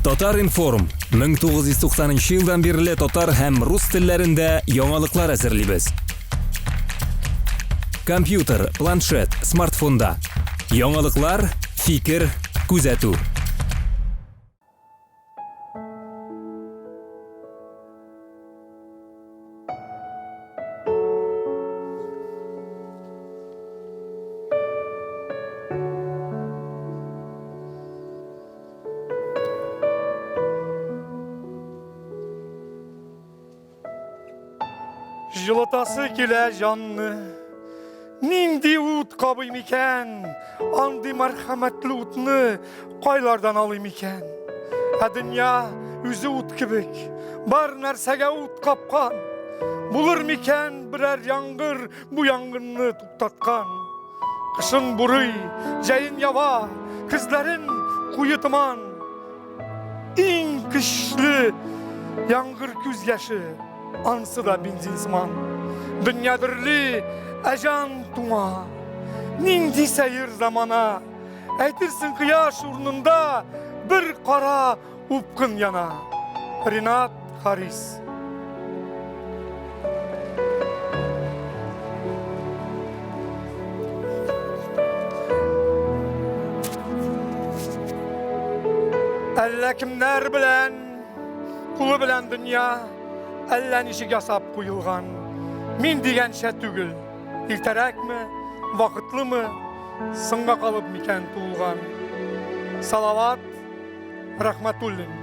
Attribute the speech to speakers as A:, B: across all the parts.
A: Татар-информ 1990 елдан бирле татар һәм рус телләрендә яңалыклар әзерлибез. Компьютер, планшет, смартфонда. Яңалыклар, фикер, күзәтү.
B: Җылытасы килә җанны. Нинди ут кабыйм икән? Андый мәрхәмәтле утны кайлардан алыйм икән? Ә дөнья үзе ут кебек, бар нәрсәгә ут капкан. Булыр микән берәр яңгыр бу янгынны туктаткан? Кышын бурый, җәен ява, көзләрен куе томан. Иң көчле яңгыр күз яше, ансы да бензин сыман. Дөнья дөрли, ә җан туңа. Нинди сәер замана! Әйтерсең кояш урынында бер кара упкын яна. Ринат Харис. Әллә кемнәр белән, кулы белән дөнья әллә ничек ясап куелган. Мин дигәнчә түгел, иртәрәкме, вакытлымы, соңга калып микән туылган. Салават Рахматуллин.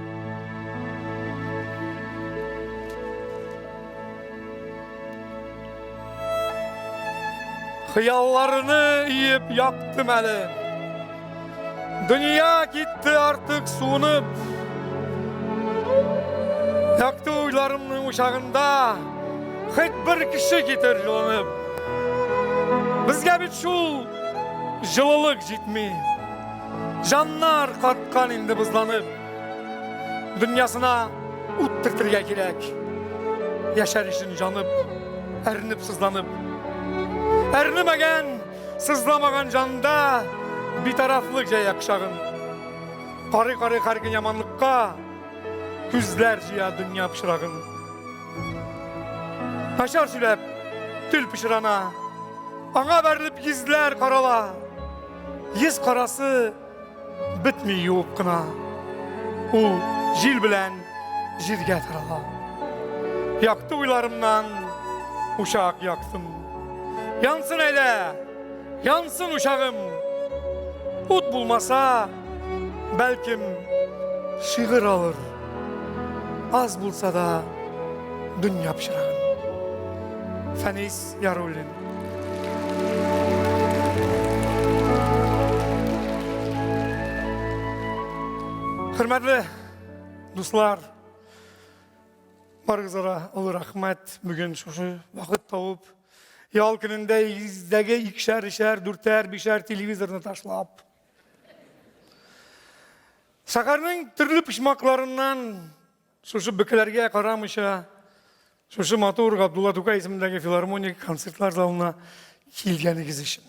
B: Хыялларны иеп яктым әле. Дөнья китте артык суынып. Якты уйларымның учагында хет бер кеше китер җылынып. Безгә бит шул җылылык җитми. Җаннар каткан инде бозланып. Дөньясына ут төртергә кирәк. Яшәр өчен җанып, әрнеп сызланып. Әрнемәгән, сызламаган җанда битарафлык җәя кочагын. Карый-карый һәр көн яманлыкка күзләр җыя дөнья пычрагын. Начар сөйләп, тел пычрана. Аңа бәрелеп йөзләр карала. Йөз карасы бетми юып кына. Ул җил белән җиргә тарала. Якты уйларымнан учак яктым. Янсын әйдә, янсын учагым. Ут булмаса, бәлкем шигырь алыр. Аз булса да дөнья пычрагын. Фәнис Яруллин. Хөрмәтле дуслар, барыгызга да олы рәхмәт. Бүген шушы вакыт табып, ял көнендә өйдәге икешәр, өчәр, дүртәр, бишәр телевизорны ташлап, шәһәрнең төрле почмакларыннан Шушы бөкеләргә карамыйча, шушы матур Габдулла Тукай исемендәге филармоник концертлар залына килгәнегез өчен.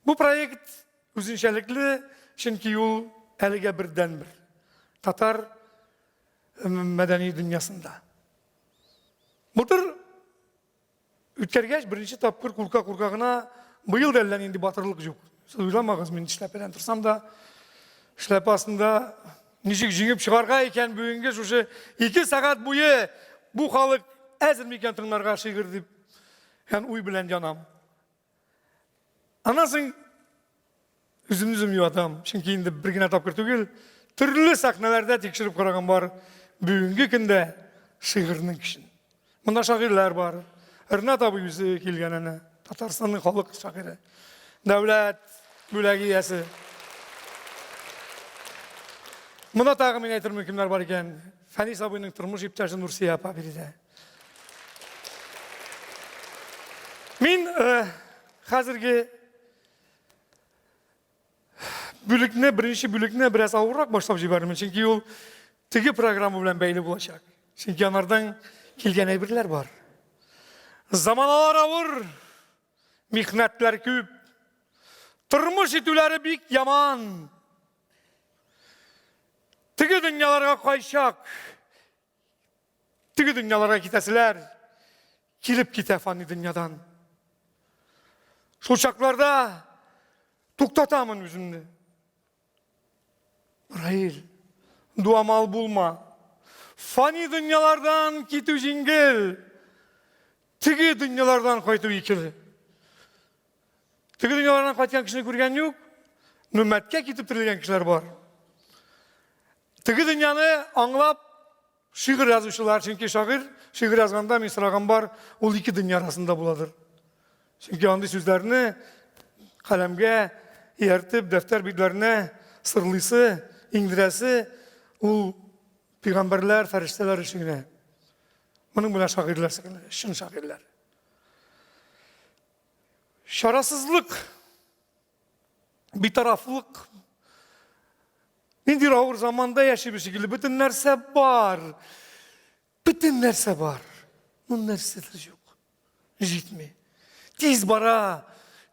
B: Бу проект үзенчәлекле, чөнки ул әлегә бердәнбер татар мәдәни дөньясында. Былтыр Үткәргәч, беренче тапкыр курка-курка гына, быел да әллә нинди батырлык юк. Сез уйламагыз, мин эшләпәдән торсам да, эшләпә астында ничек җиңеп чыгарга икән бүгенге шушы ике сәгать буе бу халык әзер микән тыңларга шигырь дип һәм уй белән янам. Аннан соң үземне үзем юатам, чөнки инде бер генә тапкыр түгел, төрле сәхнәләрдә тикшереп караган бар бүгенге көндә шигырьнең көчен. Монда шагыйрьләр бар. Ренат абый үзе килгән әнә, Татарстанның халык шагыйре. Дәүләт бүләге иясе. Монда тагы мин әйтермен кемнәр бар икән. Фәнис абыйның тормыш иптәше Нурсия апа биредә. Мин э, хәзерге бүлекне, беренче бүлекне бераз авыррак башлап җибәрермен, чөнки ул теге программа белән бәйле булачак. Чөнки анардан килгән әйберләр бар. Заманалар авыр, михнәтләр күп. Тормыш итүләре бик яман. Теге дөньяларга кайчак, теге дөньяларга китәселәр, килеп китә фани дөньядан. Шул чакларда туктатамын үземне. Раил, дуамал булма. Фани дөньялардан китү җиңел. Теге дөньялардан кайту икеле. Теге дөньялардан кайткан кешене күргән юк. Нүмәткә китеп терелгән кешеләр бар. Теге дөньяны аңлап шигырь язучылар, чөнки шагыйрь шигырь язганда мин сораган бар, ул ике дөнья арасында буладыр. Чөнки андый сүзләрне каләмгә ияртеп, дәфтәр битләренә сырлыйсы, иңдерәсе ул пәйгамбәрләр, фәрештәләр өчен генә. Моның белән шагыйрьләр шөгыльләнә, чын шагыйрьләр. Чарасызлык, битарафлык. Ниндидер авыр заманда яшибез шикелле, бөтен нәрсә бар. Бөтен нәрсә бар. Ну нәрсәдер юк. Җитми. Тиз бара.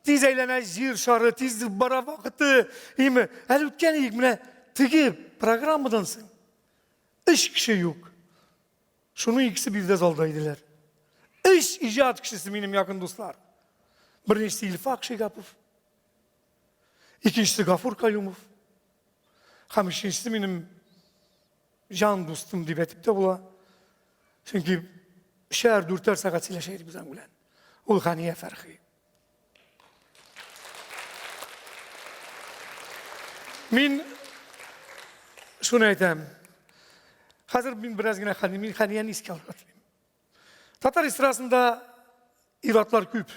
B: Тиз әйләнә җир шары, тиз бара вакыты. Име, әле үткән идек менә теге программадан соң. Өч кеше юк. Шуның икесе биредә залда иделәр. Өч иҗат кешесе минем якын дуслар. Беренчесе Илфак Шигапов, икенчесе Гафур Каюмов һәм өченчесе минем җан дустым дип әйтеп тә була. Чөнки өчәр, дүртәр сәгать сөйләшә идек без аның белән. Ул Хәния Фәрхи. Мин шуны әйтәм. Хәзер мин бераз генә Хәни, мин Хәнияне искә алырга телим. Татар эстрадасында ир-атлар күп.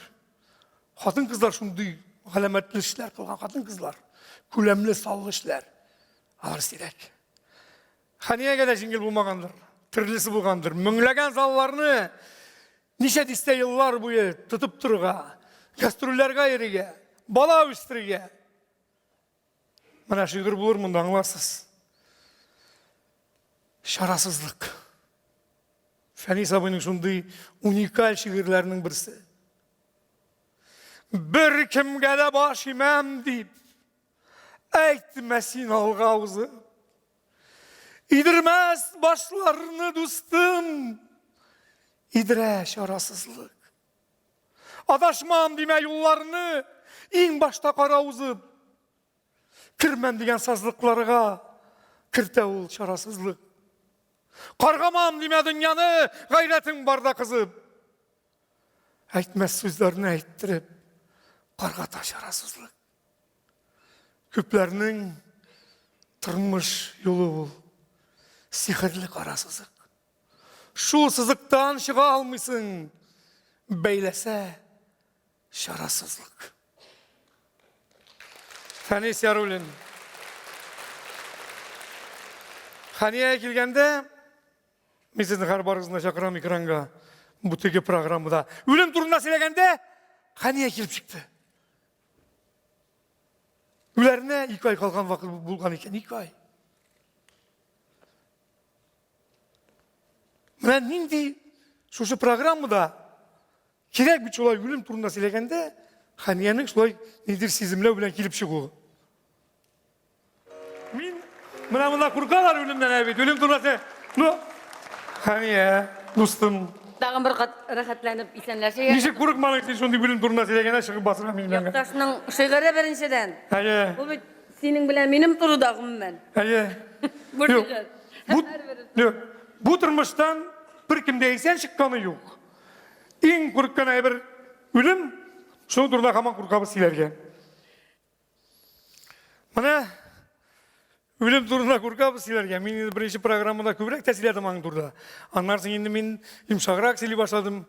B: Хатын-кызлар шундый галәмәтле эшләр кылган хатын-кызлар. Күләмле, саллы эшләр. Алар сирәк. Хәниягә дә җиңел булмагандыр. Төрлесе булгандыр. Меңләгән залларны ничә дистә еллар буе тотып торырга, гастрольләргә йөрергә, бала үстерергә. Менә шигырь булыр монда, аңларсыз. Чарасызлык. Фәнис абыйның шундый уникаль шигырьләренең берсе. Бер кемгә дә баш имәм дип, әйтмә син алга узып. Идермәс башларны дустым, идерә чарасызлык. Адашмам димә юлларны, иң башта кара узып. Кермәм дигән сазлыкларга кертә ул чарасызлык. Каргамам димә дөньяны, гайрәтең барда кызып. Әйтмәс сүзләрне әйттереп, каргата чарасызлык. Күпләрнең тормыш юлы ул сихерле кара сызык. Шул сызыктан чыга алмыйсың, бәйләсә чарасызлык. Фәнис Яруллин. Хәния килгәндә, мин сезне һәр барыгызны чакырам экранга. Бу теге программада. Үлем турында сөйләгәндә, Хәния килеп чыкты. Үләренә ике ай калган вакыт булган икән, ике ай. Менә нинди шушы программада кирәк бит шулай үлем турында сөйләгәндә, Хәниянең шулай ниндидер сиземләү белән килеп чыгуы. Мин менә монда куркалар үлемнән ә бит, үлем турында. Ну, Хәния, дустым.
C: Тагын бер кат рәхәтләнеп исәнләшик.
B: Ничек курыкмадың син шундый үлем турында сөйләгәндә чыгып басырга минем янга?
C: Якташның шигыре беренчедән.
B: Әйе.
C: Бу бит синең белән минем турыда гомумән.
B: Әйе.
C: Бу шигырь.
B: Бу, юк, бу тормыштан беркем дә исән чыкканы юк. Иң курыккан әйбер үлем, шуның турында һаман куркабыз сөйләргә. Менә үлем турында куркабыз сөйләргә. Мин инде беренче программада күбрәк тә сөйләдем аның турында. Аннан соң инде мин йомшаграк сөйли башладым.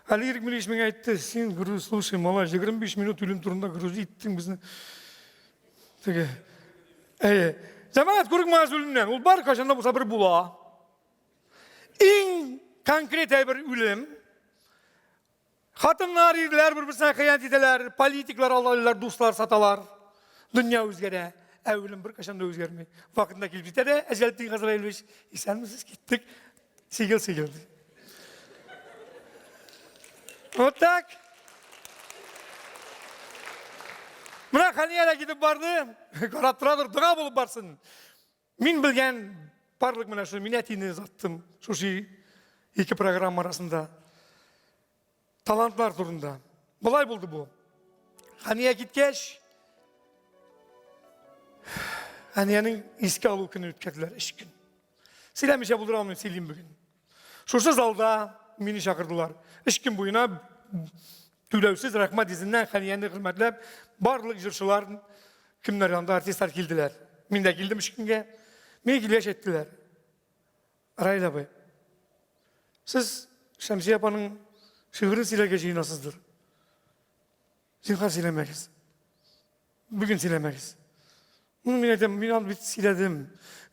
B: Әле Ирек Милич миңа әйтте, син, говорю, слушай, малай, 25 минут үлем турында грузи иттең безне. Теге. Әйе. Җәмәгать курыкмагыз үлемнән. Ул бар кайчан да булса бер була. Иң конкрет әйбер үлем. Хатыннар, ирләр бер-берсенә хыянәт итәләр, политиклар алдайлар, дуслар саталар. Дөнья үзгәрә, ә үлем беркайчан да үзгәрми. Вакытында килеп җитә дә, Әҗәлетдин Газраилович, исәнмесез, киттек. Сигел, сигел. Вот так. Менә Хәния дә китеп барды. Карап торадыр, дога булып барсын. Мин белгән Барлык менә шул мин әтине озаттым шушы ике программа арасында. Талантлар турында. Болай булды бу. Хәния киткәч, Хәниянең искә алу көне үткәрделәр, өч көн. Сөйләмичә булдыра алмыйм, сөйлим бүген. Шушы залда мине чакырдылар. Өч көн буена түләүсез рәхмәт йөзеннән Хәнияне хөрмәтләп, барлык җырчылар, кемнәр янда артистлар килделәр. Мин дә килдем өч көнгә. Миңа килгәч әйттеләр. Раил абый, сез Шәмсия апаның шигырен сөйләргә җыенасыздыр. Зинһар сөйләмәгез. Бүген сөйләмәгез. Ну, мин әйтәм, мин аны бит сөйләдем.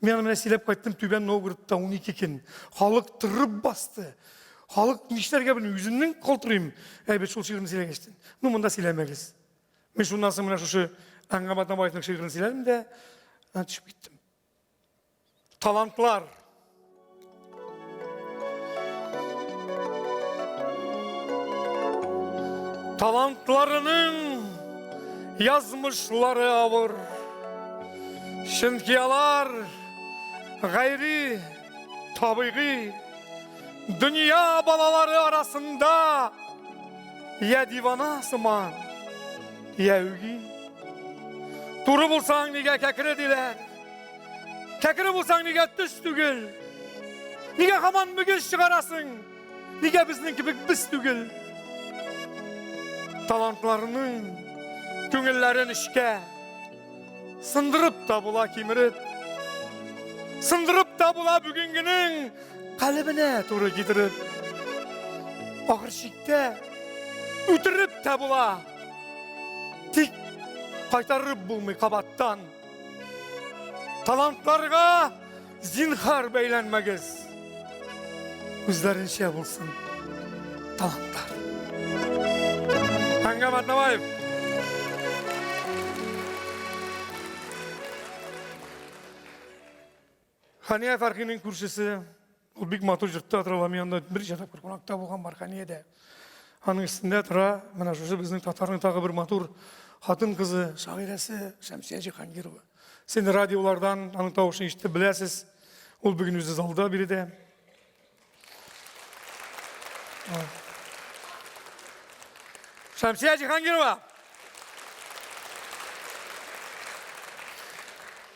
B: Мин аны менә сөйләп кайттым Түбән Новгородта 12 көн. Халык торып басты. Халык нишләргә белми, үземнең калтырыйм. Әйбәт шул шигырьне сөйләгәчтен. Ну, монда сөйләмәгез. Мин шуннан соң менә шушы Әнгам Атнабаевның шигырен сөйләдем дә, төшеп киттем. Талантлар. Талантларының язмышлары авыр. Чөнки алар гайри табигый дөнья балалары арасында я дивана сыман, я үги. Туры булсаң нигә кәкре диләр? Кәкре булсаң нигә төс түгел? Нигә һаман мөгез чыгарасың? Нигә безнең кебек без түгел? Талантларының күңелләрен эшкә сындырып та була кимереп. Сындырып та була бүгенгенең калебенә туры китереп. Ахыр чиктә үтереп тә була. Тик кайтарып булмый кабаттан. Талантларга зинхар бәйләнмәгез. Үзләренчә булсын талантлар. Әнгам Атнабаев. Хания Фәрхинең күршесе, ул бик матур йортта тора, мин анда берничә тапкыр кунакта булган бар Ханиядә. Аның өстендә тора, менә шушы безнең татарның тагы бер матур хатын-кызы, шагыйрәсе Шәмсия Җиһангирова. Син радиолардан аның тавышын ишетеп беләсез. Ул бүген үзе залда биредә. Шәмсия Җиһангирова.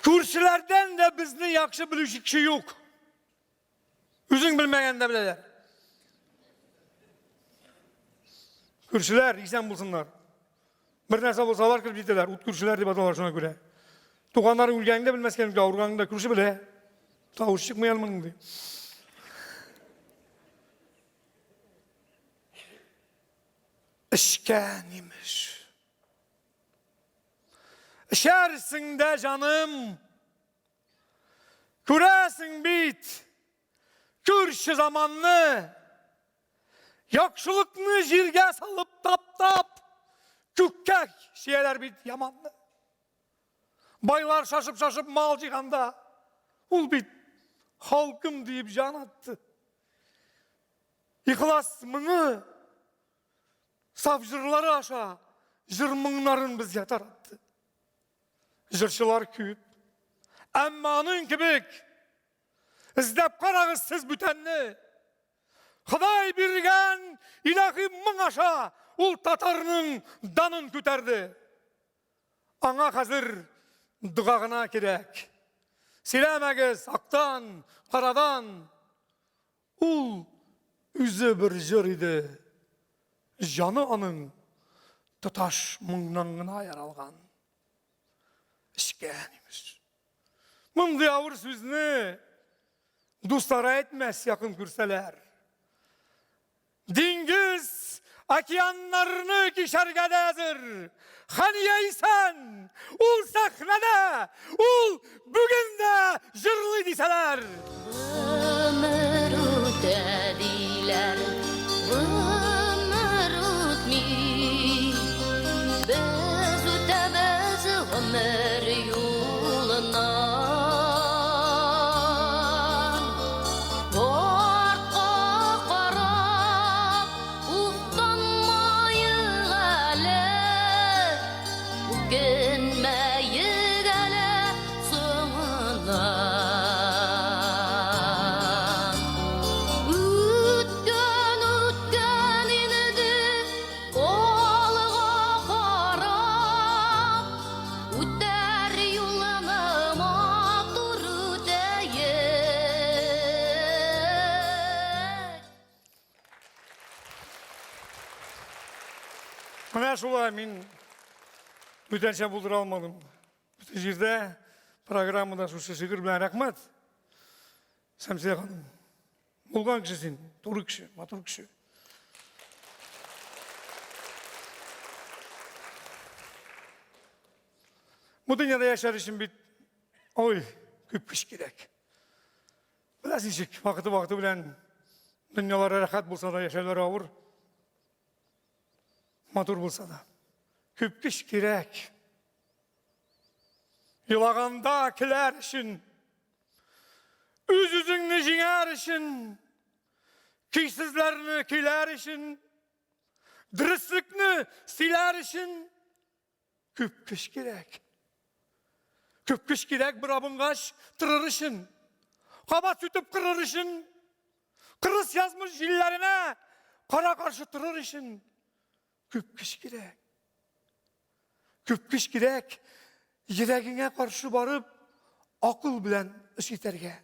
B: Күршеләрдән дә безне яхшы белүче кеше юк. Үзең белмәгән дә беләләр. Күршеләр исән булсыннар. Бер нәрсә булса алар кереп җитәләр. Ут күршеләр дип аталар шуңа күрә. Туганнары үлгәнен дә белмәскә мөмкин, авырганын да күрше белә. Тавыш чыкмый әле моның ди. Эчкән имеш. Эчәрсең дә, җаным. Күрәсең бит, күрше заманны. Яхшылыкны җиргә салып таптап, күккә чияләр бит яманны. Байлар шашып-шашып мал җыйганда, ул бит халкым диеп җан атты. Ихлас моңы, саф җырлары аша җыр моңнарын безгә таратты. Җырчылар күп. Әмма аның кебек эзләп карагыз сез бүтәнне. Ходай биргән илаһи моң аша ул татарның данын күтәрде. Аңа хәзер дога гына кирәк. Сөйләмәгез актан, карадан. Ул үзе бер җыр иде. Җаны аның тоташ моңнан гына яралган. Эчкән имеш. Мондый авыр сүзне дуслары әйтмәс якын күрсәләр. Диңгез, океаннарны кичәргә дә әзер. Хәния исән, ул сәхнәдә, ул бүген дә җырлый дисәләр.
D: Гомер үтә диләр, гомер үтми. Без үтәбез гомер юлыннан. Артка карап, уфтанмаек әле, үкенмәек әле соңыннан.
B: Менә шулай мин бүтәнчә булдыра алмадым. Бөтен җирдә программада шушы шигырь белән рәхмәт. Шәмсия ханым. Булган кеше син, туры кеше, матур кеше. Бу дөньяда яшәр өчен бит ой, күп көч кирәк. Беләсең ничек, вакыты-вакыты белән дөньялары рәхәт булса да, яшәүләре авыр. Матур булса да. Күп көч кирәк. Елаганда көләр өчен, үз-үзеңне җиңәр өчен, көйсезләрне көйләр өчен, дөреслекне сөйләр өчен күп көч кирәк. Күп көч кирәк бер абынгач торыр өчен, кабат сүтеп кырыр өчен, кырыс язмыш җилләренә кара-каршы торыр өчен күп көч кирәк. Күп көч кирәк, йөрәгеңә каршы барып, акыл белән эш итәргә.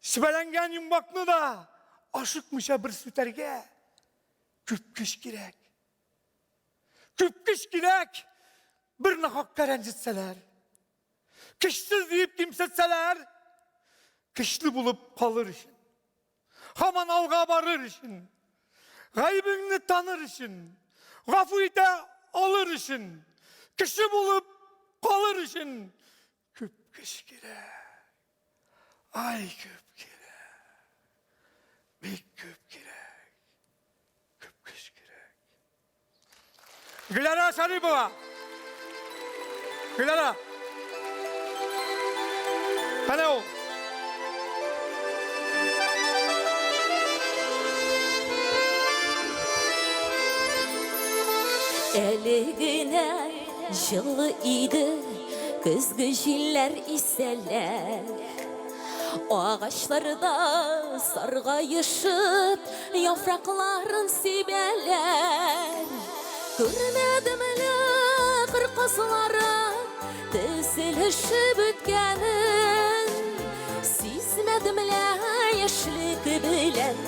B: Чибәләнгән йомгакны да ашыкмыйча бер сүтәргә күп көч кирәк. Күп көч кирәк, бер нахакка рәнҗетсәләр. Көчсез диеп кимсетсәләр, көчле булып калыр өчен. Һаман алга барыр өчен, гаебеңне таныр өчен, гафу итә алыр өчен, кеше булып калыр өчен күп көч кирәк. Ай, күп кирәк. Бик күп кирәк. Күп көч кирәк. Гөләра Шарипова. Гөләра. Әнә ул.
D: Әле генә җылы иде, көзге җилләр исәләр. Агачларда саргаешып, яфракларын сибәләр. Күрмәдем әле кыр казлары тезелешеп үткәнен. Сизмәдем лә яшьлек белән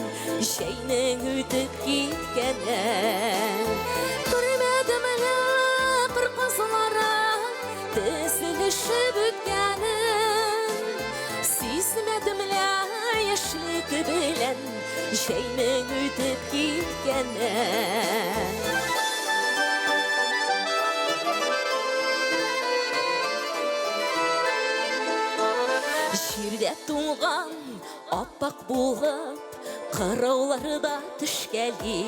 D: җәйнең үтеп киткәнен. Күрмәдем әле кыр казлары Тезелешеп үткәнен Сизмәдем лә яшьлек белән Җәйнең үтеп киткәнен. Җирдә туңган Ап-ак булып кырауларда төшкәли.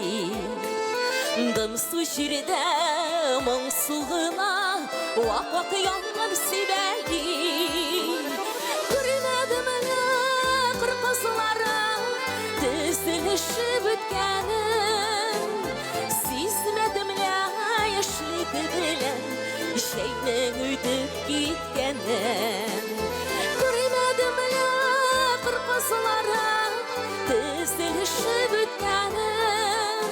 D: Дымсу җирдә моңсу гына вак-вак яңгыр сибәли. Күрмәдем әле кыр казлары тезелешеп үткәнен. Сизмәдем лә яшьлек белән җәйнең үтеп киткәнен. Күрмәдем лә кыр казлары тезелешеп үткәнен.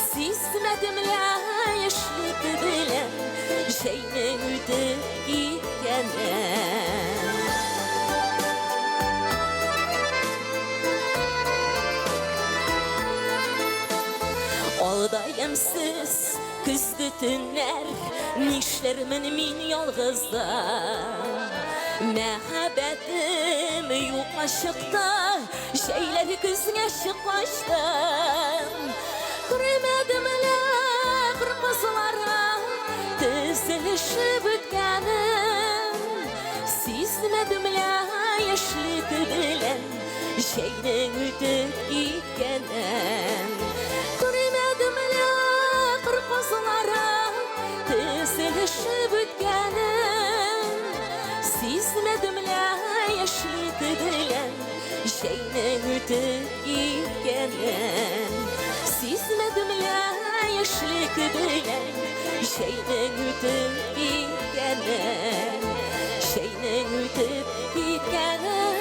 D: Сизмәдем лә яшьлек белән җәйнең үтеп киткәнен. Алда ямьсез көзге төннәр, нишләрмен мин ялгызым? Мәхәббәтем юкка чыкты, җәйләр көзгә чыккачтын. Күрмәдем лә кыр кызлары тезелешеп үткәнен. Сизмәдем лә яшьлек белән җәйнең үтеп киткәнен. Күрмәдем лә кыр казлары тезелешеп үткәнен. Сизмәдем лә яшьлек белән җәйнең үтеп киткәнен. Сизмәдем лә яшьлек белән җәйнең үтеп киткәнен. Җәйнең үтеп киткәнен.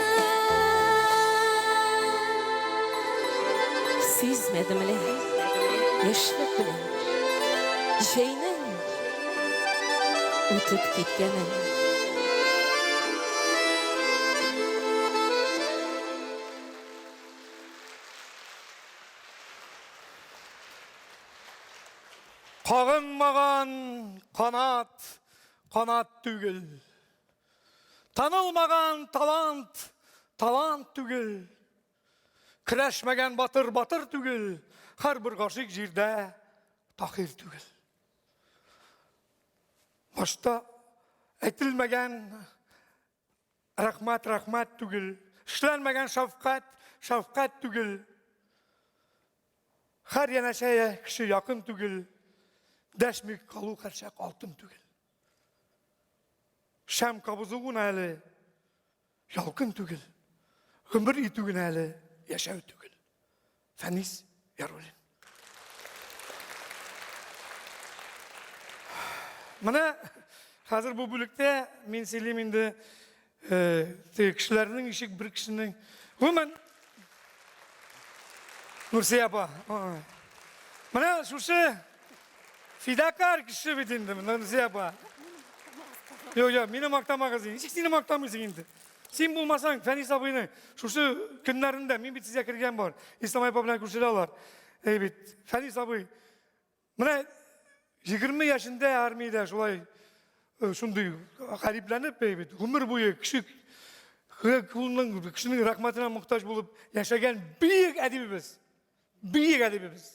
D: Сизмәдем лә яшьлек белән җәйнең үтеп киткәнен.
B: Кагынмаган канат, канат түгел. Танылмаган талант, талант түгел. Көрәшмәгән батыр, батыр түгел. Һәрбер гашыйк җирдә Таһир түгел. Башта әйтелмәгән Рәхмәт, рәхмәт түгел. Эшләнмәгән шәфкать, шәфкать түгел. Һәр янәшә кеше якын түгел. Дәшми калу һәрчак алтын түгел. Шәм кабызу гына әле ялкын түгел. Гомер итү генә әле яшәү түгел. Фәнис Яруллин. Менә хәзер бу бүлектә мин сөйлим инде э, теге кешеләрнең ишек бер кешенең гомумән Нурсия апа. Менә шушы фидакар кеше бит инде Нурсия апа. Юк, юк, мине мактамагыз инде. Ничек сине мактамыйсың инде? Син булмасаң, Фәнис абыйның шушы көннәрендә мин бит сезгә кергән бар. Ислам апа белән күршеләр алар. Әй бит, Фәнис абый, менә 20 яшендә армиядә шулай э, шундый гарипләнеп, әй бит, гомер буе кеше кулының кешенең рәхмәтенә мохтаҗ булып яшәгән бөек әдибебез. Бөек әдибебез.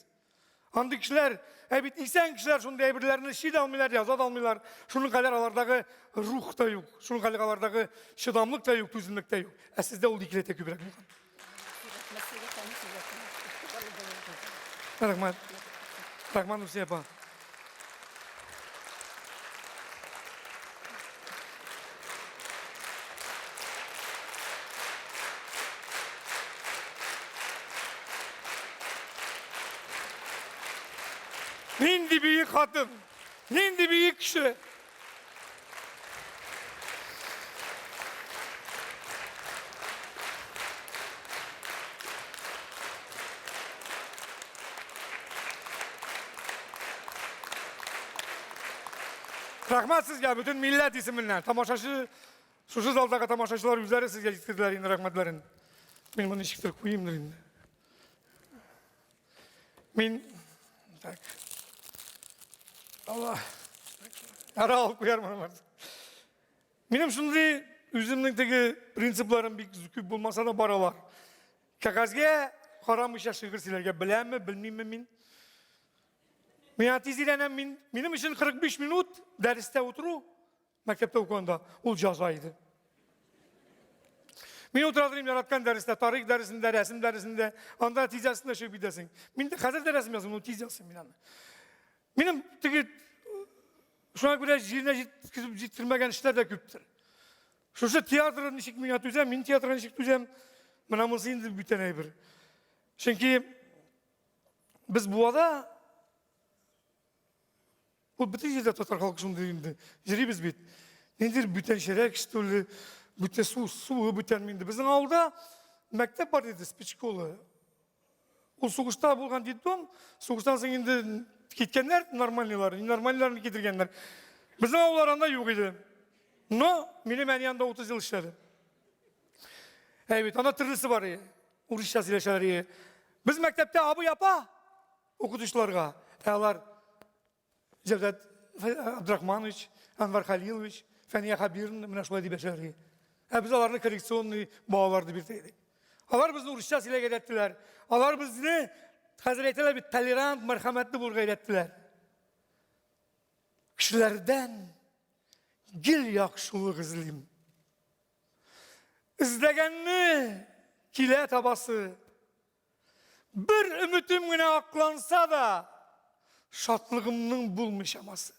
B: Андый кешеләр, ә бит исән кешеләр шундый әйберләрне эшли дә алмыйлар, яза да алмыйлар. Шуның кадәр алардагы рух та юк, шуның кадәр алардагы чыдамлык та юк, түземлек тә юк. Ә сездә ул икеләтә күбрәк булган. Рәхмәт. Рәхмәт, Нурсия апа. Нинди бөек хатын, нинди бөек кеше. Рәхмәт сезгә бөтен милләт исеменнән. Тамашачы, шушы залдагы тамашачылар үзләре сезгә җиткерделәр инде рәхмәтләрен. Мин моны ничектер куйыймдыр инде. Мин так. Алла. Ара алып куярмын. Минем шундый үземнең теге принципларым бик күп булмаса да бар алар. Кәгазьгә карамыйча шигырь сөйләргә беләмме, белмимме мин? Миңа тиз өйрәнәм мин. Минем өчен 45 минут дәрестә утыру мәктәптә укыганда ул җаза иде. Мин утыра торыйм яраткан дәрестә, тарих дәресендә, рәсем дәресендә, анда тиз язсын да чыгып китәсең. Мин дә хәзер дә рәсем язам, но тиз язсам мин аны. Минем теге шуңа күрә җиренә җиткезеп җиткермәгән эшләр дә күптер. Шушы театр ничек миңа түзәм, мин театрга ничек түзәм, менә монысы инде бүтән әйбер. Чөнки без Буада Ул бөтен җирдә татар халкы шундый инде. Йөрибез бит. Ниндидер бүтәнчәрәк, что ли, бүтән су, суы бүтән инде. Безнең авылда мәктәп бар иде, спецшкола. Ул сугышта булган детдом, сугыштан соң инде киткәннәр нормальныйлар, ненормальныйларны китергәннәр. Безнең авыллар анда юк иде. Но минем әни анда 30 ел эшләде. Әй бит, анда төрлесе бар иде. Урысча сөйләшәләр иде. Без мәктәптә абый апа укытучыларга, ә алар Җәүдәт Абдрахманович, Анвар Халилович, Фәния Хабировна менә шулай дип яшәләр. Ә без аларны коррекционный балалар дип йөртә идек. Алар безне урысча сөйләргә өйрәттеләр. Алар безне, хәзер әйтәләр бит, толерант, мәрхәмәтле булырга өйрәттеләр. Кешеләрдән гел яхшылык эзлим. Эзләгәнне килә табасы. Бер өметем генә акланса да, шатлыгымның булмый чамасы.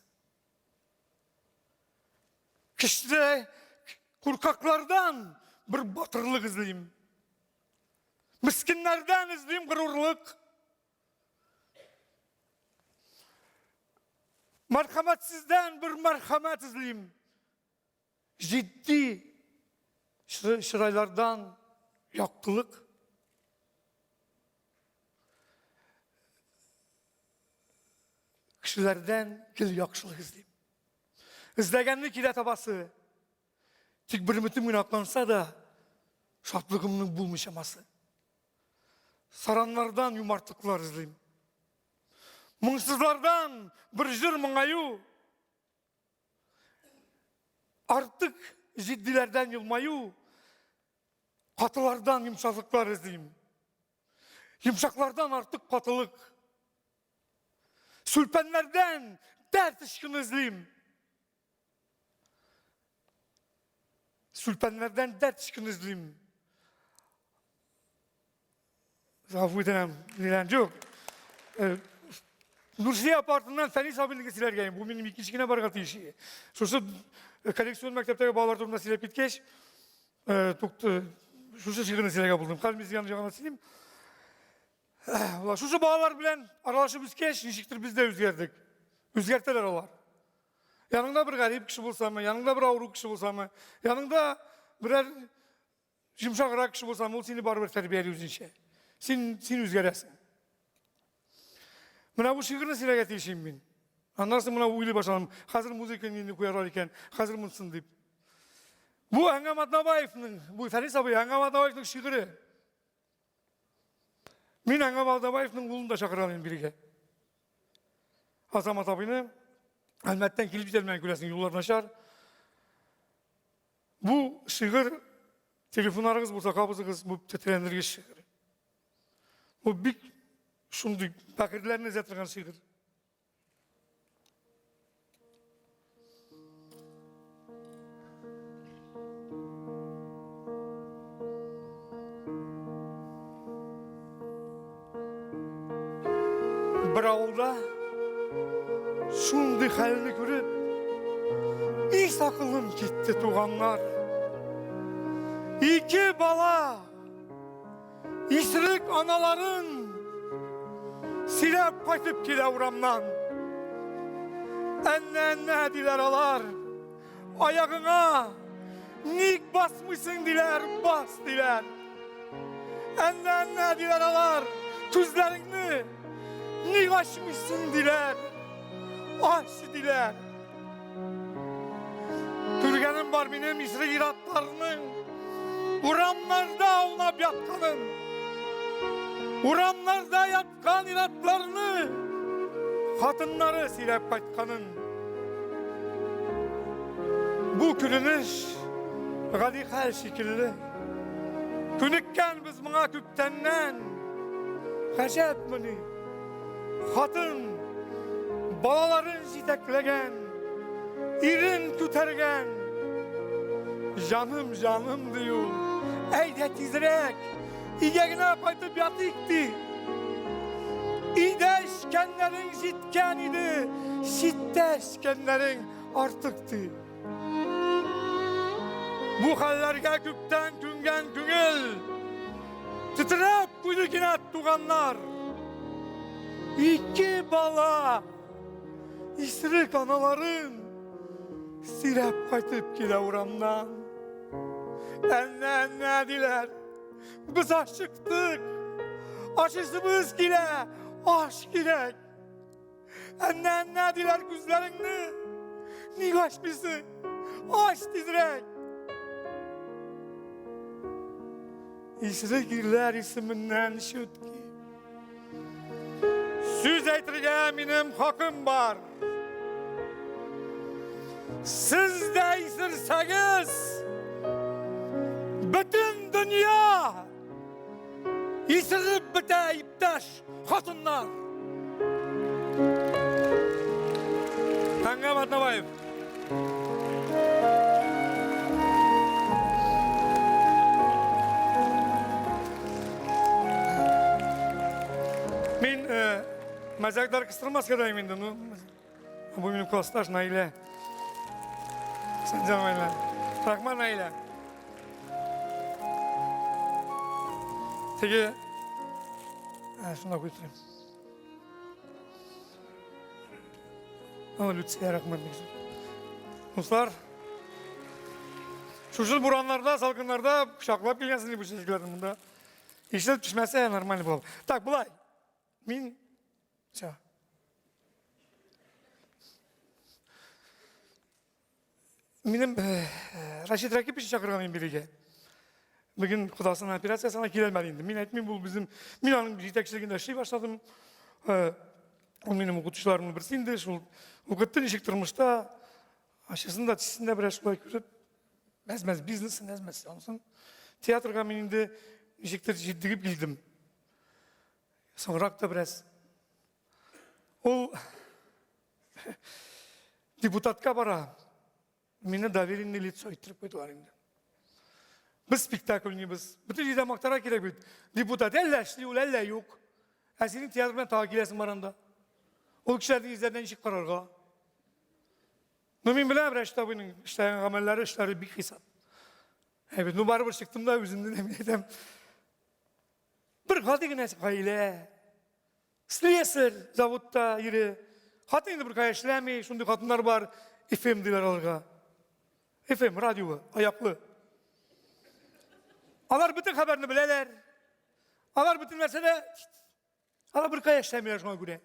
B: Кешедә куркаклардан бер батырлык эзлим. Мескеннәрдән эзлим горурлык. Мәрхәмәтсездән бер мәрхәмәт эзлим. Җитди чырайлардан яктылык. Кешеләрдән гел яхшылык эзлим. Эзләгәнне килә табасы. Тик бер өметем генә акланса да, шатлыгымның булмый чамасы. Сараннардан юмартлыклар эзлим. Моңсызлардан бер җыр моңаю. Артык җитдиләрдән елмаю. Катылардан йомшаклыклар эзлим. Йомшаклардан артык катылык. Сүлпәннәрдән дәрт очкыны эзлим. Сүлпәннәрдән дәрт очкыны эзлим. Гафу итәм, нилән юк. Э, Нурсия апа артыннан Фәнис абыйныкы сөйләргә, бу минем икенче генә барырга тиеш. Шушы э, коллекцион мәктәптәге балалар турында сөйләп киткәч, э, тукты, шушы шигырьне сөйләргә булдым. Хәзер мин сезгә аны сөйлим. Шушы балалар белән аралашып үскәч, ничектер без дә үзгәрдек. Үзгәртәләр алар. Яныңда бер гарип кеше булсамы, яныңда бер авыру кеше булсамы, яныңда берәр Йомшаграк кеше булсаң, ул сине барыбер тәрбияли үзенчә. Син, син үзгәрәсең. Менә бу шигырьне сөйләргә тиешим мин. Аннан соң менә уйлый башладым. Хәзер музыка нинди куярлар икән, хәзер монысын дип. Бу Әнгам Атнабаевның, бу Фәрис абый Әнгам Атнабаевның шигыре. Мин Әнгам Атнабаевның улын да чакырган идем бирегә. Азамат абыйны Әлмәттән килеп җитәлмәгән күрәсең, юллар начар. Бу шигырь телефоннарыгыз булса кабызыгыз, бу тетрәндергеч шигырь. Бу бик шундый фәкыйрьләрне эзләп торган шигырь. Бер авылда шундый хәлне күреп, ис акылым китте, туганнар. Ике бала исерек аналарын сөйләп кайтып килә урамнан. Әннә, әннә, диләр алар. Аягыңа ник басмыйсың, диләр, бас, диләр. Әннә, әннә, диләр алар, күзләреңне ник ачмыйсың, диләр. Ач, диләр. Күргәнем бар минем исерек ир-атларның урамнарда аунап ятканын. Урамнарда яткан ир-атларны хатыннары сөйләп кайтканын. Бу күренеш гади хәл шикелле. Күнеккән без моңа күптәннән. Гаҗәпмени? Хатын балаларын җитәкләгән, ирен күтәргән. Җаным, җаным, ди ул. Әйдә тизрәк, өйгә генә кайтып ятыйк, ди. Өйдә эчкәннәрең җиткән иде, читтә эчкәннәрең артык, ди. Бу хәлләргә күптән күнгән күңел тетрәп куйды кинәт, туганнар. Ике бала исерек аналарын сөйрәп кайтып килә урамнан. Әннә, әннә, диләр. Без ачыктык. Ашыйсыбыз килә, аш кирәк. Әннә, әннә, диләр күзләреңне. Ник ачмыйсың? Ач тизрәк. Исерек ирләр исеменнән чүтки. Сүз әйтергә минем хакым бар. Сез дә исерсәгез, бөтен дөнья исереп бетә, иптәш хатыннар. Әнгам Атнабаев. Мин э, мәзәкләр кыстырмаска да инде, ну, бу минем классташ Наилә. Сәнҗан Наилә. Рахман Наилә. Теге, ә, шунда куеп торыйм. Ана Люция рәхмәт бик зур. Дуслар, шушы бураннарда, салкыннарда кочаклап килгәнсез бу чәчәкләрне монда. Ишетеп төшмәсә, нормально була. Так, болай. Мин все. Минем э, Рашид Ракипович чакырган мин бирегә. Бүген кодасының операциясенә килә алмады инде. Мин әйтмим, бу безнең, мин аның җитәкчелегендә эшли башладым. Э, Ул минем укытучыларымның берсе инде, шул укытты ничек тормышта, ачысын да, төчесен дә бераз шулай күреп, әз-мәз бизнесын, әз-мәз ансын. Театрга мин инде ничектер җитдигеп килдем. Соңрак та бераз. Ул депутатка бара. Мине доверенный лицо иттереп куйдылар инде. Без спектакль уйныйбыз. Бөтен җирдә мактарга кирәк бит. Депутат әллә эшли ул, әллә юк. Ә синең театр белән тагы киләсең бар анда. Ул кешеләрнең йөзләренә ничек карарга? Ну, мин беләм, Рәшит абыйның эшләгән гамәлләре, эшләре бик хисап. Әйбәт, ну барыбер чыктым да үземне мин әйтәм. Бер гади генә гаилә. Слесарь заводта ире. Хатын инде беркая эшләми, шундый хатыннар бар, FM диләр аларга. FM радио, аяклы. Алар бөтен хәбәрне беләләр. Алар бөтен нәрсәдә алар беркая эшләмиләр шуңа күрә.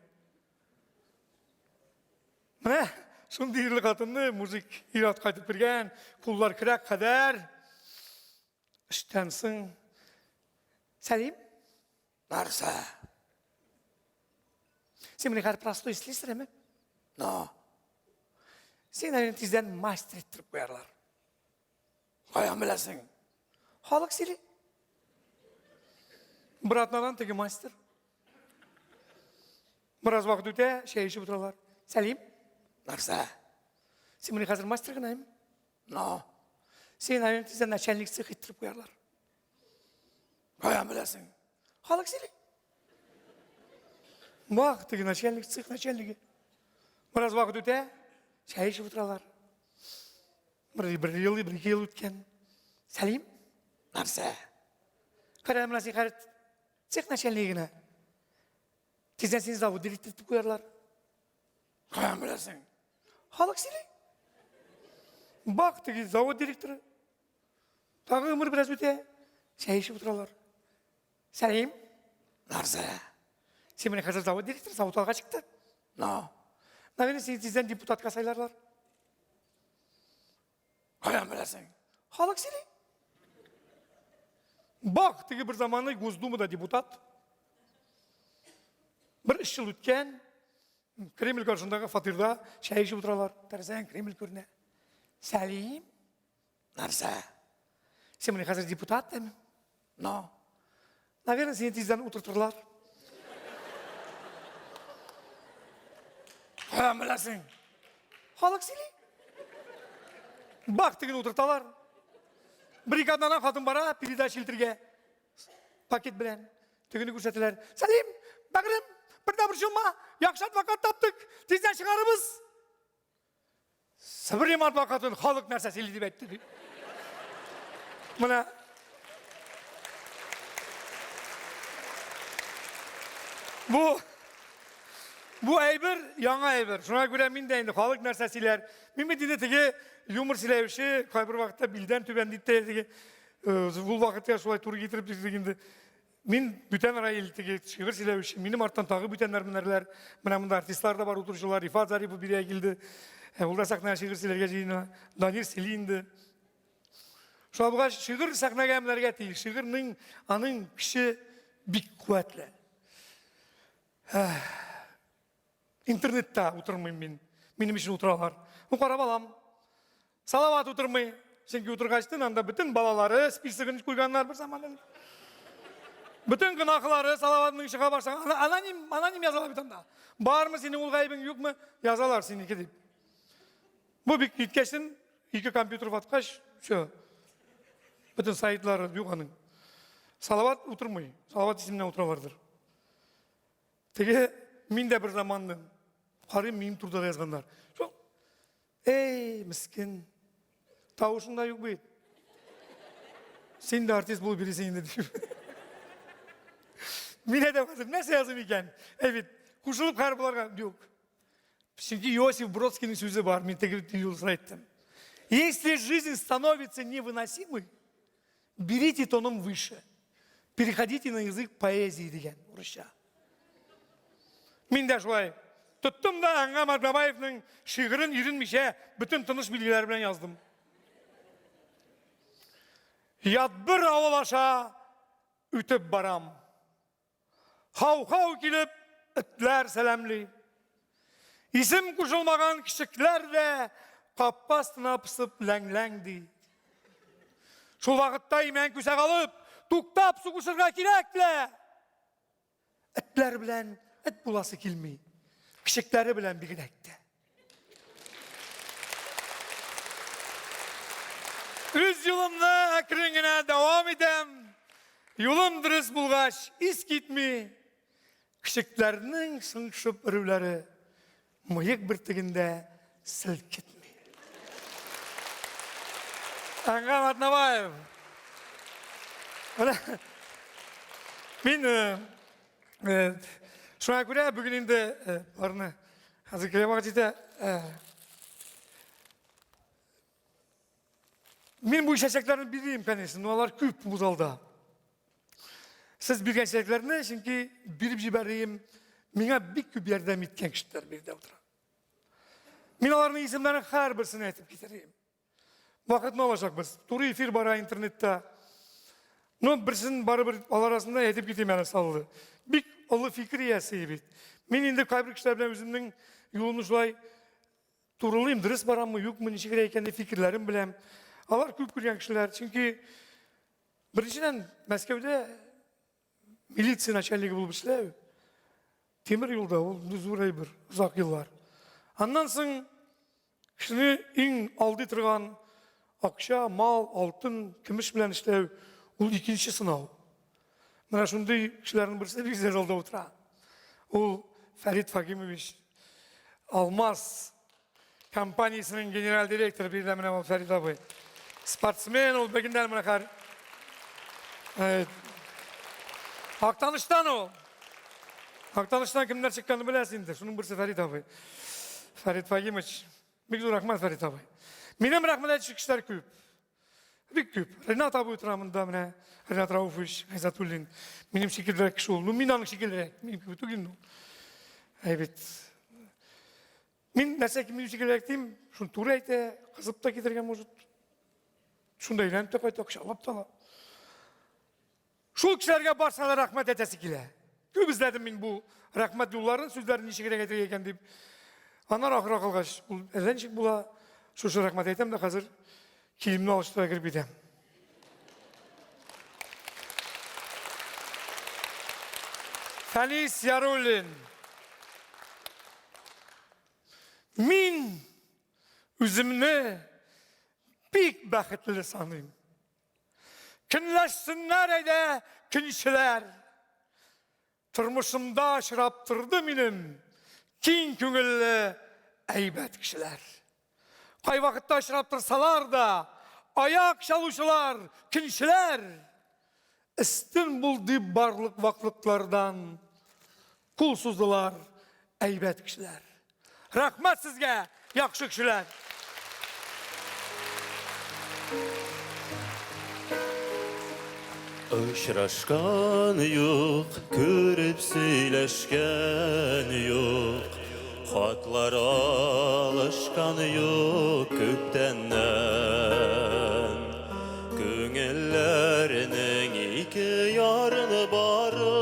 B: Менә шундый ирле хатынны мужик ир-ат кайтып кергән, куллар көрәк кадәр. Эштән соң Сәлим, Нәрсә? Син менә хәзер простой слесарь, Но. Син әле тиздән мастер иттереп куярлар. Каян беләсең? Халык сөйли. Бер атнадан теге мастер. Бераз вакыт үтә, чәй эчеп утыралар. Сәлим, нәрсә? Син менә хәзер мастер гына, Но. Син әле тиздән начальник цех иттереп куярлар. Каян беләсең? Халык сөйли. Бак, теге начальник, цех начальнигы. Бераз вакыт үтә, чәй эчеп утыралар. Бер, бер ел, бер ике ел үткән. Сәлим, нәрсә? Кара, менә син хәзер цех начальнигы гына. Тиздән сине завод директоры итеп куярлар. Каян беләсең? Халык сөйли. Бак, теге завод директоры. Тагы гомер бераз үтә. Чәй эчеп утыралар. Сәлим. Нәрсә? Син менә хәзер завод директоры, завод алга чыкты. Но. Наверное, сине тиздән депутатка сайларлар. Каян беләсең? Халык сөйли. Бак, теге бер заманы Госдумада депутат. Бер өч ел үткән, Кремль каршындагы фатирда чәй эчеп утыралар. Тәрәзәдән Кремль күренә. Сәлим. Нәрсә? Син менә хәзер депутат дәме? Но. Наверное, сине тиздән утыртырлар. Каян беләсең? Халык сөйли. Бак тегене утырталар. Бер ике атнадан хатын бара передача илтергә. Пакет белән. Тегене күрсәтәләр. Сәлим, бәгърем, бер дә борчылма, яхшы адвокат таптык, тиздән чыгарыбыз. Себер адвокатын халык нәрсә сөйли дип әйтте дип. Менә Бу бу әйбер яңа әйбер. Шуңа күрә мин дә инде халык нәрсә сөйләр. Мин бит инде теге юмор сөйләүче, кайбер вакытта билдән түбән дип тә теге э, ул вакытта шулай туры китереп дидек инде. Мин бүтән Раил теге шигырь сөйләүче, минем арттан тагы бүтәннәр менәрләр. Менә монда артистлар да бар утыручылар, Рифат Зарипов бирегә килде. Э, ул да сәхнәгә шигырь сөйләргә җыена. Данир сөйли инде. Шулай булгач, шигырь сәхнәгә менәргә тиеш. Шигырьнең аның көче бик куәтле. Интернетта утырмыйм мин. Минем өчен утыралар. Ну, карап алам. Салават утырмый. Чөнки утыргачтын анда бөтен балалары списогын куйганнар бер заман. Бөтен гөнаһлары Салаватның чыга башлаган. Аноним, аноним язалар бит анда. Бармы синең ул гаебең, юкмы? Язалар синеке дип. Бу бик киткәчтен ике компьютер ваткач, все. Бөтен сайтлары юк аның. Салават утырмый. Салават исеменнән утыралардыр. Теге мин дә бер заманны карыйм, минем турыда да язганнар. Шул Эй, мискен. Тавышың да юк бит. Син дә артист булып йөрисең инде дип. Мин әйтәм хәзер, нәрсә языйм икән? Әй бит, кушылып хәр буларга юк. Чөнки Иосиф Бродскийның сүзе бар, мин теге юлсын әйттем. Если жизнь становится невыносимой, Берите тоном выше. Переходите на язык поэзии дигән урысча. Мин дә шулай тоттым да Әнгам Атнабаевның шигырен иренмичә бөтен тыныш билгеләре белән яздым. Ят бер авыл аша үтеп барам. Хау-хау килеп этләр сәламли. Исем кушылмаган кечекләр дә капка астына пысып ләң-ләң ди. Шул вакытта имән күсәк алып, туктап сугышырга кирәк лә. Этләр белән эт буласы килми. Кечекләре белән бигрәк тә. Үз юлымны әкрен генә дәвам итәм. Юлым дөрес булгач, ис китми. Кечекләрнең шыңшып өрүләре мыек бөртегендә селкетми. Әнгам Атнабаев. Менә мин э, э, шуңа күрә бүген инде э, аларны хәзер килә вакыт җитә. Мин бу чәчәкләрне бирмим, конечно, но алар күп бу залда. Сез биргән чәчәкләрне, чөнки биреп җибәрим, миңа бик күп ярдәм иткән кешеләр биредә утыра. Мин аларның исемнәрен һәрберсен әйтеп китерим. Вакытны алачакбыз. Туры эфир бара интернетта. Ну, берсен барыбер алар арасында әйтеп китим әле саллы. Бик олы фикер иясе бит. Мин инде кайбер кешеләр белән үземнең юлымны шулай Турылыйм, дөрес бараммы, юкмы, ничегрәк икән дип фикерләрем беләм. Алар күп күргән кешеләр, чөнки беренчедән Мәскәүдә милиция начальнигы булып эшләү тимер юлда ул зур әйбер, озак еллар. Аннан соң кешене иң алдый торган акча, мал, алтын, көмеш белән эшләү ул икенче сынау. Менә шундый кешеләрнең берсе бик залда утыра. Ул Фәрит Фагимович Алмаз компаниясенең генераль директоры биредә менә ул Фәрит абый. Спортсмен ул бүгеннән менә хәр. Актаныштан ул. Актаныштан кемнәр чыкканын беләсез инде. Шуның берсе Фәрит абый. Фәрит Фагимович. Бик зур рәхмәт, Фәрит абый. Минем рәхмәт әйтүче кешеләр күп. Бик күп. Ренат абый утыра монда менә. Ренат Рауфович Гайзатуллин. Минем шикеллерәк кеше ул. Ну, мин аның шикеллерәк. Минем кебек түгел инде ул. Әйбәт. Мин нәрсә минем шикеллерәк дим, шуны туры әйтә, кызып та китергә может. Шунда өйләнеп тә кайта, акчалап та ала. Шул кешеләргә барсына да рәхмәт әйтәсе килә. Күп эзләдем мин бу рәхмәт юлларын, сүзләрен ничегрәк әйтергә икән дип. Аннан ахырга калгач, ул әллә ничек була, шушы рәхмәт әйтәм дә хәзер киемне алыштыра кереп китәм. Фәнис Яруллин. Мин үземне бик бәхетле саныйм. Көнләшсеннәр әйдә, көнчеләр. Тормышымда очрап торды минем киң күңелле әйбәт кешеләр. Кайвакытта очрап торсалар да, аяк чалучылар, көнчеләр өстен бул дип барлык ваклыклардан кул суздылар әйбәт кешеләр. Рәхмәт сезгә, яхшы кешеләр!
E: Очрашкан юк, күреп сөйләшкән юк, Хатлар алышкан юк күптәннән. Күңелләрнең ике ярын бары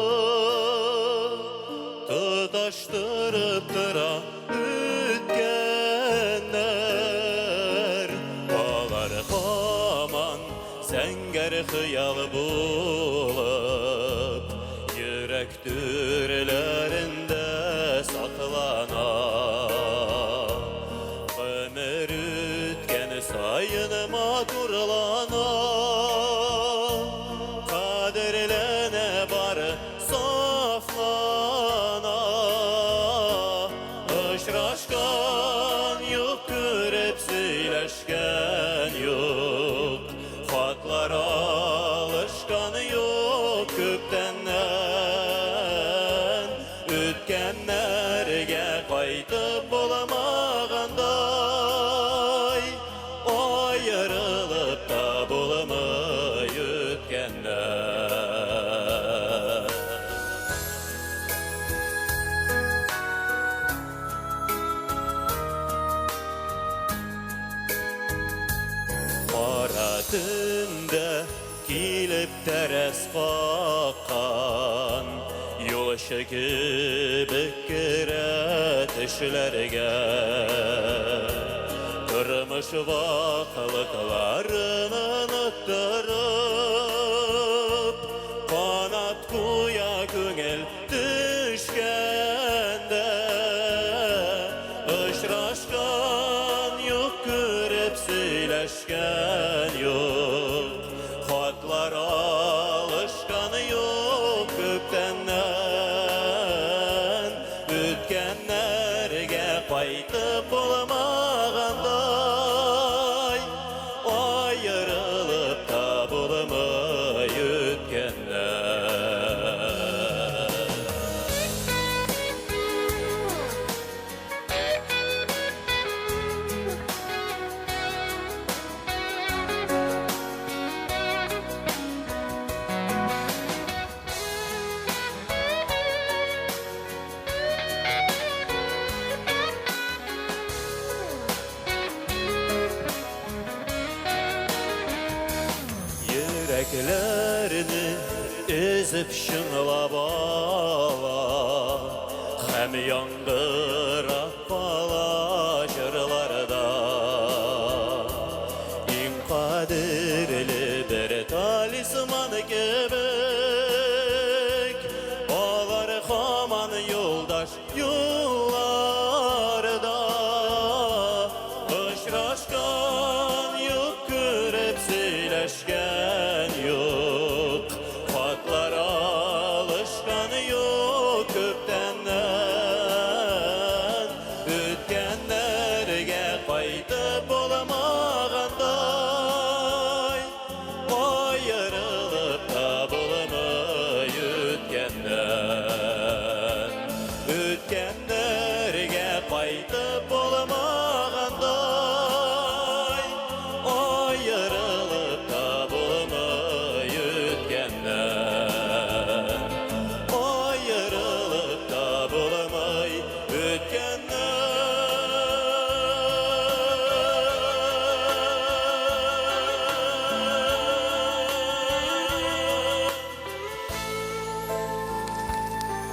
E: Тоташтырып тора үткәннәр. Алар һаман зәңгәр хыял булып, Йөрәк түрләрендә саклана. Гомер үткән саен матурлана, Кадерләнә бары Сафлана. Очрашкан юк, күреп сөйләшкән юк, Хатлар алышкан юк күптәннән. Үткәннәргә кайтып булмагандай, Аерылып та булмый үткәннән. Кара төндә килеп тәрәз каккан юл. Кояш кебек керә төшләргә. Тормыш ваклыкларын оныттырып, Канат куя күңел төшкәндә. Очрашкан юк, күреп сөйләшкән юк. Хатлар алышкан юк күптәннән. Үткәннәргә кайтып булмагандай, аерылып та булмый үткәннән. Йөрәкләрне өзеп чыңлап ала һәм яңгырап кала җырларда. Иң кадерле бер талисман кебек, алар һаман юлдаш юлларда. Очрашкан юк, күреп сөйләшкән юк, хатлар алышкан юк күптәннән. Үткәннәргә кайтып булмагандай, аерылып та булмый үткәннән. Үткәннәргә кайтып булмагандай, аерылып та булмый үткәннән. Аерылып та булмый үткәннән.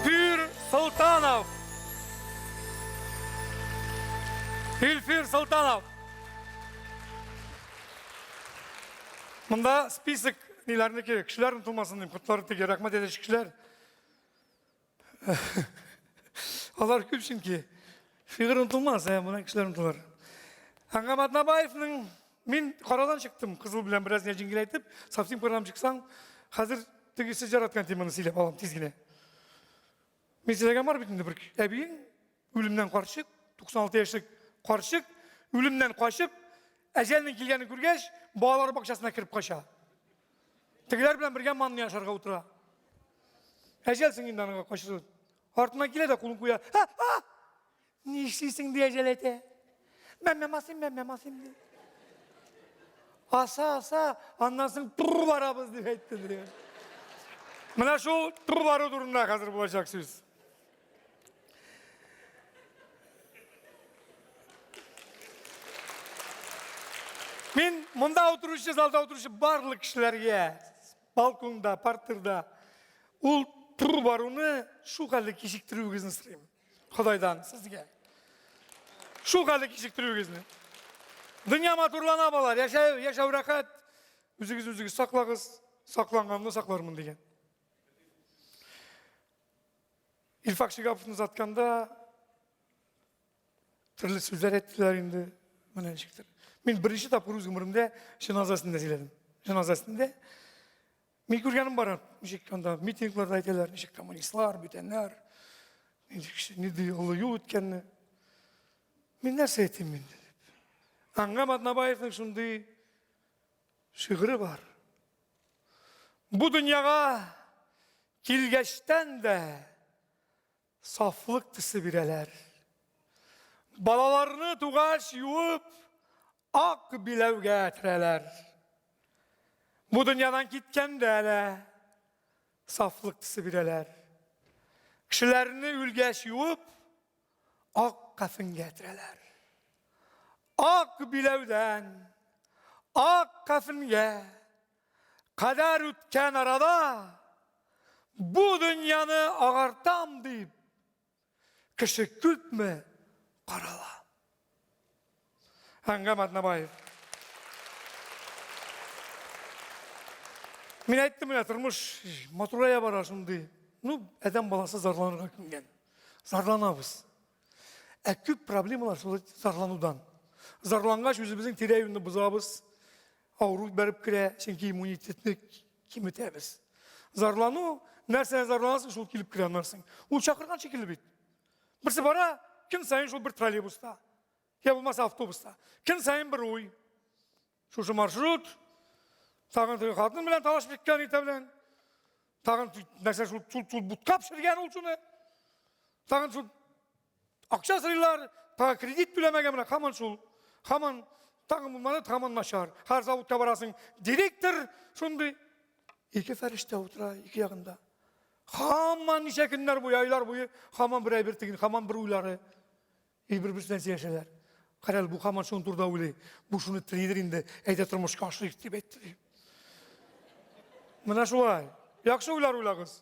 B: Пир Солтанов. Илфир Солтанов. Монда список ниләрнеке, кешеләр онытылмасын дип, котлары теге рәхмәт әйтәче кешеләр. Алар күп чөнки. Шигырь онытылмас, ә менә кешеләр онытылыр. Әнгам Атнабаевның мин карадан чыктым, кызыл белән бераз генә җиңеләйтеп, совсем карадан чыксаң, хәзер теге сез яраткан теманы сөйләп алам тиз генә. Мин сөйләгән бар бит инде бер әбиең үлемнән карчык, 96 яшьлек карчык үлемнән качып, әҗәлнең килгәнен күргәч, балалар бакчасына кереп кача. Тегеләр белән бергә манны ашарга утыра. Әҗәлсең инде анага качыру. Артыннан килә дә кулын куя. Ха, ха! Ни эшлисең ди әҗәл әйтә. Мәммәм асыйм, мәммәм асыйм ди. Аса, аса, аннан соң тур барабыз дип әйтте ди. Менә шул тур бару турында хәзер булачак сүз. Мин монда утыручы, залда утыручы барлык кешеләргә, балконда, партерда ул тур баруны шул хәлдә кичектерүегезне сорыйм. Ходайдан сезгә. Шул хәлдә кичектерүегезне. Дөнья матурлана балар, яшәү, яшәү рәхәт. Үзегез үзегез саклагыз, сакланганны саклармын дигән. Илфак Шигаповны озатканда төрле сүзләр әйттеләр инде. Менә ничектер. Мин беренче тапкыр үз гомеремдә җеназасында сөйләдем. Җеназасында мин күргәнем бар, ничек анда митингларда әйтәләр, ничек коммунистлар, бүтәннәр, ничек нинди олы юл үткәнне. Мин нәрсә әйтим инде дип. Әнгам Атнабаевның шундый шигыре бар. Бу дөньяга килгәчтән дә сафлык төсе бирәләр. Балаларны тугач юып, ак биләүгә терәләр. Бу дөньядан киткәндә дә сафлык төсе бирәләр. Кешеләрне үлгәч юып, ак кафенгә терәләр. Ак биләүдән, ак кафенгә кадәр үткән арада. Бу дөньяны агартам дип, кеше күпме карала. Әнгам Атнабаев. Мин әйттем менә тормыш матурая бара шундый. Ну, адәм баласы зарланырга күнгән. Зарланабыз. Ә күп проблемалар шул зарланудан. Зарлангач үзебезнең тирә-юньне бозабыз. Авыру бәреп керә, чөнки иммунитетны киметәбез. Зарлану, нәрсәдән зарланасың, шул килеп керә аннан соң. Ул чакырган шикелле бит. Берсе бара, көн саен шул бер троллейбуста, я булмаса автобуста. Көн саен бер уй. Шушы маршрут, тагын теге хатын белән талашып киткән иртә белән. Тагын нәрсә шул шул, шул бутка пешергән ул шуны. Тагын шул акча сорыйлар, тагын кредит түләмәгән менә һаман шул. Һаман тагын булмады, һаман начар. Һәр заводка барасың, директор шундый. Ике фәрештә утыра ике ягында. Һаман ничә көннәр буе, айлар буе, һаман бер әйбер тегин, һаман бер уйлары. И бер-берсенә сөйләшәләр. Карал, бу һаман шуның турында уйлый. Бу шуны телидер инде, әйдә тормышка ашырыйк дип әйтте. Ди. Менә шулай. Яхшы уйлар уйлагыз.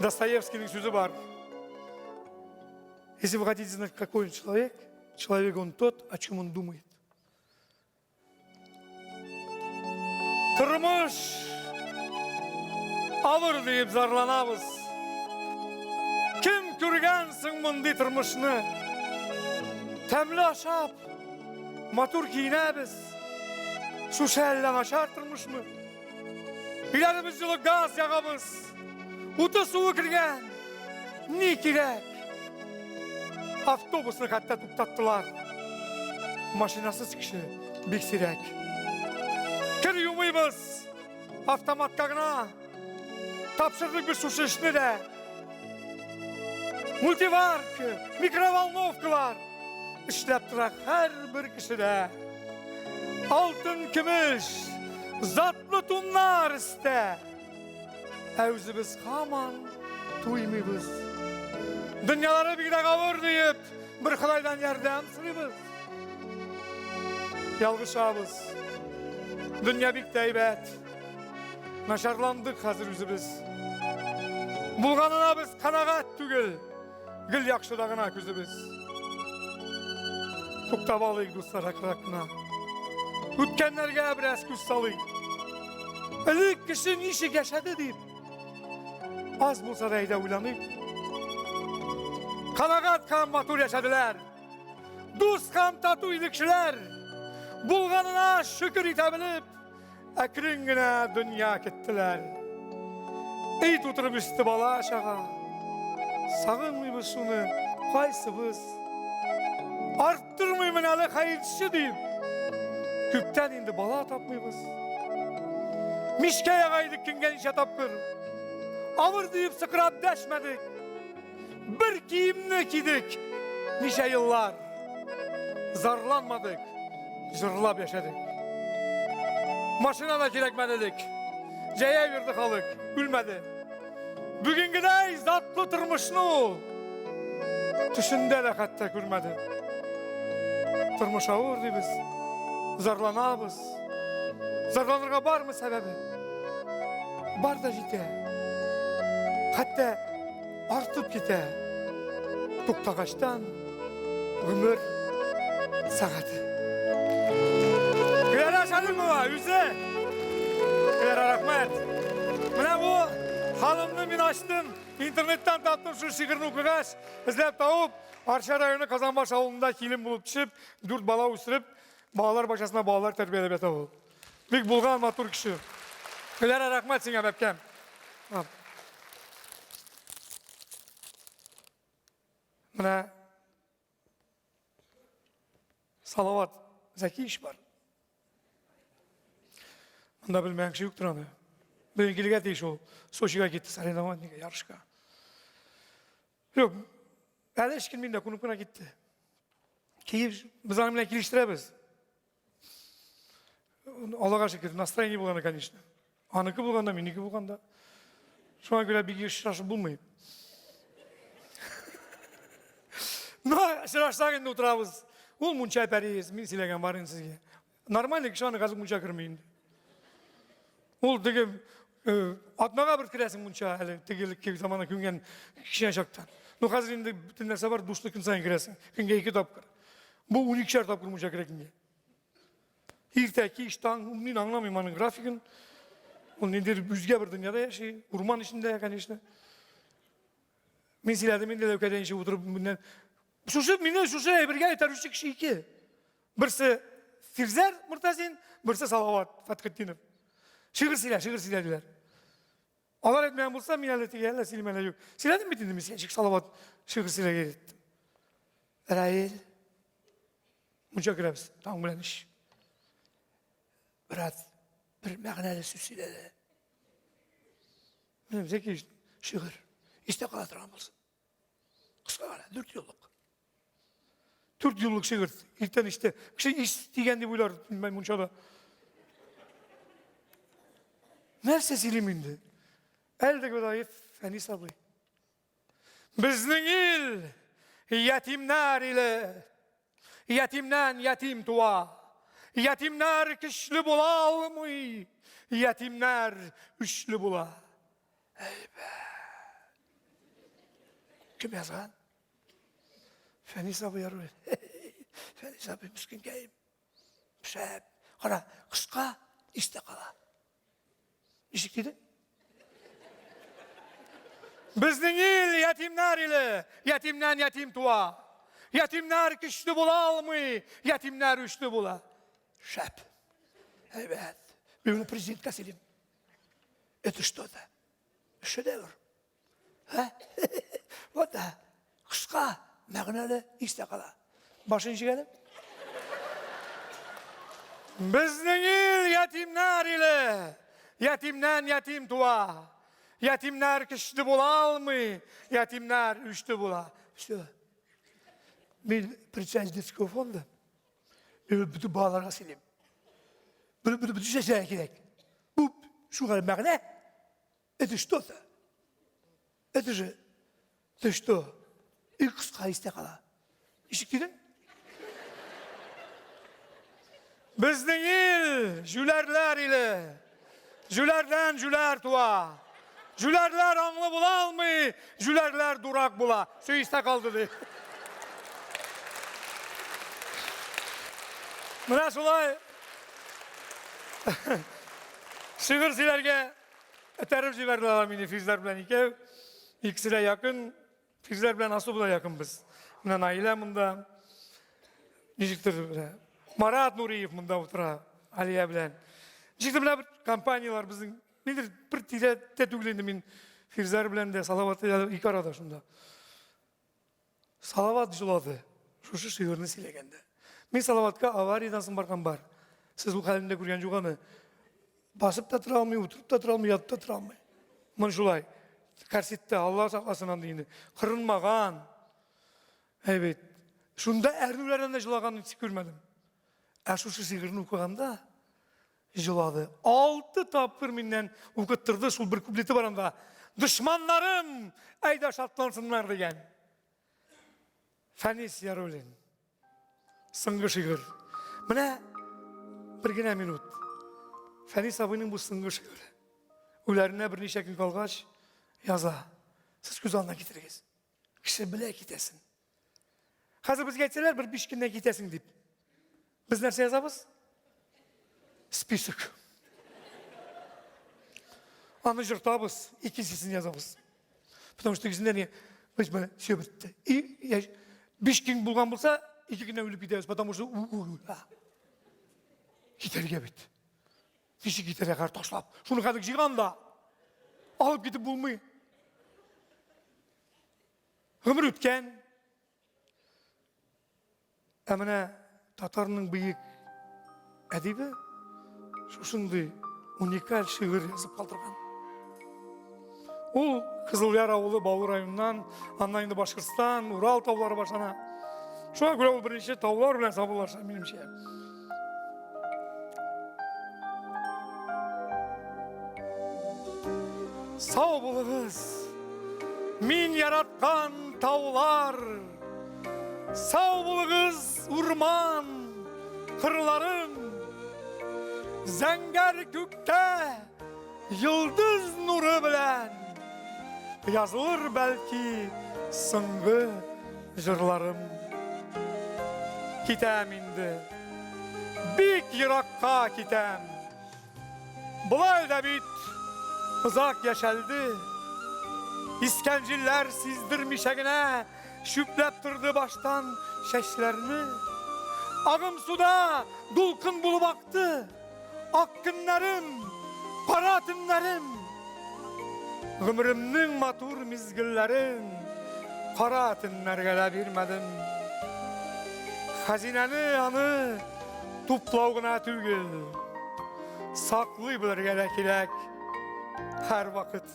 B: Достоевскийның сүзе бар. Если вы хотите знать, какой он человек, человек он тот, о чем он думает. Тормыш авыр диеп зарланабыз. Кем күргән соң мондый тормышны? Тәмле ашап, матур киенәбез. Шушы әллә начар тормышмы? Өйләребез җылы газ ягабыз. Уты суы кергән. Ни кирәк? Автобусны хәтта туктаттылар. Машинасыз кеше бик сирәк. Кер юмыйбыз. Автоматка гына. Тапшырдык без шушы эшне дә. Мультиварка, микроволновкалар эшләп тора һәрбер кешедә. Алтын көмеш, затлы туннар өстә. Ә үзебез һаман туймыйбыз. Дөньялары бигрәк авыр диеп, бер Ходайдан ярдәм сорыйбыз. Ялгышабыз. Дөнья бик тә әйбәт. Начарландык хәзер үзебез. Булганына без канәгать түгел. Гел яхшыда гына күзебез. Туктап алыйк, дуслар, әкрәк кенә. Үткәннәргә бераз күз салыйк. Элек кеше ничек яшәде дип, аз булса да әйдә уйланыйк. Канәгать һәм матур яшәделәр. Дус һәм тату иде кешеләр. Булганына шөкер итә белеп, Әкрен генә дөнья киттеләр. Өй тутырып үсте бала чага. Сагынмыйбыз шуны, кайсыбыз. Арттырмыймын әле хәерче дип. Күптән инде бала тапмыйбыз. Мичкә яга идек көнгә ничә тапкыр. Авыр диеп сыкрап дәшмәдек. Бер киемне кидек ничә еллар. Зарланмадык, җырлап яшәдек. Машина да кирәкмәде элек. Җәяү йөрде халык, үлмәде. Бүгенгедәй затлы тормышны ул төшендә дә хәтта күрмәде. Тормыш авыр дибез, зарланабыз. Зарланырга бармы сәбәбе? Бар да җитә. Хәтта артып китә. Туктагачтан гомер сәгате. Гөләрә Шәримова үзе. Гөләрә рәхмәт. Менә бу халымны мин ачтым. Интернеттан таптым шул шигырьне укыгач, эзләп табып, Арча районы Казанбаш авылында килен булып төшеп, дүрт бала үстереп, балалар бакчасында балалар тәрбияләп ята ул. Бик булган матур кеше. Гөләрә, рәхмәт сиңа, бәбкәм. Менә Салават Зәкиевич бар. Монда белмәгән кеше юктыр аны. Бүген килергә тиеш ул. Сочига китте соревнованиегә, ярышка. Юк, әле эш килмим дә, кунып кына китте. Киев, без аның белән килештерәбез. Аллага шөкер, настроение булганда, конечно. Аныкы булганда, минеке булганда. Шуңа күрә бик еш очрашып булмый. Но очрашсак инде утырабыз. Ул мунча пәриез, мин сөйләгән бар инде сезгә. Нормальный кеше аны хәзер мунча керми инде. Ул теге э, атнага бер керәсең мунча әле теге элекке замана күнгән кечкенә чакта. Ну хәзер инде бөтен нәрсә бар, душны көн саен керәсең. Көнгә ике тапкыр. Бу 12 тапкыр мунча керә көнгә. Иртә, кич, таң, мин аңламыйм аның графигын. Ул ниндидер үзгә бер дөньяда яши, урман эчендә, конечно. Мин сөйләдем инде ләүкәдә ничек утырып миннән. Шушы мине шушы әйбергә этәрүче кеше ике. Берсе Фирзәр Муртазин, берсе Салават Фәтхетдинов. Шигырь сөйлә, шигырь сөйлә диләр. Алар әйтмәгән булса, мин әле теге әллә сөйлим әллә юк. Сөйләдем бит инде мин сиңа, Салават шигырь сөйләргә өйрәттем. Раил, мунча керәбез, таң белән эш. Брат, бер мәгънәле сүз сөйләде. Менә всякий шигырь. Истә кала торган булсын. Кыска гына, дүрт юллык. Дүрт юллык шигырь. Иртән истә. Кеше ис дигән дип уйлар, мин мунчада. Нәрсә сөйлим инде? Әле дә Гөдаев Фәнис абый. Безнең ил ятимнәр иле. Ятимнән ятим туа. Ятимнәр көчле була алмый. Ятимнәр үчле була. Әйбәт. Кем язган? Фәнис абый Яруллин. Фәнис абый мескенкәем. Шәп. Кара, кыска истә кала. Ничек диде? Безнең ил ятимнәр иле, ятимнән ятим туа. Ятимнәр көчле була алмый, ятимнәр үчле була. Шәп. Әйбәт. Мин моны президентка сөйлим. Это что-то. Шедевр. Һә? Вот да. Кыска, мәгънәле, истә кала. Башын ничек әле? Безнең ил ятимнәр иле. Ятимнән ятим туа. Ятимнәр көчле була алмый, ятимнәр үчле була. Все. Мин председатель детского фонда. Мин бөтен балаларга сөйлим. Бөтен бөтен нәрсә кирәк. Бу шуңа мәгънә. Это что-то. Это же, ты что? И кыска истә кала. Ничек дидең? Безнең ил җүләрләр иле. Җүләрдән җүләр туа. Җүләрләр аңлы була алмый, җүләрләр дурак була. Все истә калды ди. Менә шулай шигырь сөйләргә Этәреп җибәрделәр алар мине Фирзәр белән икәү. Икесе дә якын. Фирзәр белән особо да якын без. Менә Наилә монда. Ничектер менә Марат Нуриев монда утыра Алия белән. Ничектер менә бер компанияләр безнең нидер бер тирәдә түгел инде мин Фирзәр белән дә Салават ике арада шунда. Салават җылады шушы шигырьне сөйләгәндә. Мин Салаватка авариядән соң барган бар. Сез ул хәлендә күргән юк аны. Басып та тора алмый, утырып та тора алмый, ятып та тора алмый. Мон шулай. Корсетта, Алла сакласын андый инде. Кырынмаган. Әйбәт. Шунда әрнүләрдән дә җылаганын күрмәдем. Ә шушы шигырьне укыганда Җылады. Алты тапкыр миннән укыттырды, шул бер куплеты бар анда. Дошманнарым, әйдә шатлансыннар дигән. Фәнис Яруллин. Соңгы шигырь. Менә бер генә минут. Фәнис абыйның бу соңгы шигыре. Үләренә берничә көн калгач яза. Сез күз алдына китерегез. Кеше белә китәсен. Хәзер безгә әйтсәләр, бер биш көннән китәсең дип. Без нәрсә язабыз? Список. Аны жыртабыз, икенчесен язабыз. Потому что икенчесендә не, без менә все бетте. И биш көн булган булса, ике көннән үлеп китәбез, потому что китәргә бит. Ничек китәргә хәзер ташлап? Шуны хәзер җыйган да алып китеп булмый. Гомер үткән. Ә менә татарның бөек әдибе шушындый уникаль шигырь язып калдырган. Ул Кызылъяр авылы Баулы районыннан, аннан инде Башкортстан, Урал таулары башлана. Шуңа күрә ул беренче таулар белән саубуллаша, минемчә. Сау булыгыз, мин яраткан таулар. Сау булыгыз, урман, кырларым. Зәңгәр күктә йолдыз нуры белән язылыр бәлки соңгы җырларым. Китәм инде. Бик еракка китәм. Болай да бит озак яшәлде. Искән җилләр сиздермичә генә чүпләп торды баштан чәчләрне. Агым суда дулкын булып акты. Ак көннәрем, кара төннәрем. Гомеремнең матур мизгелләрен кара төннәргә дә бирмәдем. Хәзинәне аны туплау гына түгел, саклый белергә дә кирәк һәрвакыт.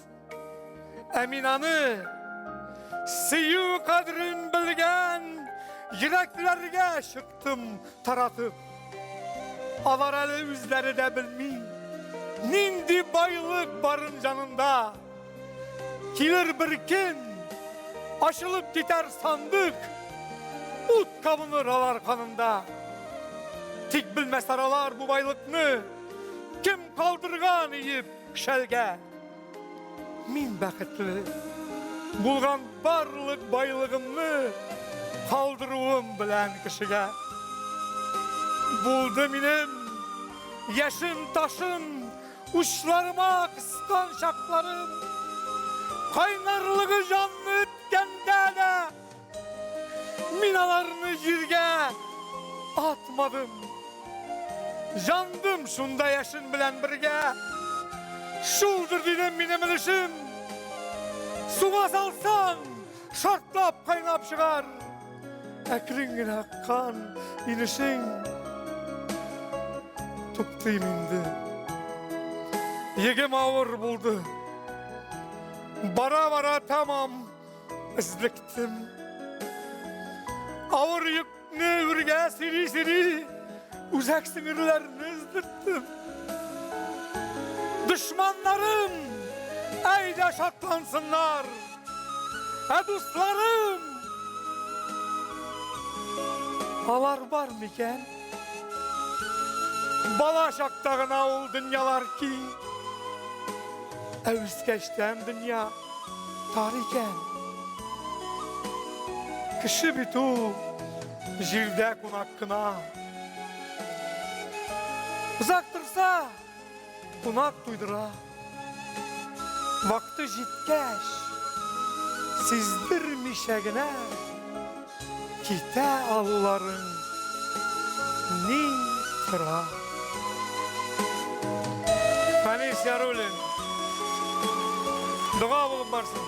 B: Ә мин аны сөю кадерен белгән йөрәкләргә чыктым таратып. Алар әле үзләре дә белми, нинди байлык барын җанында. Килер бер көн, ачылып китәр сандык, ут кабыныр алар канында. Тик белмәсләр алар бу байлыкны, кем калдырган иеп шәлгә. Мин бәхетле, булган барлык байлыгымны калдыруым белән кешегә. Булды минем яшем ташым, Учларыма кыскан чакларым, Кайнарлыгы җанны өткәндә дә, Мин аларны җиргә атмадым. Җандым шунда яшен белән бергә. Шулдыр дидем минем өлешем. Суга салсаң, шартлап кайнап чыгар. Әкрен генә аккан инешең. Туктыйм инде. Егем авыр булды. Бара-бара тамам өзлектем. Авыр йөкне үргә сөйри-сөйри үзәк сеңерләрне өздерттем. Дошманнарым әйдә шатлансыннар. Ә дусларым алар бар микән? Бала чакта гына ул дөньялар киң. Ә үскәчтән дөнья тар икән. Кеше бит ул җирдә кунак кына. Озак торса, кунак туйдыра. Вакыты җиткәч, сиздермичә генә китә алуларың ни тора. Фәнис Яруллин. Дога булып барсын.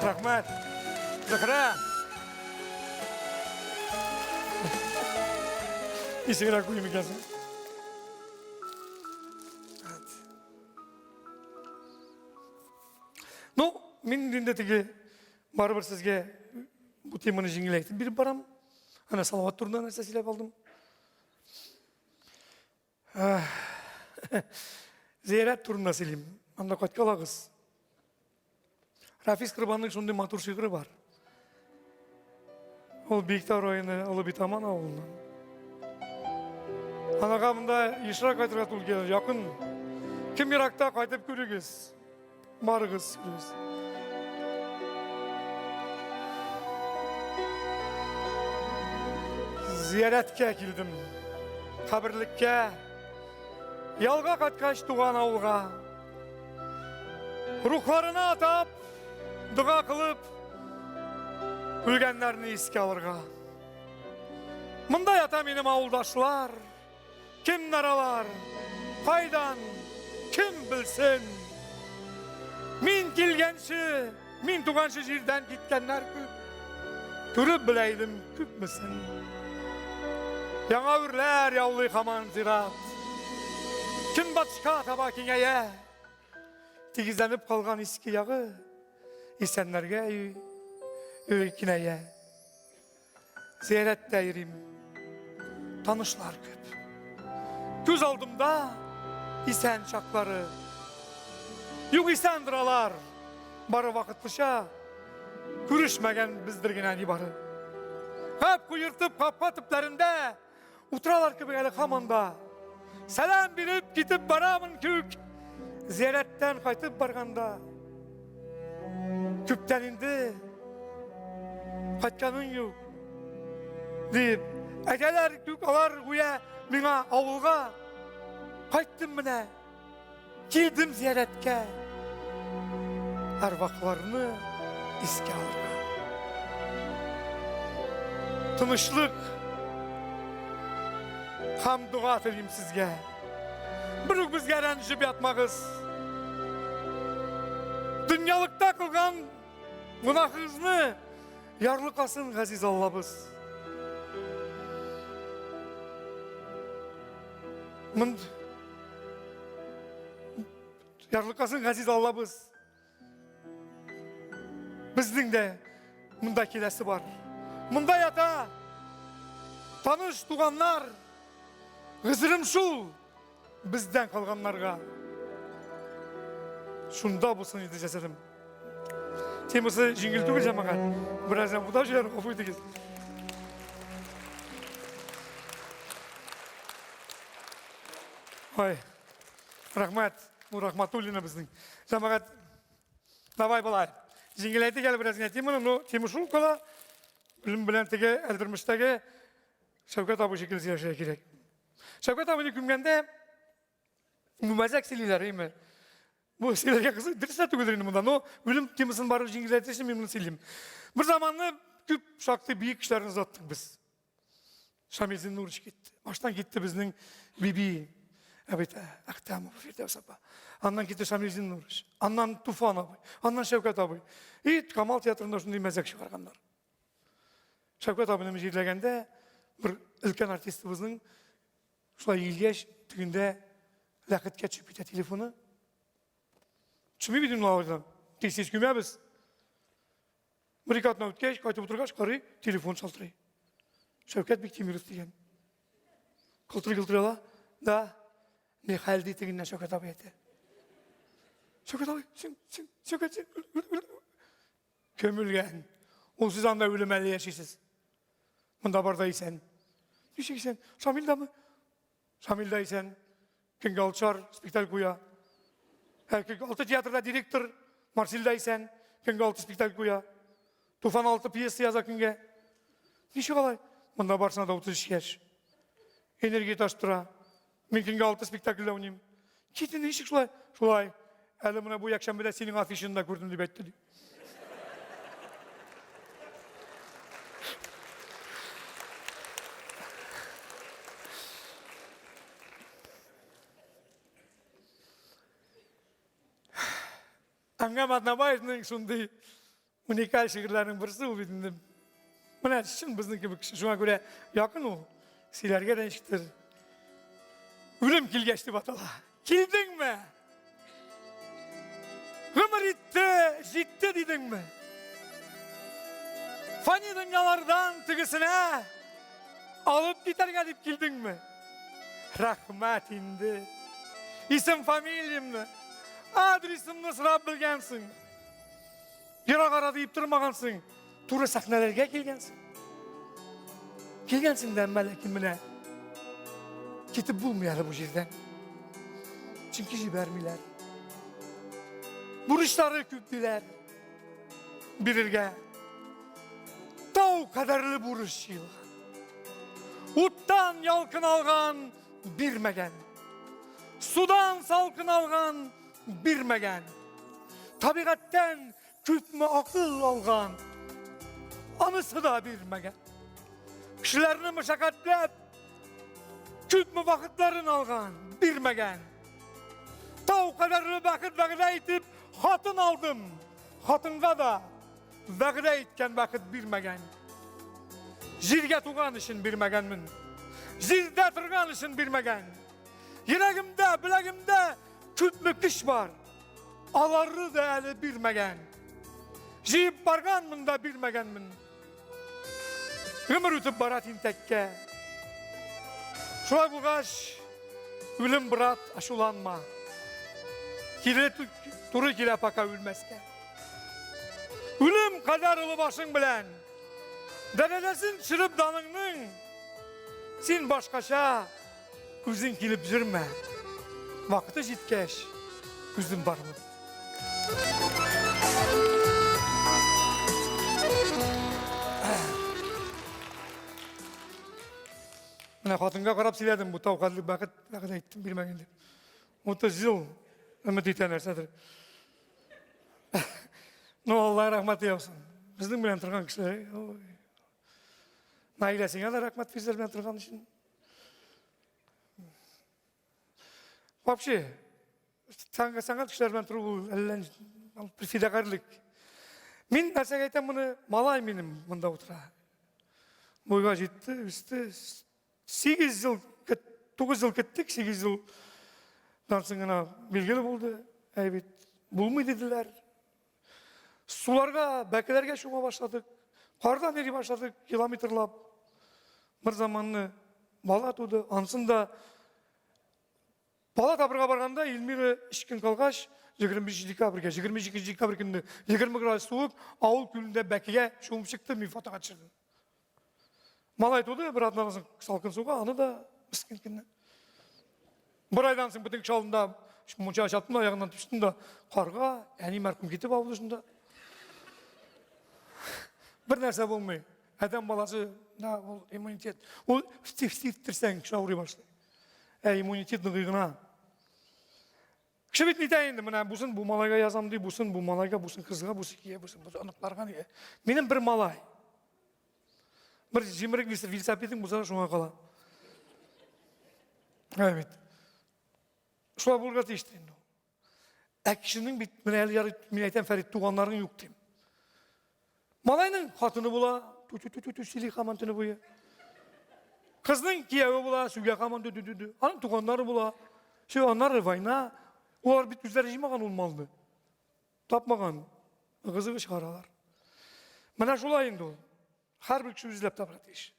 B: Рәхмәт. Зөһрә. Ничегрәк уйым икәнсең? Ну, мин инде теге барыбер сезгә бу теманы җиңеләйтеп биреп барам. Әнә Салават турында нәрсә сөйләп алдым. Зиярәт турында сөйлим. Анда кайткалагыз. Рафис Корбанның шундый матур шигыре бар. Ул Биектау районы Олы Битаман авылыннан. Анага монда ешрак кайтырга туры килә, якын. Кем еракта кайтып күрегез. Барыгыз, күрегез. Зиярәткә килдем. Каберлеккә. Ялга кайткач туган авылга. Рухларына атап, дога кылып, үлгәннәрне искә алырга. Монда ята минем авылдашлар. Кемнәр алар? Кайдан? Кем белсен? Мин килгәнче, мин туганчы җирдән киткәннәр күп. Күреп белә идем күпмесен. Яңа үрләр яулый хаман зират. Көнбатышка таба киңәя. Тигезләнеп калган иске ягы исәннәргә өйкинәя. Зиярәттә йөрим. Танышлар күп. Күз алдымда исән чаклары. Юк исәндер алар. Бары вакытлыча күрешмәгән бездер генә нибары. Кап куертып капка төпләрендә утыралар кебек әле һаман да. Сәлам биреп китеп барамын күк. Зиярәттән кайтып барганда. Күптән инде кайтканың юк. Дип, әйтәләр күк алар гүя миңа авылга. Кайттым менә. Килдем зиярәткә. Әрвахларны искә алырга. Тынычлык һәм дога телим сезгә. Бер үк безгә рәнҗеп ятмагыз. Дөньялыкта кылган гөнаһыгызны ярлыкасын газиз Аллабыз. Мын Ярлыкасын газиз Аллабыз. Безнең дә монда киләсе бар. Монда ята таныш туганнар. Гызырым шул бездән калганнарга. Шунда булсын иде җәсәдем. Темасы җиңел түгел җәмәгать. Бераздан бутап җибәрдем, гафу итегез. Ой, рәхмәт, бу Рахматуллина безнең. Җәмәгать, давай болай. Җиңеләйтик әле бераз генә теманы, но тема шул кала. Үлем белән теге Әлдермештәге Шәүкәт абый шикелле сөйләшергә кирәк. Шәүкәт абыйны күмгәндә мәзәк сөйлиләр, әйме? Бу сөйләргә кызык, дөрес тә түгелдер инде монда, но үлем темасын барып җиңеләйтер өчен мин моны сөйлим. Бер заманны күп шактый бөек кешеләрне озаттык без. Шамил Зиннурович китте. Баштан китте безнең Биби Әбит Әхтәмова Фирдәүс апа. Аннан китте Шамил Зиннурович. Аннан Туфан абый. Аннан Шәүкәт абый. И Камал театрында шундый мәзәк чыгарганнар. Шәүкәт абыйны җирләгәндә бер өлкән артистыбызның шулай иелгәч, тегендә ләхеткә төшеп китә телефоны. Төшми бит инде алардан. Тиз-тиз күмәбез. Бер ике атна үткәч, кайтып утыргач, карый, телефон шалтырый. Шәүкәт Биктимиров дигән. Кылтырый-кылтырый ала. Да, не хәл ди тегеннән Шәүкәт абый әйтә. Шәүкәт абый, син, син, Шәүкәт, син. Кем үлгән? Ул сез анда үлем әле яшисез. Монда бар да исән. Ничек исән? Шамил дамы? Шамил дә исән. Көнгә алчар спектакль куя. Алты театрда директор Марсил дә исән. Көнгә алты спектакль куя. Туфан алты пьеса яза көнгә. Ничек алай? Монда барсына да 33 яшь. Энергия ташып тора. Мин көнгә алты спектакльдә уйныйм. Китте ничек шулай? Шулай. Әле менә бу якшәмбедә синең афишыңны да күрдем дип әйтте ди. Әнгам Атнабаевның шундый уникаль шигырьләренең берсе ул бит инде. Менә чын безнең кебек кеше. Шуңа күрә якын ул. Сөйләргә дә ничектер. Үлем килгәч дип атала. Килдеңме? Гомер итте, җитте дидеңме? Фани дөньялардан тегесенә алып китәргә дип килдеңме? Рәхмәт инде. Исем фамилиямне, адресымны сорап белгәнсең. Ерак ара диеп тормагансың. Туры сәхнәләргә килгәнсең. Килгәнсең дә, әмма ләкин менә китеп булмый әле бу җирдән. Чөнки җибәрмиләр. Бурычлары күп диләр. Бирергә. Тау кадәрле бурыч җыелган. Уттан ялкын алган, бирмәгән. Судан салкын алган, бирмәгән. Табигатьтән күпме акыл алган, анысы да бирмәгән. Кешеләрне мәшәкатьләп, күпме вакытларын алган, бирмәгән. Тау кадәрле бәхет вәгъдә итеп, хатын алдым. Хатынга да вәгъдә иткән бәхет бирмәгән. Җиргә туган өчен бирмәгәнмен. Җирдә торган өчен бирмәгән. Йөрәгемдә, беләгемдә күпме көч бар. Алары да әле бирмәгән. Җыеп барганмын да бирмәгәнмен. Гомер үтеп бара тинтәккә. Шулай булгач, үлем брат, ачуланма. Кире туры килә пока үлмәскә. Үлем кадәр олы башың белән. Дәрәҗәсен төшереп даныңның. Син башкача. Үзең килеп йөрмә. Вакыты җиткәч, үзем бармын. Менә хатынга карап сөйләдем, бу тау хәтле бәхет вәгъдә иттем, бирмәгән дип. 30 ел өмет итә нәрсәдер. Ну, Алла рәхмәт яусын. Безнең белән торган кешеләр. Наилә, сиңа да рәхмәт безләр белән торган өчен. Вообще, сәнгать кешеләр белән тору ул әллә бер фидакарьлек. Мин нәрсәгә әйтәм моны, малай минем монда утыра. Буйга җитте, үсте. 8 ел, 9 ел көттек, 8 елдан соң гына билгеле булды. Әй бит, булмый диделәр. Суларга, бәкеләргә чума башладык. Кардан йөри башладык, километрлап. Бер заманны бала туды. Ансын да бала табырга барганда Эльмира өч көн калгач, 25 декабрьгә, 22 декабрь көнне 20 градус суык, авыл күлендә бәкегә чумып чыкты, мин фотога төшердем. Малай туды, бер атнадан соң салкын суга, аны да мескен көнне. Бер айдан соң бөтен кеше алдында мунчага чаптым да, аягыннан төштем дә, карга, әни мәрхүм китеп авылды шунда. Бер нәрсә булмый. Адәм баласы, да, ул иммунитет. Ул сифтерсәң, кеше авырый башлый. Ә иммунитет ныгый гына. Кеше бит нитә инде, менә бусын бу малайга язам ди, бусын бу малайга, бусын кызга, бусы кия, бусын бусы оныкларга нигә. Минем бер малай. Бер җимерек велосипедың булса шуңа кала. Әй бит. Шулай булырга тиеш инде. Ә кешенең бит менә әле ярый, мин әйтәм, Фәрит, туганнарың юк дим. Малайның хатыны була, ту-ту-ту-ту сөйли һаман төне буе. Кызның кияве була, сүгә һаман ту-ту-ту. Аның туганнары була. Все, аннары война. Улар бит үзләре җыймаган ул малны. Тапмаган. Ыгы-зыгы чыгаралар. Менә шулай инде ул. Һәрбер кеше үзләп табырга тиеш.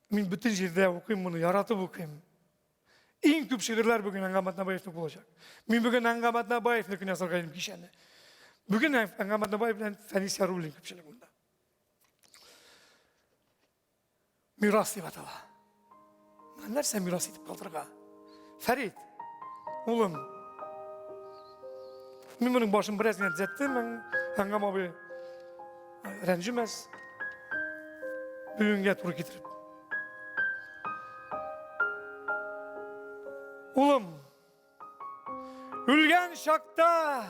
B: Мин бөтен җирдә укыйм моны, яратып укыйм. Иң күп шигырьләр бүген Әнгам Атнабаевның булачак. Мин бүген Әнгам Атнабаевныкын язарга идем кичәне. Бүген Әнгам Атнабаев белән Фәнис Яруллин күпчелек монда. Мирас дип атала. Менә нәрсә мирас итеп калдырырга? Фәрит, улым, мин моның башын бераз генә төзәттем, Әнгам абый рәнҗемәс. Бүгенгә туры китереп. Улым, үлгән чакта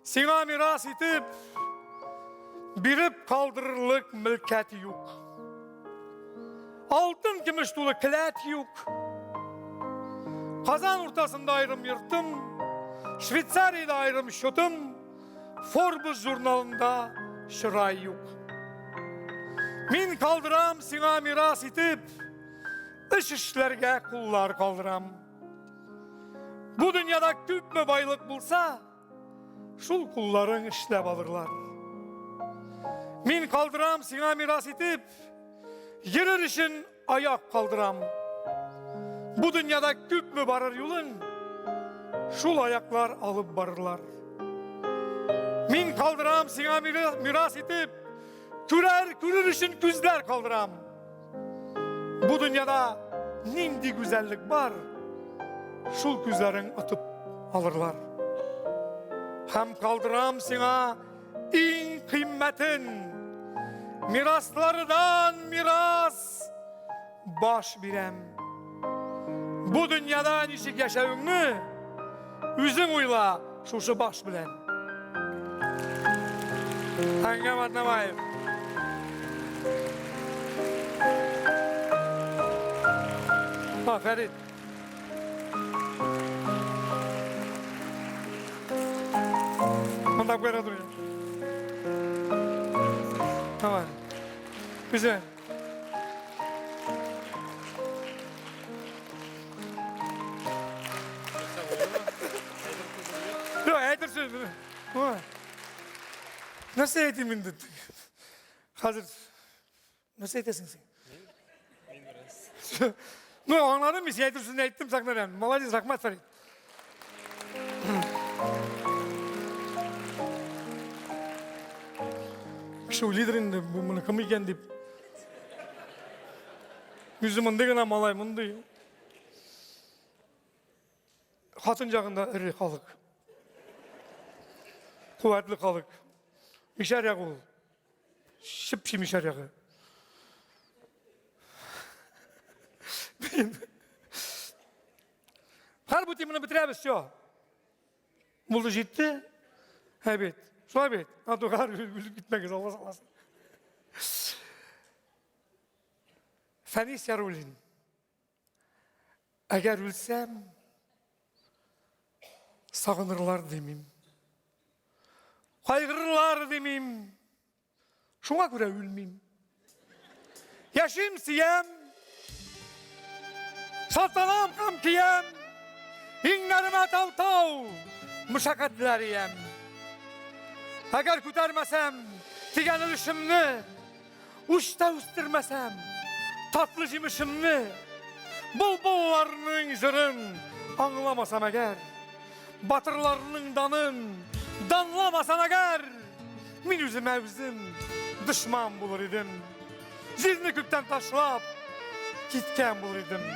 B: сиңа мирас итеп биреп калдырырлык мөлкәт юк. Алтын көмеш тулы келәт юк. Казан уртасында аерым йортым, Швейцариядә аерым счетым, Forbes журналында чырай юк. Мин калдырам сиңа мирас итеп, эш эшләргә куллар калдырам. Бу дөньяда күпме байлык булса, шул кулларың эшләп алырлар. Мин калдырам сиңа мирас итеп, йөрер өчен аяк калдырам. Бу дөньяда күпме барыр юлың, шул аяклар алып барырлар. Мин калдырам сиңа мирас итеп, күрер, күрер өчен күзләр калдырам. Бу дөньяда нинди гүзәллек бар, шул күзләрең отып алырлар. Һәм калдырам сиңа иң кыйммәтен, мираслардан мирас баш бирәм. Бу дөньяда ничек яшәвеңне үзең уйла шушы баш белән. Әнгам Атнабаев. Ha, Ferit. Монда куярга туры. Давай. Güzel. Yok, әйтер сүз. Нәрсә әйтим инде? Хәзер Нәрсә әйтәсең син?
E: Мин бераз.
B: Ну, аңладым мин, син әйтер сүзне әйттем сәхнәдән. Молодец, рәхмәт, Фәрит. Кеше уйлыйдыр инде, бу моны кем икән дип. Үзе мондый гына малай, мондый. Хатын ягында эре халык. Куәтле халык. Мишәр ягы ул. Чып-чи мишәр ягы. Хәр бу теманы бетерәбез, все. Булды җитте. Ә бит. Шулай бит. Атугар үлеп китмәгез, Алла сакласын. Фәнис Яруллин. Әгәр үлсәм, сагынырлар димим. Кайгырырлар димим. Шуңа күрә үлмим. Яшим, сөям. Шатланам һәм киям. Иңнәремә тау-тау мөшәкатьләр иям. Әгәр күтәрмәсәм дигән өлешемне, Учта үстермәсәм, татлы җимешемне, Былбылларның җырын аңламасам әгәр, Батырларның данын данламасам әгәр, Мин үземә үзем дошман булыр идем. Җирне күптән ташлап, киткән булыр идем.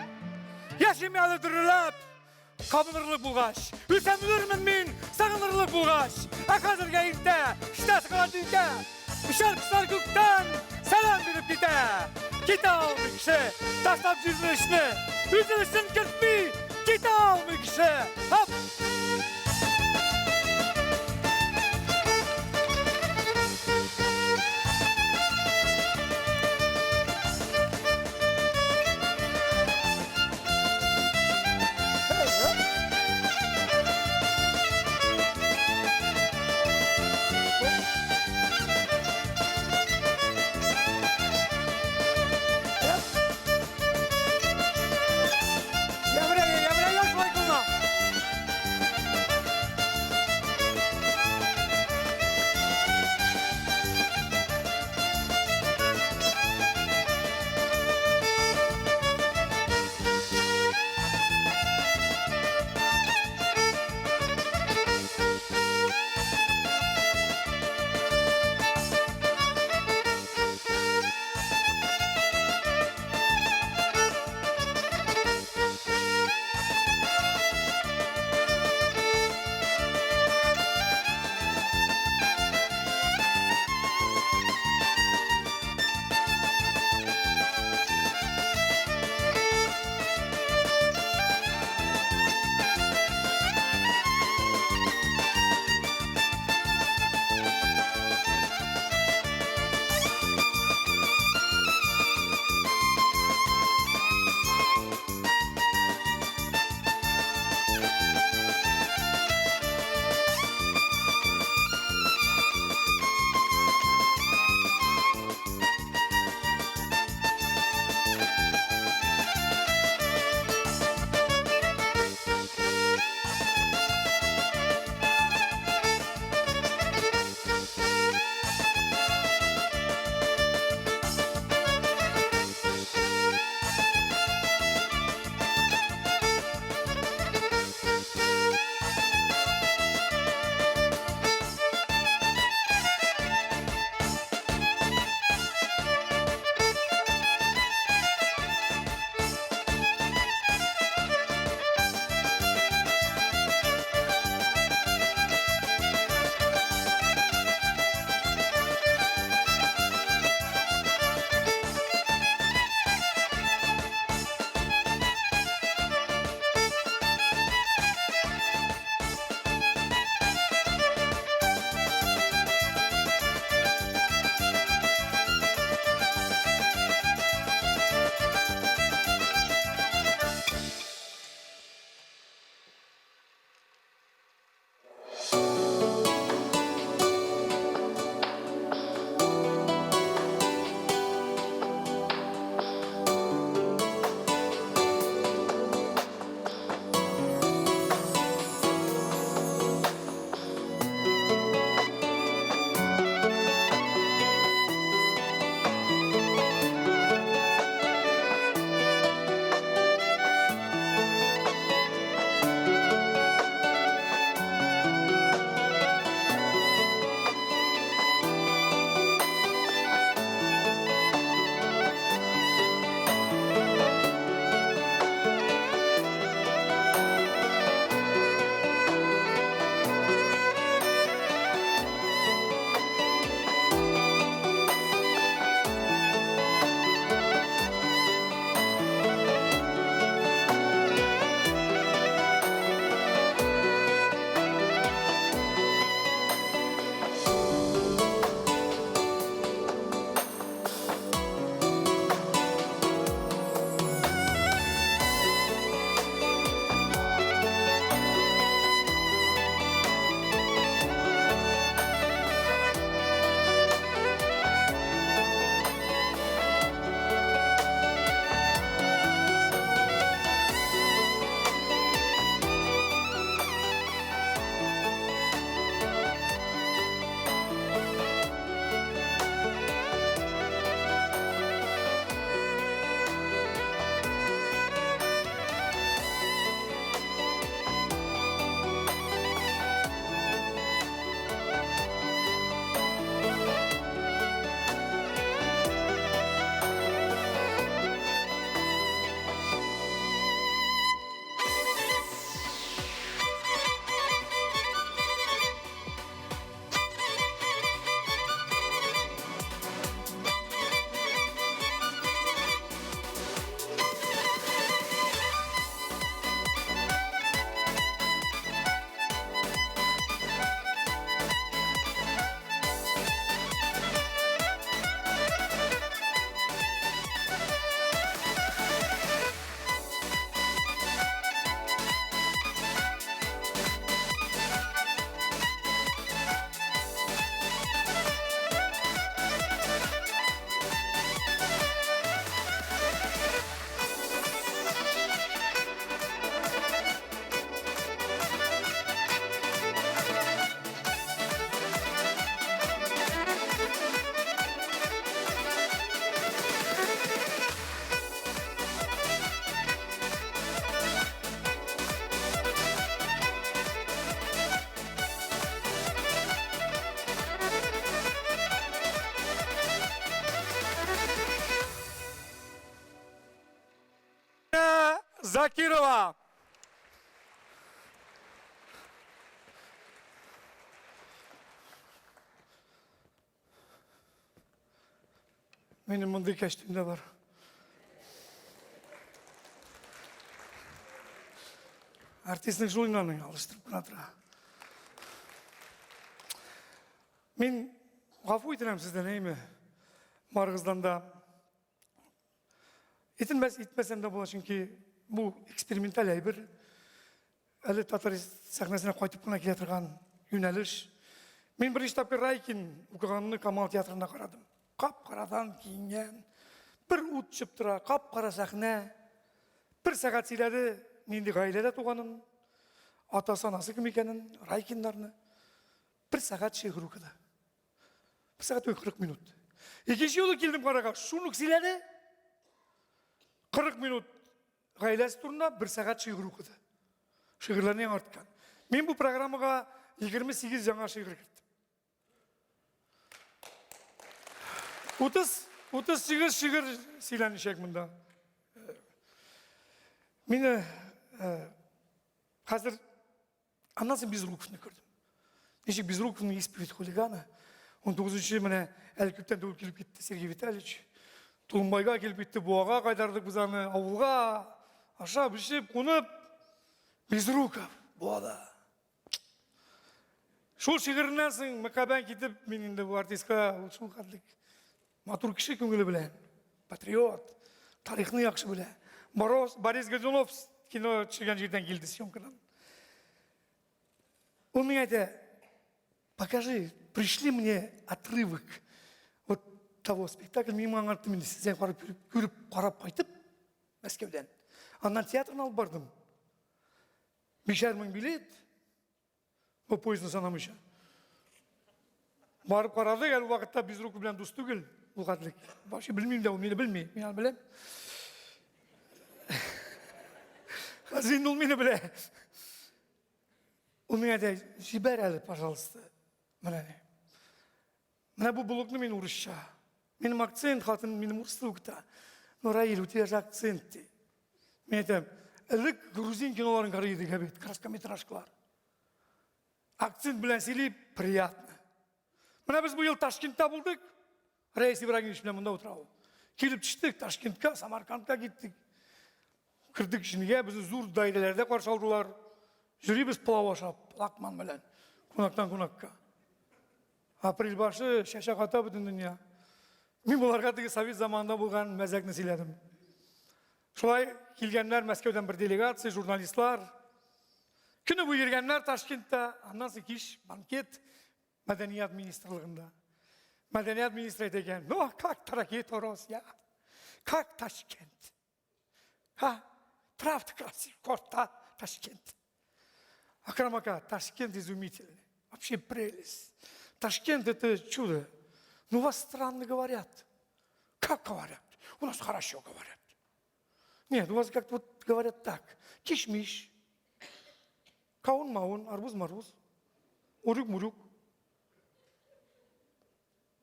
B: Яшим әле дөрләп, Кабынырлык булгач, үлсәм үлермен мин, сагынырлык булгач. Ә хәзергә иртә, эштә сыгыла тилкә. Очар кошлар күктән сәлам биреп китә. Китә алмый кеше, ташлап җирне эшне. Үз өлешен кертми, китә алмый кеше. Һап! Алинә Закирова. Минем мондый кәчтүм дә бар. Артистның шул инде аның алыштырып кына тора. Мин гафу итәм сездән, әйме? Барыгыздан да Итенмәс, итмәсәм дә була, чөнки бу эксперименталь әйбер. Әле татар сәхнәсенә кайтып кына килә торган юнәлеш. Мин беренче тапкыр Райкин укыганны Камал театрында карадым. Кап-карадан киенгән, бер ут төшеп тора, кап-кара сәхнә. Бер сәгать сөйләде, нинди гаиләдә туганын, атасы, анасы кем икәнен, Райкиннарны. Бер сәгать шигырь укыды. Бер сәгать 40 минут. Икенче юлы килдем карага, шуны ук сөйләде. 40 минут гаиләсе турында бер сәгать шигырь укыды. Шигырьләрне яңарткан. Мин бу программага 28 яңа шигырь керттем. 30 38 шигырь сөйләнәчәк монда. Мине хәзер Аннан соң Безруковны күрдем. Ничек Безруковның исповедь хулигана. 19-нчы менә әле күптән түгел килеп китте Сергей Витальевич. Тулымбайга килеп китте, Буага кайтардык без аны, авылга ашап, эчеп, кунып. Безруков Буада. Шул шигыреннән соң мөкабән китеп, мин инде бу артистка ул шул хәтлек матур кеше күңеле белән, патриот, тарихны яхшы белә. Борис, Борис Годунов кино төшергән җирдән килде съемкадан. Ул миңа әйтә, покажи, пришли мне отрывок вот того спектакля. Мин аңа аңлаттым инде, сездән карап, күреп, карап кайтып, Мәскәүдән. Аннан театрына алып бардым. 5,5 мең билет. Бу поездны санамыйча. Барып карадык, әле вакытта Безруков белән дус түгел. Ул хәтлек. Вообще белмим дә, ул мине белми. Мин аны беләм. Хәзер инде ул мине белә. Ул миңа әйтә, җибәр әле, пожалуйста. Менә ни. Менә бу блокны мин урысча. Минем акцент, хатын минем урыс теле укыта. Ну, Раиль, у тебя же акцент, ди. Мин әйтәм, элек грузин киноларын карый идек бит, короткометражкалар. Акцент белән сөйли, приятно. Менә без бу ел Ташкентта булдык. Рәис Ибрагимович белән монда утыра ул. Килеп төштек Ташкентка, Самаркандка киттек. Кердек эченегә, безне зур даирәләрдә каршы алдылар. Йөрибез пылау ашап, лакман белән, кунактан кунакка. Апрель башы чәчәк ата бөтен дөнья. Мин боларга теге совет заманында булган мәзәкне сөйләдем. Шулай килгәннәр Мәскәүдән бер делегация, журналистлар. Көне буе йөргәннәр Ташкентта, аннан соң кич банкет мәдәният министрлыгында. Мәдәният министры әйтә икән, ну а как, дорогие Россия, как Ташкент? Ха, правда красив, город Ташкент. Акрам ака, Ташкент изумительный. Вообще прелесть. Ташкент это чудо. Но у вас странно говорят. Как говорят? У нас хорошо говорят. Нет, у вас как-то вот говорят так. Кишмиш, каун-маун, арбуз-марбуз, урюк-мурюк.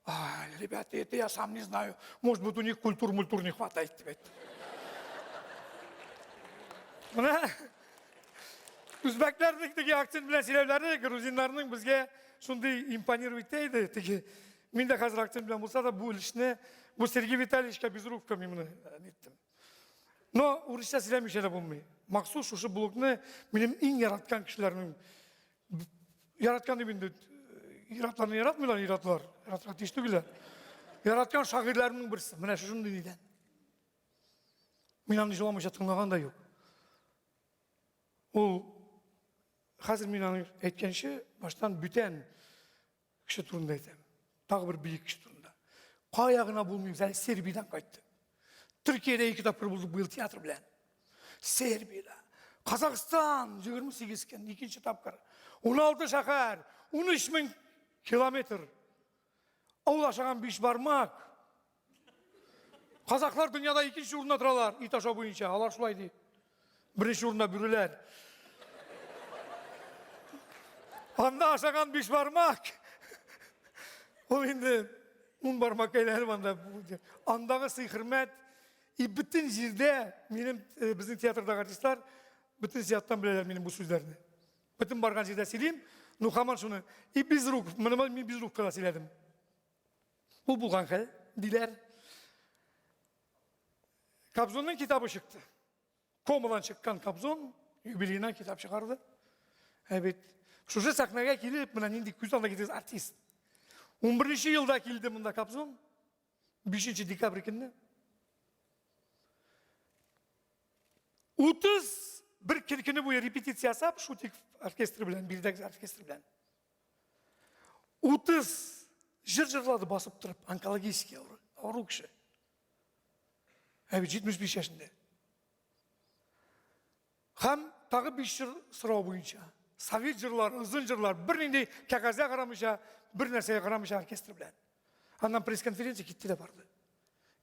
B: Ай, ребята, это я сам не знаю. Может быть, у них культур-мультур не хватает. Ведь. Менә үзбәкләрнең теге акцент белән сөйләүләре грузиннарның безгә шундый импонировать итә иде. Теге мин дә хәзер акцент белән булса да бу өлешне бу Сергей Витальевичка Безруковка мин моны э, ниттем. Но урысча сөйләмичә дә булмый. Махсус шушы блокны минем иң яраткан кешеләрнең яраткан дип инде ир-атларны яратмыйлар ир-атлар, яратырга тиеш түгелләр. Яраткан шагыйрьләрнең берсе. Менә шушындый нидән. Мин аны җыламыйча тыңлаган да юк. Ул хәзер мин аны әйткәнче баштан бүтән кеше турында әйтәм. Тагы бер бөек кеше турында. Кая гына булмыйбыз, әле Сербиядән кайттык. Төркиядә ике тапкыр булдык быел театр белән. Сербиядә. Казахстан 28 көн, икенче тапкыр. 16 шәһәр, 13 мең километр. Авыл ашаган биш бармак. Казахлар дөньяда икенче урында торалар ит ашау буенча. Алар шулай ди. Беренче урында бүреләр. Анда ашаган биш бармак. Ул инде ун бармак әйләнеп анда. Андагы сый-хөрмәт. И бөтен җирдә минем э, безнең театрдагы артистлар бөтен зияттан беләләр минем бу сүзләрне. Бөтен барган җирдә сөйлим, ну һаман шуны. И Безруков, моны мин Безруковка да сөйләдем. Ул булган хәл, диләр. Кобзонның китабы чыкты. Комадан чыккан Кобзон юбилеена китап чыгарды. Ә бит шушы сәхнәгә килеп, менә нинди күз алдына китерегез артист. 11 елда килде монда Кобзон. 5 декабрь көнне. 31 көн көне буе репетиция ясап, Шутик оркестры белән, Бирдәк оркестры белән. 30 җыр җырлады басып торып, онкологический авыру, авыру кеше. Ә бит 75 яшендә. Һәм тагы 5 җыр сорау буенча. Совет җырлары, озын җырлар, бернинди кәгазьгә карамыйча, бер нәрсәгә карамыйча оркестр белән. Аннан пресс-конференция китте дә барды.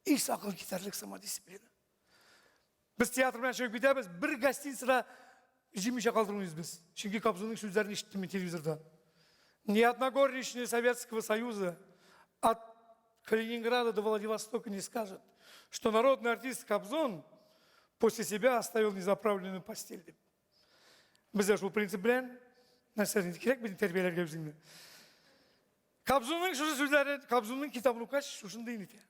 B: Ис акыл китәрлек самодисциплина. Без театр белән чыгып китәбез, бер гостиницада җимичә калдырмыйбыз без. Чөнки Кобзонның сүзләрен ишеттем мин телевизордан. Ни одна горничная Советского Союза от Калининграда до Владивостока не скажет, что народный артист Кобзон после себя оставил незаправленную постель дип. Без дә шул принцип белән нәрсә кирәк бит тәрбияләргә үзеңне. Кобзонның шушы сүзләре, Кобзонның китабын укыгач, шушындый инде.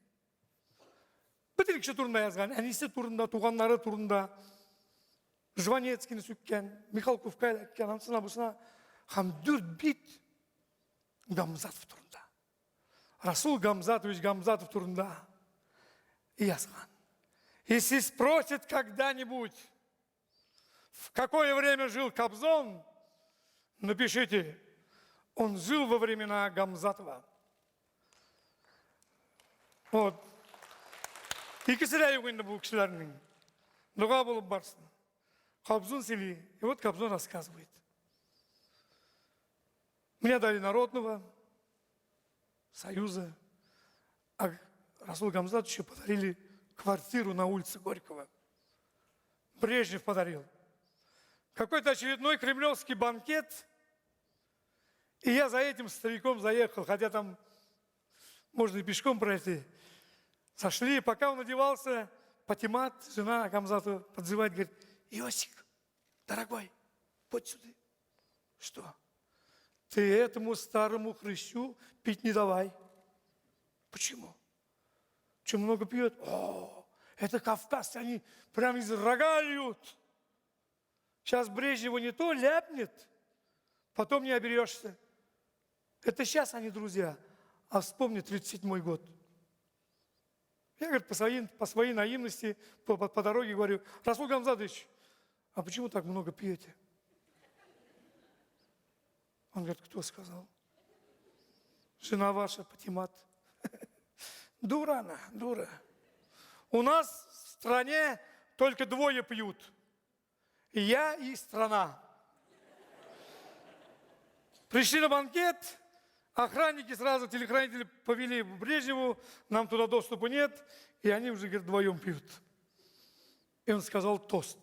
B: Бөтен кеше турында язган, әнисе турында, туганнары турында. Жванецкийны сүккән, Михалковка эләккән, ансына бусына. Һәм дүрт бит Гамзатов турында. Расул Гамзатович Гамзатов турында язган. Если спросят когда-нибудь, в какое время жил Кобзон, напишите, он жил во времена Гамзатова. Вот. Икесе дә юк инде бу кешеләрнең. Дога булып барсын. Кобзон сөйли. И вот Кобзон рассказывает. Меня дали народного союза, а Расул Гамзатовичу подарили квартиру на улице Горького. Брежнев подарил. Какой-то очередной кремлевский банкет. И я за этим стариком заехал, хотя там можно и пешком пройти. Сошли, пока он одевался, Патимат, жена Гамзатова, подзывает, говорит, Иосик, дорогой, подь сюда. Что? Ты этому старому хрыщу пить не давай. Почему? Чем много пьет? О, это кавказцы, они прям из рога льют. Сейчас Брежневу не то ляпнет, потом не оберешься. Это сейчас они друзья, а вспомни 37-й год. Я, говорит, по своей наивности, по дороге говорю, Расул Гамзатович, а почему так много пьете? Он говорит, кто сказал? Жена ваша, Патимат. Дура она, дура. У нас в стране только двое пьют. Я и страна. Пришли на банкет, охранники сразу, телехранители повели Брежневу, нам туда доступа нет, и они уже, говорит, вдвоем пьют. И он сказал тост.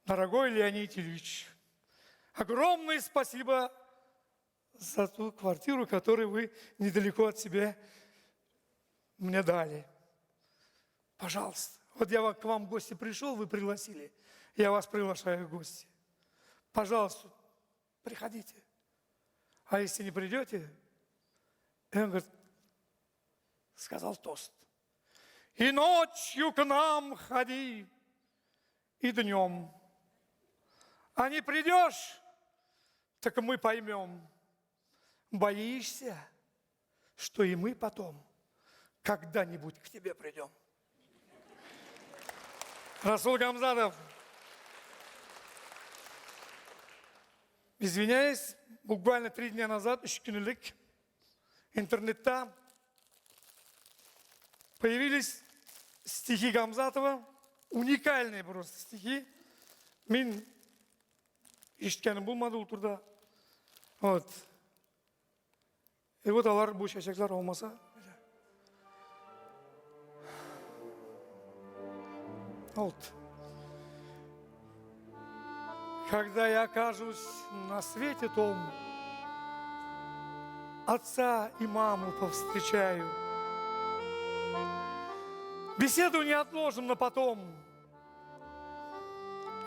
B: Дорогой Леонид Ильич, огромное спасибо за ту квартиру, которую вы недалеко от себя мне дали. Пожалуйста. Вот я к вам в гости пришел, вы пригласили. Я вас приглашаю в гости. Пожалуйста, приходите. А если не придете, и он говорит, сказал тост. И ночью к нам ходи, и днем. А не придешь, так мы поймем. Боишься, что и мы потом когда-нибудь к тебе придем. Расул Гамзатов. Извиняюсь, буквально 3 дня назад, өч көн элек, интернетта появились стихи Гамзатова, уникальные просто стихи. Мин ишеткәнем булмады ул турыда. Вот. И вот алар бу чәчәкләр аумаса. Вот. Когда я окажусь на свете том, отца и маму повстречаю. Беседу не отложим на потом.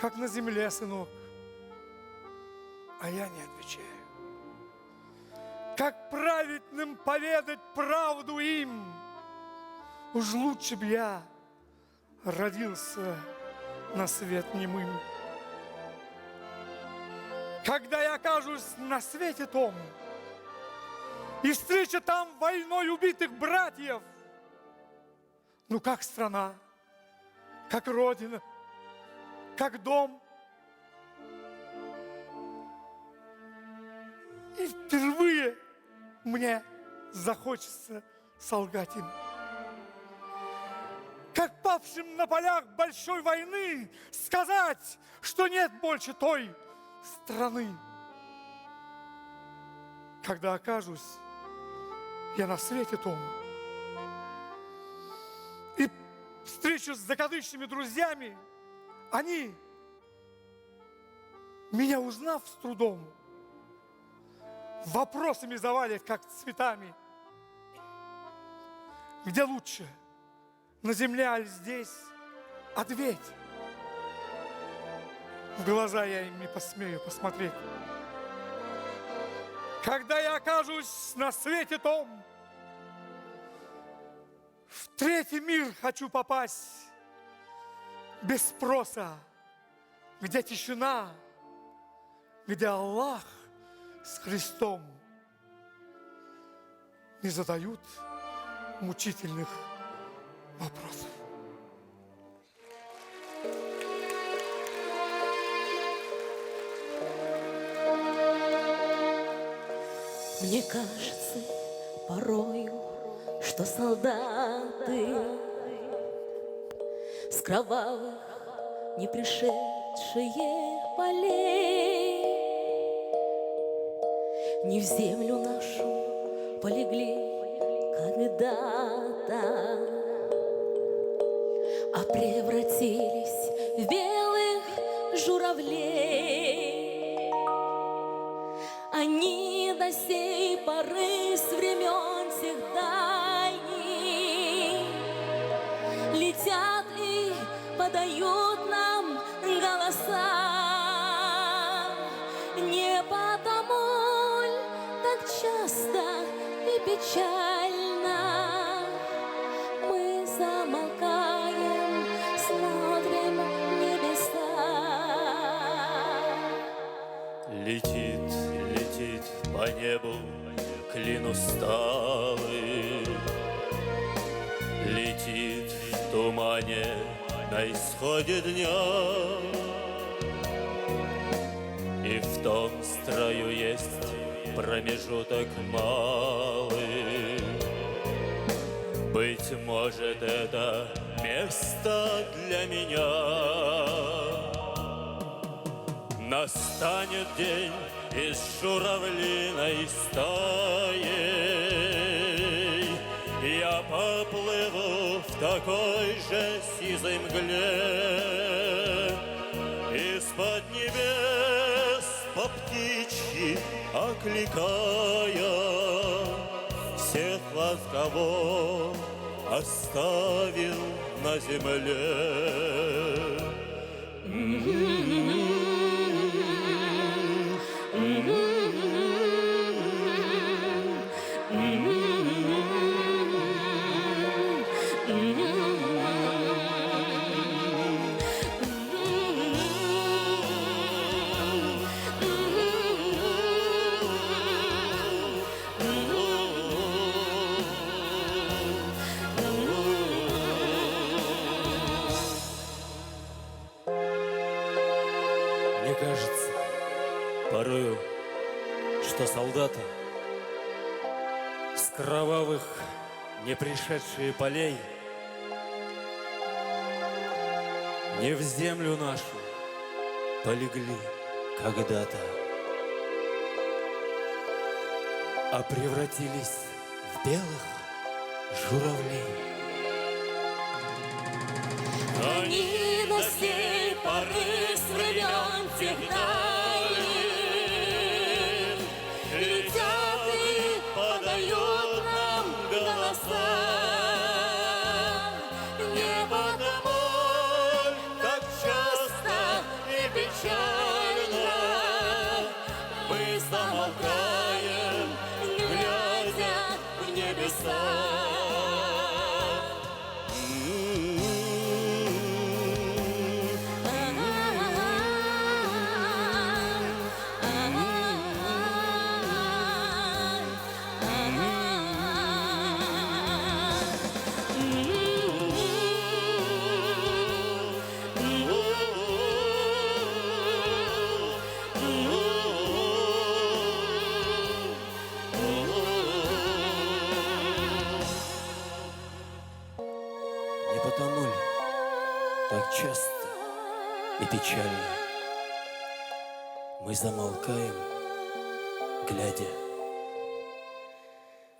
B: Как на земле, сынок. А я не отвечаю. Как праведным поведать правду им? Уж лучше б я родился на свет немым. Когда я окажусь на свете том и встречу там войной убитых братьев, ну как страна, как родина, как дом. И впервые мне захочется солгать им. Как павшим на полях большой войны сказать, что нет больше той страны. Когда окажусь я на свете том и встречусь с закадычными друзьями, они, меня узнав с трудом, вопросами завалят, как цветами. Где лучше, на земле аль здесь? Ответь. В глаза я им не посмею посмотреть. Когда я окажусь на свете том, в третий мир хочу попасть без спроса, где тишина, где Аллах с Христом не задают мучительных вопросов.
D: Мне кажется порою, что солдаты с кровавых не пришедшие полей не в землю нашу полегли когда-то, а превратились в белых журавлей. Они до сей поры с времен тех дальних летят и подают нам голоса. Не потому ль так часто и печально мы замолкаем, смотрим в небеса.
F: Летит, летит по небу клин усталый, летит в тумане на исходе дня, и в том строю есть промежуток малый. Быть может, это место для меня. Настанет день, из журавлиной стаей я поплыву в такой же сизой мгле. Из-под небес по птичьи окликая всех вас, кого оставил на земле. Мне кажется порою, что солдаты с кровавых не пришедшие полей не в землю нашу полегли когда-то, а превратились в белых журавлей.
D: Они до сей поры с времен тех дальних летят и подают нам голоса. Не
F: и печально. Мы замолкаем, глядя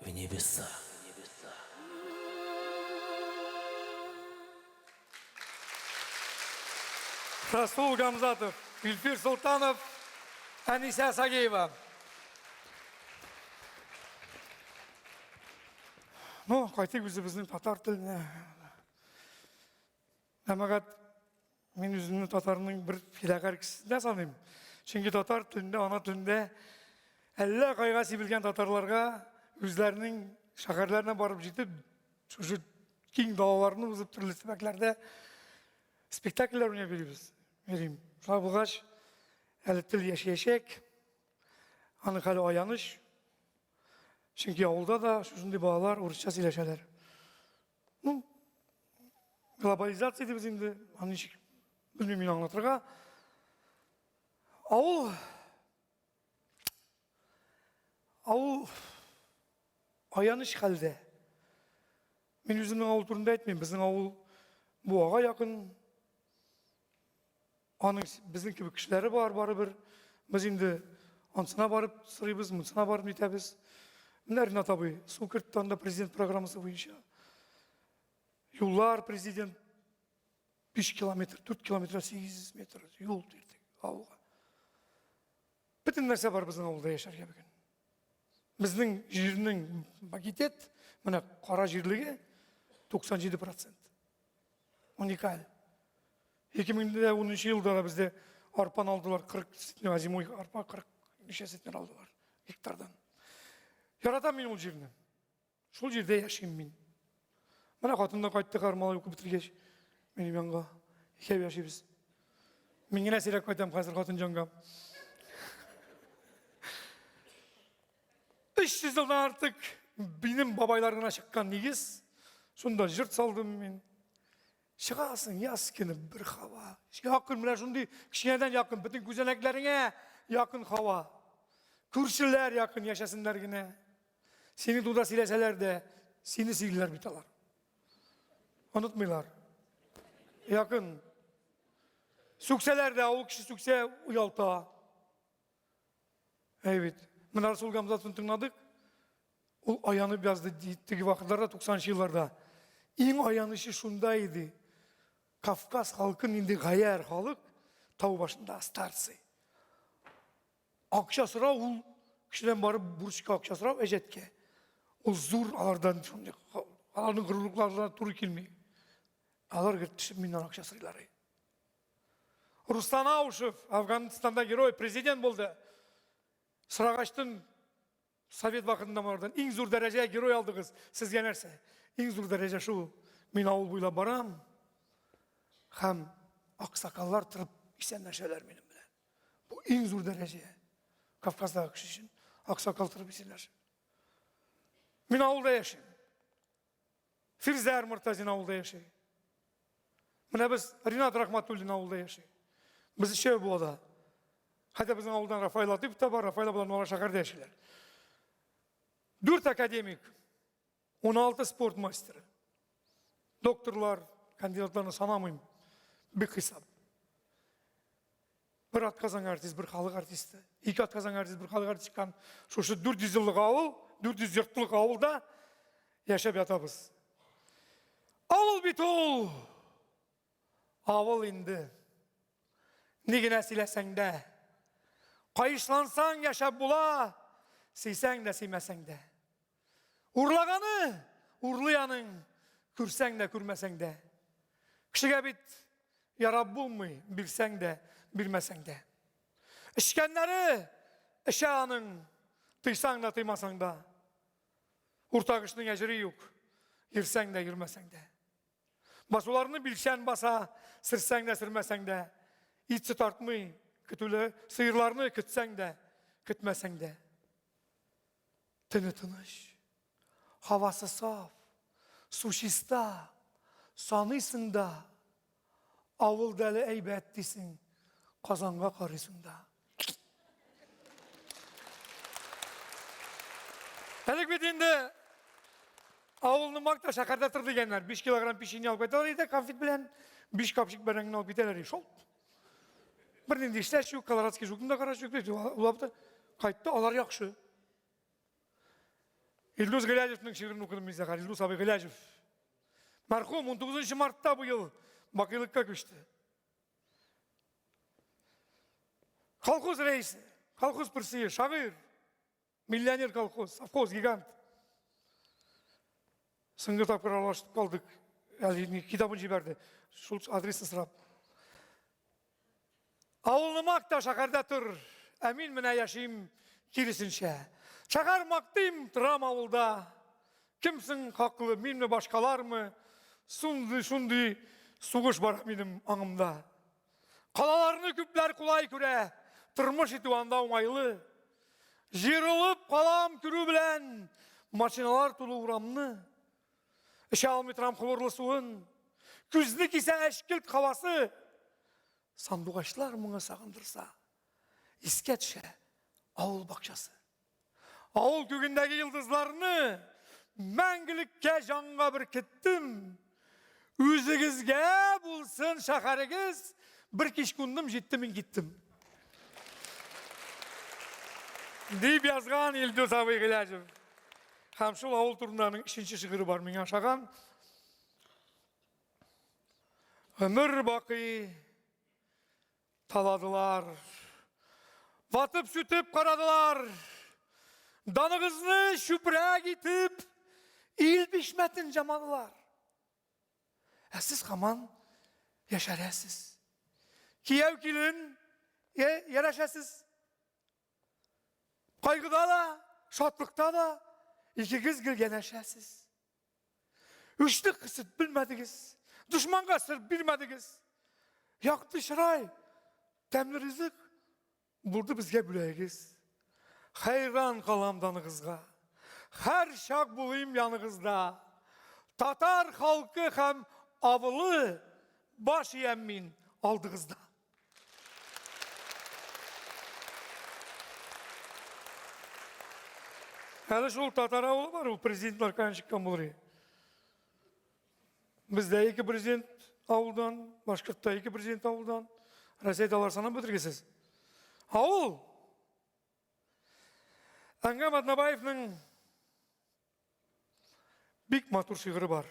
F: в небеса.
B: Расул Гамзатов, Илфир Солтанов, Әнисә Сагеева. Ну, кайтыйк үзебезнең татар теленә. Җәмәгать, мин үземне татарның бер фидакарь кешесендә саныйм. Чөнки татар телендә, ана телендә әллә кайга сибелгән татарларга үзләренең шәһәрләренә барып җитеп, шушы киң далаларны узып төрле төбәкләрдә спектакльләр уйнап йөрибез. Йөрим. Шулай булгач, әле тел яшәячәк. Аның хәле аяныч. Чөнки авылда да шушындый балалар урысча сөйләшәләр. Ну, глобализация дибез инде, аны ничек белмим мин аңлатырга. Авыл авыл аяныч хәлдә. Мин үземнең авыл турында әйтмим. Безнең авыл Буага якын. Аның безнең кебек кешеләре бар барыбер. Без инде ансына барып сорыйбыз, монсына барып нитәбез. Менә Ринат абый су кертте анда президент программасы буенча. Юллар президент 5 километр, 4 километр 800 метр юл бирдек авылга. Бөтен нәрсә бар безнең авылда яшәргә бүген. Безнең җирнең багитет, менә кара җирлеге 97%. Уникаль. 2010 елда да бездә арпан алдылар 40 центнер, зимой арпа 40 ничә центнер алдылар гектардан. Яратам мин ул җирне. Шул җирдә яшим мин. Менә хатын да кайтты малай укып бетергәч, минем янга. Икәү яшибез. Мин генә сирәк кайтам хәзер хатын җанга. 300 елдан артык минем бабайлар гына чыккан нигез. Шунда җырт салдым мин. Чыгасың, яз көне бер һава. Якын менә шундый кечкенәдән якын, бөтен күзәнәкләреңә якын һава. Күршеләр якын яшәсеннәр генә. Синең турында сөйләсәләр дә, сине сөйлиләр бит алар. Онытмыйлар. Якын. Сүксәләр дә, авыл кеше сүксә, оялта. Әй бит. Менә Расул Гамзатовны тыңладык. Ул аянып язды теге вакытларда, 90 елларда. Иң аянычы шунда иде. Кавказ халкы нинди гаярь халык, тау башында старцы. Акча сорау ул кешедән барып бурычка акча сорау әҗәткә. Ул зур алардан шундый аларның горурлыкларына туры килми. Алар гел төшеп миннән акча сорыйлар. Руслан Аушев Афганстанда герой, президент булды. Сорагачтын Совет вакытында алардан иң зур дәрәҗә герой алдыгыз. Сезгә нәрсә? Иң зур дәрәҗә шул. Мин авыл буйлап барам һәм аксакаллар торып исәнләшәләр минем белән. Бу иң зур дәрәҗә. Кавказдагы кеше өчен аксакал торып исәнләшә. Мин авылда яшим. Фирзәр Мортазин авылда яши. Менә без Ринат Рахматуллин авылда яши. Без өчәү булада. Хәтта безнең авылдан Рафаэль Латыпов та бар, Рафаэль белән алар шәһәрдә яшиләр. Дүрт академик, 16 спорт мастеры. Докторлар, кандидатларны санамыйм. Бик хисап. Бер атказанган артист, бер халык артисты. Ике атказанган артист, бер халык артист чыккан. Шушы 400 еллык авыл, 400 йортлык авылда яшәп ятабыз. Авыл бит ул! Авыл инде. Ни генә сөйләсәң дә, каешлансаң яшәп була, сөйсәң дә, сөймәсәң дә. Урлаганы урлый аның, күрсәң дә, күрмәсәң дә. Кешегә бит ярап булмый, бирсәң дә, бирмәсәң дә. Эчкәннәре эчә аның, тыйсаң да, тыймасаң да. Уртак эшнең әҗере юк, йөрсәң дә, йөрмәсәң дә. Басуларны билчән баса, сөрсәң дә, сөрмәсәң дә. Ит сөт артмый, көтүле сыерларны көтсәң дә, көтмәсәң дә. Төне тыныч, һавасы саф, су чиста, саныйсың да, авылда әле әйбәт дисең, Казанга карыйсың да. Элек бит инде авылны макта шәһәрдә тор дигәннәр. 5 килограмм печенье алып кайталар иде конфет белән, 5 капчык бәрәңгене алып китәләр иде. Шул. Бернинди эшләш юк, колорадский жукны да караш юк, улап кайтты, алар яхшы. Илдус Гыйләҗевнең шигырен укыдым мин сәхәр. Илдус абый Гыйләҗев. Мәрхүм 19 мартта бу ел бакыйлыкка күчте. Колхоз рәисе, колхоз пырсые, шагыйрь, миллионер колхоз, совхоз, гигант. Соңгы тапкыр аралашып калдык. Әле китабын җибәрде. Шул адресны сорап. Авылны макта, шәһәрдә тор. Ә мин менә яшим киресенчә. Шәһәр мактыйм, торам авылда. Кем соң хаклы, минме, башкалармы? Шундый, шундый сугыш бар минем аңымда. Калаларны күпләр кулай күрә, тормыш итү анда уңайлы. Җыерылып калам күрү белән машиналар тулы урамны. Эчә алмый торам хлорлы суын. Күзне кисә әчкелт һавасы. Сандугачлар моңа сагындырса, искә төшә авыл бакчасы. Авыл күгендәге йолдызларны мәңгелеккә җанга беркеттем. Үзегезгә булсын шәһәрегез, бер кич кундым, җитте, мин киттем. Дип язган Илдус абый Гыйләҗев. Һәм шул авыл турында аның өченче шигыре бар миңа ошаган. Гомер бакый таладылар. Ватып сүтеп карадылар. Даныгызны чүпрәк итеп, ил бишмәтен җамадылар. Ә сез һаман яшәрәсез. Кияү килен ярәшәсез. Кайгыда да, шатлыкта да икегез гел янәшәсез. Үчлек хисет белмәдегез, дошманга сер бирмәдегез. Якты чырай, тәмле ризык булды безгә бүләгегез. Хәйран калам даныгызга. Һәр чак булыйм яныгызда. Татар халкы һәм авылы баш иям мин алдыгызда. Әле шул татар авылы бар, ул президентлар каян чыккан булыр. Бездә ике президент авылдан, башкортта ике президент авылдан. Россиядә алар санап бетергесез. Авыл! Әнгам Атнабаевның Бик матур шигыре бар.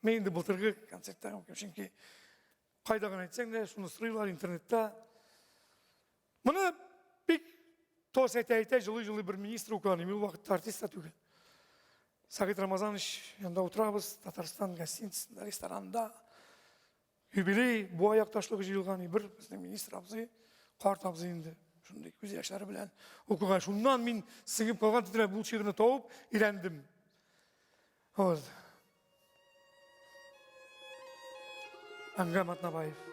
B: Мин инде былтыргы концертта укыйм, чөнки кайда гына әйтсәң дә, шуны сорыйлар интернетта. Моны бик тос әйтә-әйтә җылый-җылый бер министр укыган, мин ул вакытта артист та түгел. Сагит Рамазанович янында утырабыз, Татарстан гостиницасында, ресторанда. Юбилей бу аякташлыгы җыелган бер безнең министр абзый, карт абзый инде, шундый күз яшьләре белән укыган. Шуннан мин сеңеп калган тетрәп бу шигырьне табып өйрәндем. Вот. Әнгам Атнабаев.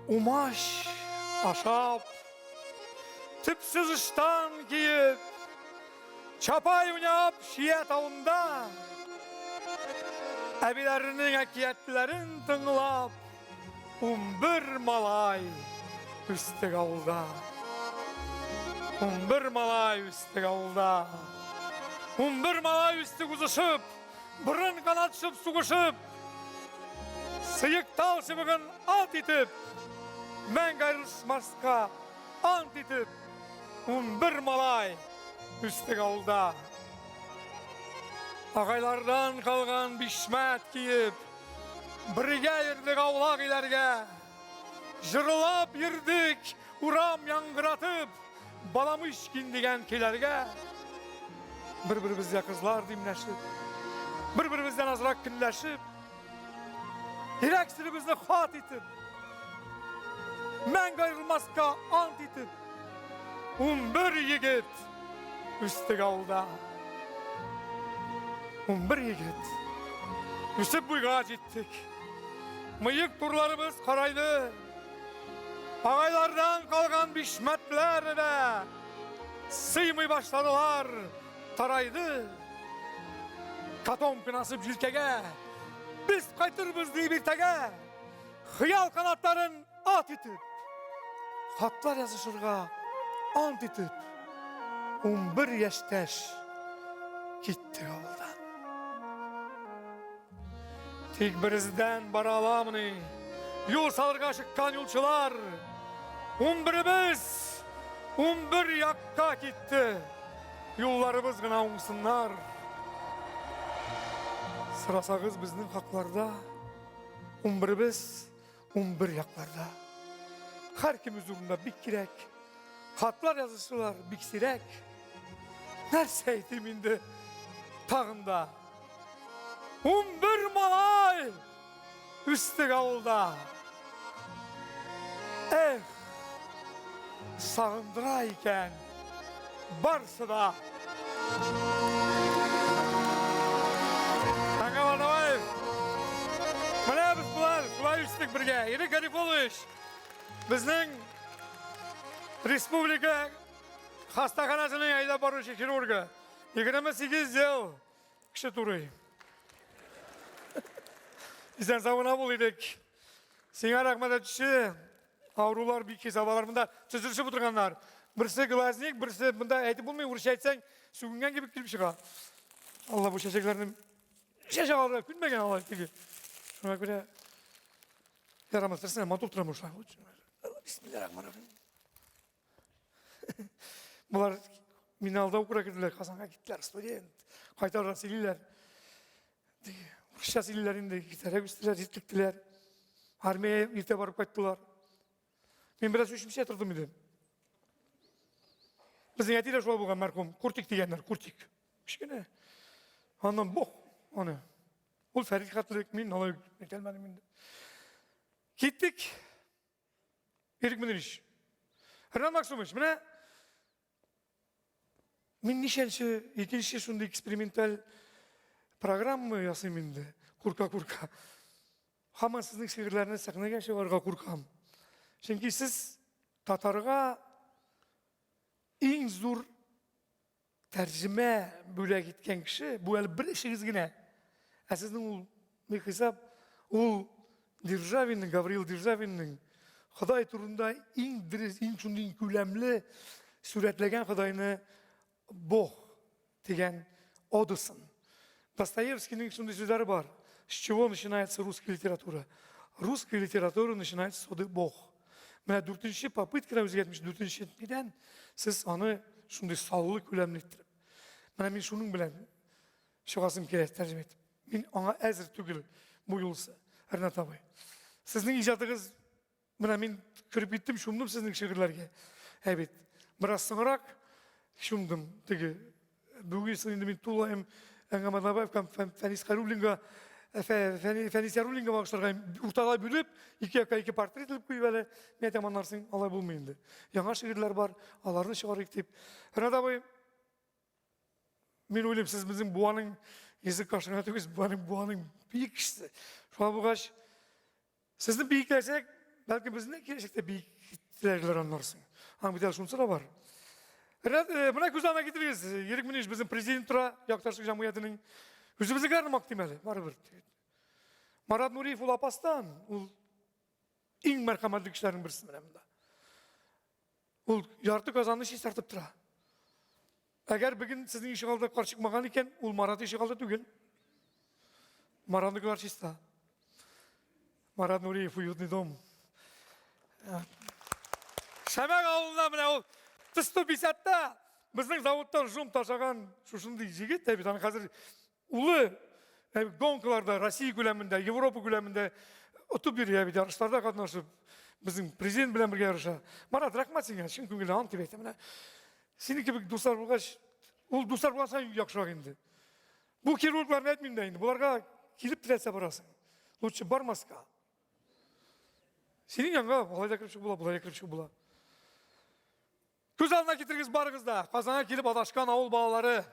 B: Умаш ашап, төпсез ыштан киеп, чапай уйнап чия тавында, әбиләренең әкиятләрен тыңлап, 11 малай үстек авылда. 11 малай үстек авылда. 11 малай үстек узышып, борын канатышып сугышып, сыек тал чыбыгын ат итеп, мәңге аерылышмаска ант итеп, 11 малай үстек авылда. Агайлардан калган бишмәт киеп, Бергә йөрдек аулак өйләргә, Җырлап йөрдек урам яңгыратып, Баламышкин дигән көйләргә. Бер-беребезгә кызлар димләшеп, Бер-беребездән азрак көнләшеп, Йөрәк серебезне хат итеп, Мәңге аерылмаска ант итеп, 11 егет үстек авылда. 11 егет үсеп буйга җиттек. Мыек турларыбыз карайды. Агайлардан калган бишмәтләр дә сыймый башладылар, тарайды. Котомканы асып җилкәгә без кайттык. Кайтырбыз дип иртәгә, хыял канатларын ат итеп, хатлар язышырга ант итеп, 11 яшьтәш киттек авылдан. Тик берездән бара аламыни? Юл салырга чыккан юлчылар. Унберебез 11 якка китте. Юлларыбыз гына уңсыннар. Сорасагыз безнең хакларда, унберебез 11 якларда. Һәркем үз урынында бик кирәк. Хатлар язучылар бик сирәк. Нәрсә әйтим инде тагын да? 11 малай үстек авылда. Эх, сагындыра икән барсы да. Әңгәм Арнабаев. Менә без болар шулай үстек бергә. Ирек Гарифуллович, безнең республика хастаханәсенең әйдәп баручы хирургы. 28 ел кеше турый. Исән сау гына бул идек. Сиңа рәхмәт әйтүче авырулар бик хисап алар монда төзелешеп утырганнар. Берсе глазник, берсе монда әйтеп булмый, урысча әйтсәң, сүгенгән кебек килеп чыга. Алла бу чәчәкләрне чәчәк алырга күнмәгән алай теге. Шуңа күрә ярамас, нәрсә матур тора бу шулай. Бисмиллаһир-рахманир-рахим. Болар мине алдау күрә керделәр, Казанга киттеләр, студент. Кайтарга сөйлиләр. Урысча сөйлиләр инде, иртәрәк үстеләр, җитлектеләр. Армия иртә барып кайттылар. Мин бераз үчмичә тордым инде. Безнең әти дә шулай булган мәрхүм. Куртик дигәннәр, куртик. Кечкенә. Аннан бог аны. Ул Фәрит хәтлек, мин алай әйтәлмәдем инде. Киттек. Ирек Мөнирич. Ренат Максумович, менә мин ничәнче, икенче шундый эксперименталь программа ясыйм инде, курка-курка. Һаман сезнең шигырьләрне сәхнәгә чыгарырга куркам. Чөнки сез татарга иң зур Тәрҗемә бүләк иткән кеше, бу әле бер эшегез генә. Ә сезнең ул бихисап, ул Державинның, Гавриил Державинның Ходай турында иң дөрес, иң шундый күләмле сурәтләгән Ходайны Бог дигән одасын. Достоевскийның шундый сүзләре бар. С чего начинается русская литература? Русская литература начинается с оды Бог. Менә дүртенче попыткада үзгәртмеш, дүртенче нидән сез аны шундый саллы күләмле иттереп. Менә мин шуның белән чыгасым килә тәрҗемә итеп. Мин аңа әзер түгел бу юлысы, Ренат абый. Сезнең иҗатыгыз менә мин кереп киттем, чумдым сезнең шигырьләргә. Ә бит бераз соңрак чумдым теге Бүген соң инде мин тулаем Әнгам Атнабаевка Фәнис Хәйруллинга Фәнис Яруллинга багышларга уртага бүлеп, ике якка ике портрет элеп куеп әле, мин әйтәм, аннан соң алай булмый инде. Яңа шигырьләр бар, аларны чыгарыйк дип. Ренат абый, мин уйлыйм, сез безнең Буаның язык кашыгына түгел, Буаның Буаның бөек кешесе. Шулай булгач, Сезне биекләсәк, бәлки безне киләчәктә биекләрләр аннан соң. Аның бит әле шунысы да бар. Рәт, э, менә күз алдына китерегез, Ирек Мөниш безнең президент тора, якташлык җәмгыятенең. Үзебезнекеләрне мактыйм әле, барыбер. Марат Нуриев ул Апастан, ул иң мәрхәмәтле кешеләрнең берсе менә монда. Ул ярты Казанны чистартып тора. Әгәр бүген сезнең ишегалда кар чыкмаган икән, ул Марат ишегалды түгел. Маратныкылар чиста. Марат Нуриев, уютный дом. Шәмәк авылына менә ул Т-150-та безнең заводтан жом ташаган шушындый җегет, ә бит аны хәзер Улы гонкаларда Россия күләмендә, Европа күләмендә отып йөри, бит ярышларда катнашып, безнең президент белән бергә ярыша. Марат, рәхмәт сиңа, чын күңелдән ант дип әйтәм. Менә синең кебек дуслар булгач, ул дуслар булган саен яхшырак инде. Бу хирургларны әйтмим дә инде, боларга килеп теләсә барасың. Лучше бармаска. Синең янга алай да кереп чыгып була, болай да кереп чыгып була. Күз алдына китерегез барыгыз да, Казанга килеп адашкан авыл балалары.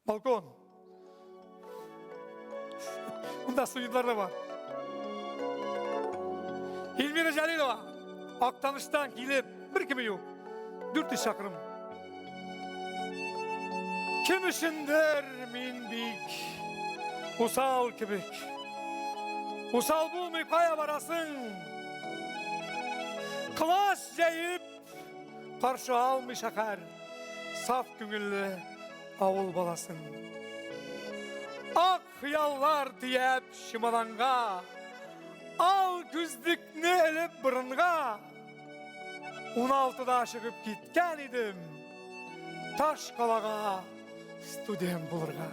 B: Балкон. Монда студентлар да бар. Эльмира Җәлилова Актаныштан килеп, бер кеме юк. 400 чакрым. Кем өчендер мин бик Усал кебек. Усал булмый кая барасың? Класс җәеп каршы алмый шәһәр. Саф күңелле авыл баласын. Ак хыяллар төяп чемоданга, ал күзлекне элеп борынга. 16-да чыгып киткән идем. Таш калага студент булырга.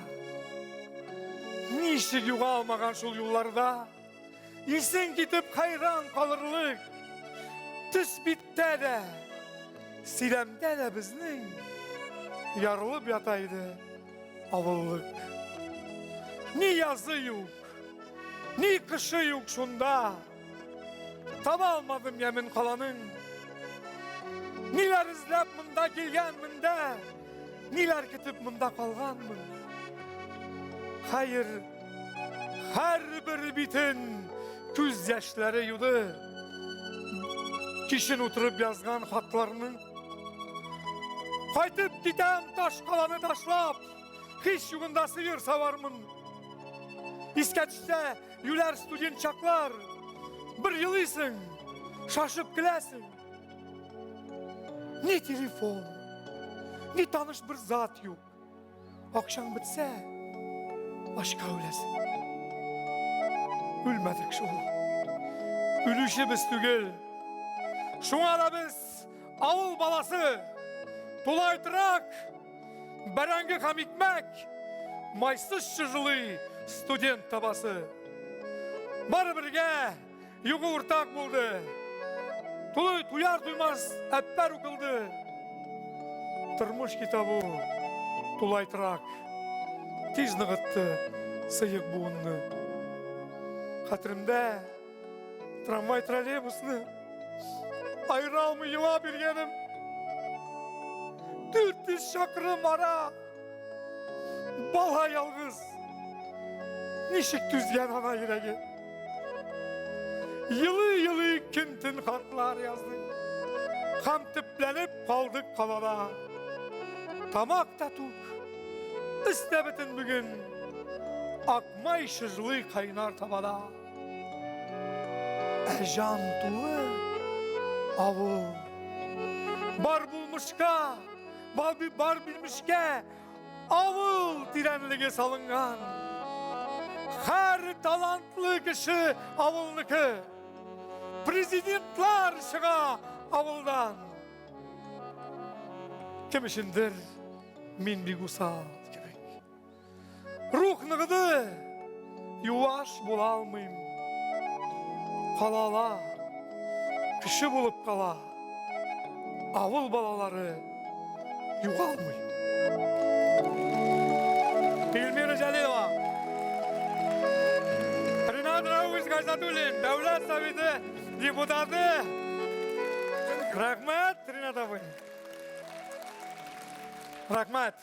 B: Ничек югалмаган шул юлларда? Исең китеп хайран калырлык. Төс биттә дә, сөйләмдә дә безнең ярылып ята иде авыллык. Ни язы юк, ни кышы юк шунда. Таба алмадым ямен каланың. Ниләр эзләп монда килгәнмен дә, ниләр көтеп монда калганмын. Хәер, һәрбер битен күз яшьләре юды. Кичен утырып язган хатларны. Кайтып китәм таш каланы ташлап, һич югында сыер савармын. Искә төшсә, юләр студент чаклар. Бер елыйсың, шашып көләсең. Ни телефон, ни таныш бер зат юк. Акчаң бетсә, ачка үләсең. Үлмәдек шул. Үлүче без түгел. Шуңа да без авыл баласы, тулай торак, бәрәңге һәм икмәк, майсыз чыжылый студент табасы. Бары бергә Югы уртак булды. Тулы туяр туймас әппәр укылды. Тормыш китабы тулай торак. Тиз ныгытты сыек буынны. Хәтеремдә трамвай троллейбусны айыра алмый елап йөргәнем. 400 чакрым ара. Бала ялгыз. Ничек түзгән ана йөрәге. Елый-елый көн-төн хатлар яздык. Һәм төпләнеп калдык калада. Тамак та тук, өс тә бөтен бүген. Акмай чыжлый кайнар табада. Ә җан тулы авыл. Бар булмышка, бар, бар билмешкә авыл тирәнлеге салынган. Һәр талантлы кеше авылныкы. Президентлар чыга авылдан. Кем өчендер мин бик усал кебек. Рух ныгыды, юаш була алмыйм. Калала, кеше булып кала. Авыл балалары югалмый. Эльмира Җәлилова. Ринат Рауфович Гайзатуллин, Дәүләт Советы депутаты. Рәхмәт, Ринат абый. Рәхмәт.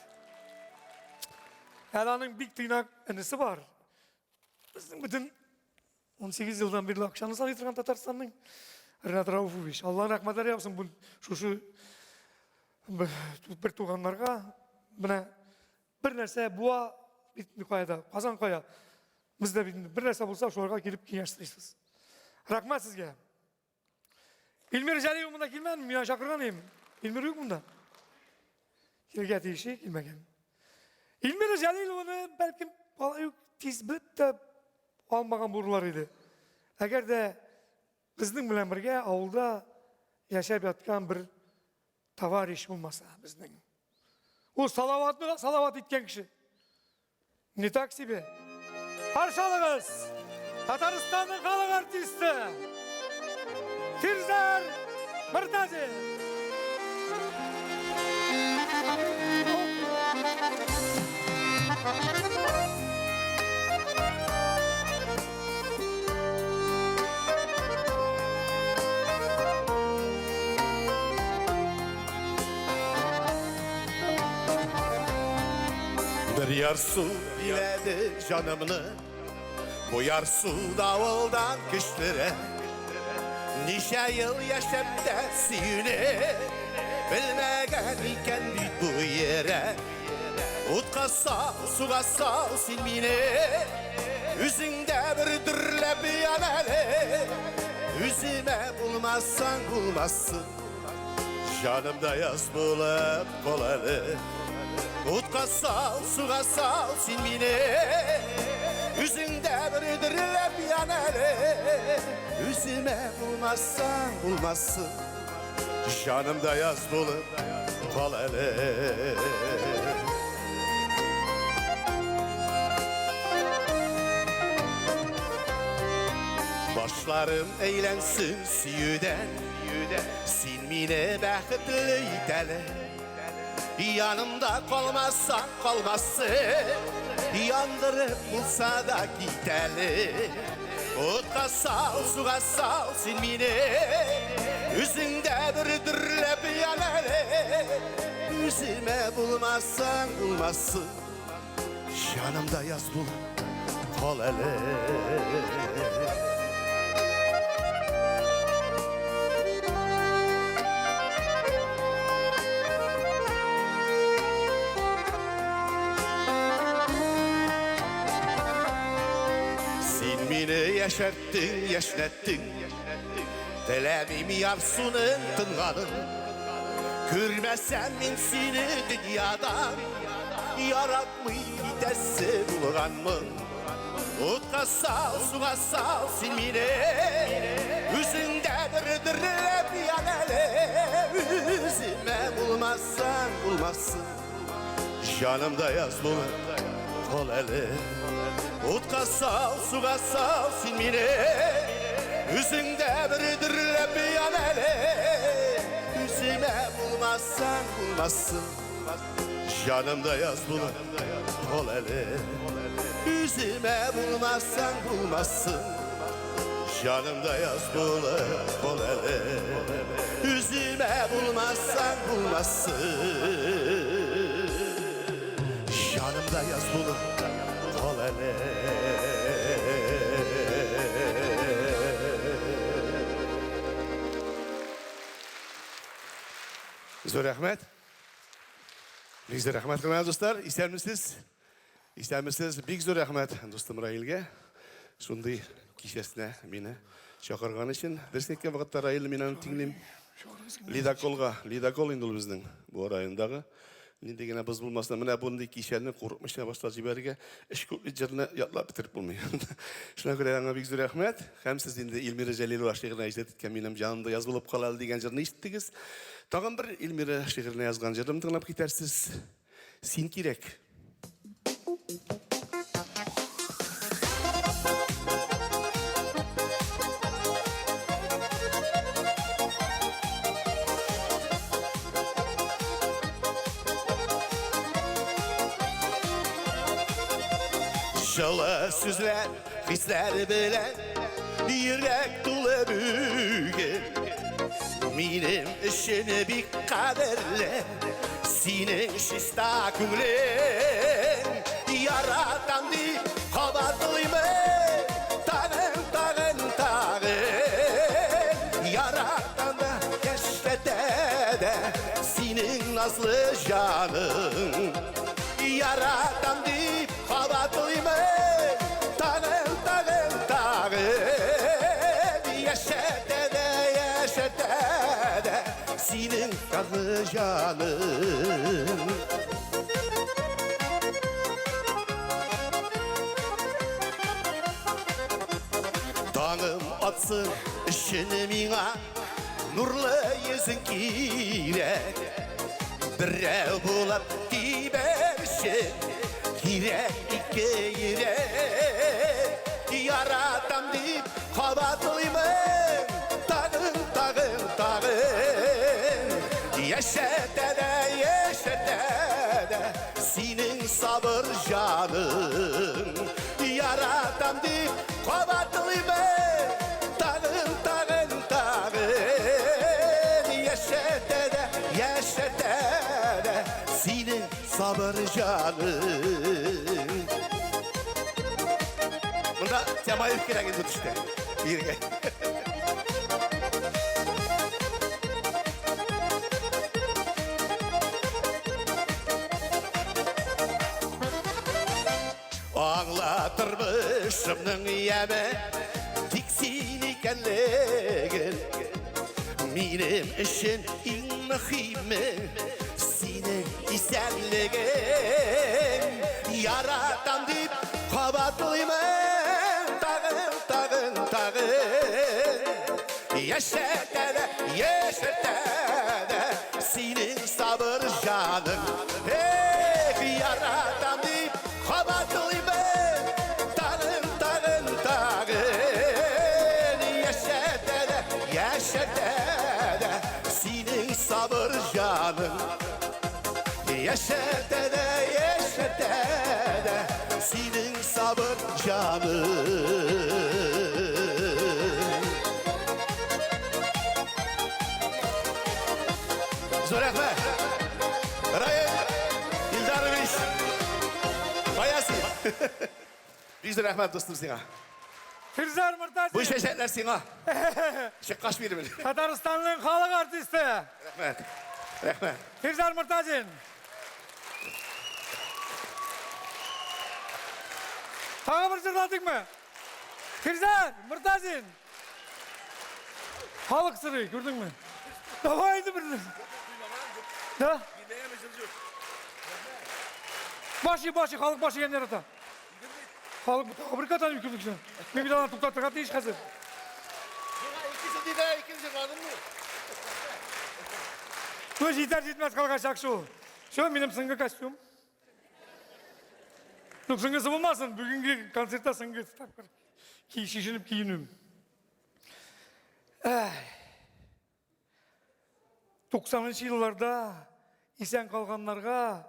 B: Әле аның бик тыйнак энесе бар. Безнең бөтен 18 елдан бирле акчаны саный торган Татарстанның Ренат Рауфович. Алла рәхмәтләр яусын бу шушы бер туганнарга. Менә бер нәрсә буа бит кая Казан кая. Бездә бит бер нәрсә булса, шуларга килеп киңәш сорыйсыз. Рәхмәт сезгә. Илмир Җәлиев монда килмәде, мин чакырган идем. Илмир юк монда. Килергә тиеше килмәгән. Илмир Җәлиловны бәлкем алай ук тиз белеп тә алмаган булырлар иде. Әгәр дә безнең белән бергә авылда яшәп яткан бер товарищ булмаса безнең. Ул Салаватны да Салават иткән кеше. Не так себе. Каршы алыгыз! Татарстанның халык артисты Фирзәр Мортазин.
G: Бер ярсу биләде җанымны, Бу ярсу давылдан көчлерәк. Ничә ел яшәп тә сөюне Белмәгән икән бит бу йөрәк. Утка сал, суга сал син мине. Үзеңдә бер дөрләп ян әле. Үземә булмасаң булмасын. Җанымда яз булып кал әле. Утка сал, суга сал син мине. Үзеңдә бер дөрләп ян әле. Үземә булмасаң булмасын. Җанымда яз булып кал әле. Башларым әйләнсен сөюдән, Син мине бәхетле ит әле. Янымда калмасаң калмасын, Яндырып булса да кит әле. Утка сал, суга сал син мине, Үзеңдә бер дөрләп ян әле. Үземә булмасаң булмасын, Җанымда яз булып кал әле. Син мине яшәрттең, яшьнәттең. Теләмим ярсуның тынганын. Күрмәсәм мин сине дөньяда, Яратмый китәсе булганмын. Утка сал, суга сал син мине, Үзеңдә бер дөрләп ян әле. Үземә булмасаң булмасын, Җанымда яз булып кал әле. Утка сал, суга сал син мине, Үзеңдә бер дөрләп ян әле. Үземә булмасаң булмасын, Җанымда яз булып кал әле. Үземә булмасаң булмасын, Җанымда яз булып кал әле. Үземә булмасаң булмасын, Җанымда яз булып кал әле. Зур рәхмәт. Бик зур рәхмәт, хөрмәтле дуслар. Исәнмесез. Исәнмесез. Бик зур рәхмәт дустым Раилгә. Шундый кичәсенә мине чакырган өчен. Дөресен әйткән вакытта Раилне мин аны тиңлим. Ледоколга, ледокол инде ул безнең бу райондагы. Нинди генә боз булмасын, менә бундый кичәне курыкмыйча башлап җибәрергә өч күпле җырны ятлап бетереп булмый. Шуңа күрә аңа бик зур рәхмәт. Һәм сез инде Эльмира Җәлилова шигыренә иҗат иткән Минем җанымда яз булып кал әле дигән җырны ишеттегез. Тагын бер Эльмира шигыренә язган җырым тыңлап китәрсез. Син кирәк. Җылы сүзләр, хисләр белән йөрәк тулы бүген. Минем өчен бик кадерле синең чиста күңелең. Яратам дип кабатлыймын, тагын, тагын, тагын. Яратам да, яшьләтә дә синең назлы җаның. Яратам дип кабатлыймын, тагын, тагын, тагын. Яшәтә дә, яшәтә дә синең назлы җаның. Таңым атсын өчен миңа нурлы йөзең кирәк. Берәү булып тибәр өчен кирәк ике йөрәк. Яратам дип кабатлыймын, тагын, тагын, тагын. Яшәтә дә, яшәтә дә синең сабыр җаның. Яратам дип кабатлыймын, тагын, тагын, тагын. Яшәтә дә, яшәтә дә синең сабыр җаның. Монда Тямаев кирәк инде төштә. Биргә. Аңлатырмын. Тормышымның яме тик син икәнлеген. Минем өчен иң мөһиме синең исәнлегең. Яратам дип кабатлыймын тагын, тагын, тагын. Яшәтә дә, яшәртә дә синең сабыр җаның. Эх, яратам дип кабатлыймын тагын, тагын, тагын. Яшәтә дә, яшәртә дә синең сабыр җаның. Яшәтә дә, яшәртә дә синең сабыр җаның. Зур рәхмәт. Раил Илдарович Баясин. Бик зур рәхмәт, дустым, сиңа.
B: Фирзәр Мортазин.
G: Бу чәчәкләр сиңа. Чыккач бирермен.
B: Татарстанның халык артисты.
G: Рәхмәт. Рәхмәт.
B: Фирзәр Мортазин. Тагы бер җырладыкмы? Фирзәр Мортазин. Халык сорый, күрдеңме? Давай инде бер. Да? Башы, башы, халык башы янә ярата. Халык тагы бер катан күрдек шуны. Мин бит аны туктатырга тиеш хәзер. Ну, җитәр җитмәс калгачак шул. Все, минем соңгы костюм. Ну, соңгысы булмасын, бүгенге концертта соңгы тапкыр ки чишенеп киенүем. Әй. 90 елларда исән калганнарга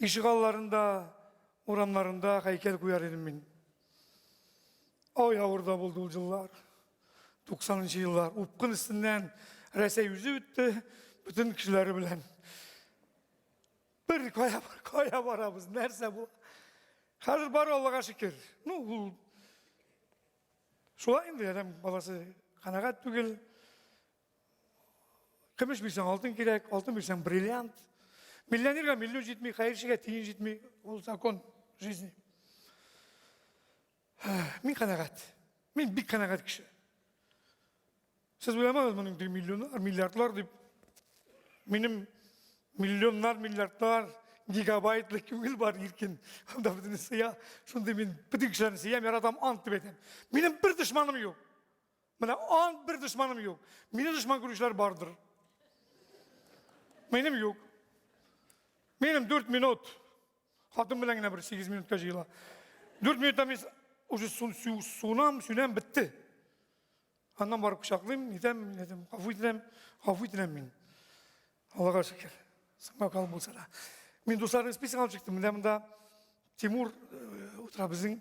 B: ишегалларында, урамнарында һәйкәл куяр идем мин. Ай, авыр да булды ул еллар. 90 еллар. Упкын өстеннән Рәсәй үзе үтте, бөтен кешеләре белән. Бер кая, кая барабыз, нәрсә бу? Хәзер бар Аллага шөкер. Ну, ул шулай инде адәм баласы канәгать түгел. Көмеш бирсәң алтын кирәк, алтын бирсәң бриллиант. Миллионерга миллион җитми, хәерчегә тиен җитми. Ул закон жизни. Мин канәгать. Мин бик канәгать кеше. Сез уйламагыз моның дип миллионнар, миллиардлар дип. Минем миллионнар, миллиардлар, гигабайтлы күңел бар иркен. Анда бөтен сыя. Шундый мин бөтен кешеләрне сөям, яратам, ант дип әйтәм. Минем бер дошманым юк. Менә ант бер дошманым юк. Мине дошман күрүчеләр бардыр. Минем юк. Минем 4 минут. Хатын белән генә бер 8 минутка җыела. 4 минутта мин уже сунам, сүнәм, бетте. Аннан барып кочаклыйм, нитәм, нитәм, гафу ителәм, гафу ителәм мин. Аллага шөкер. Соңга калып булса да. Мин дусларның списогын алып чыктым. Менә монда Тимур э, утыра безнең.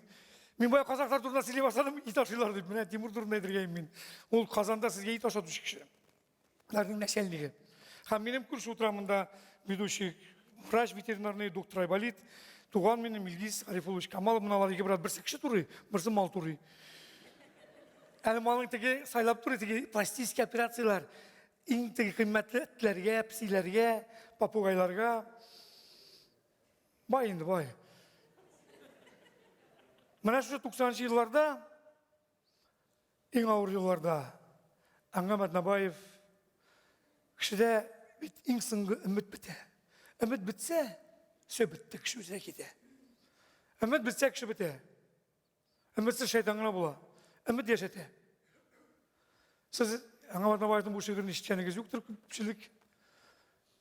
B: Мин бая казахлар турында сөйли башладым, ит ашыйлар дип. Менә Тимур турында әйтергә мин. Ул Казанда сезгә ит ашатучы кеше. Ләрнең начальнигы. Һәм минем күрше утыра монда ведущий врач ветеринарный, доктор Айболит. Туган минем Илгиз Гарифуллович Камалов. Менә алар ике брат, берсе кеше турый, берсе мал турый. Әле малның теге сайлап турый, теге пластический операцияләр. Иң теге кыйммәтле этләргә, песиләргә, попугайларга. Бай инде, бай. Менә шушы 90 елларда Иң авыр елларда Әнгам Атнабаев кешедә бит иң соңгы өмет бетә. Өмет бетсә, все бетте, кеше үзенә китә. Өмет бетсә, кеше бетә. Өметсез шайтан гына була. Өмет яшәтә. Сез Әнгам Атнабаевның бу шигырен ишеткәнегез юктыр күпчелек.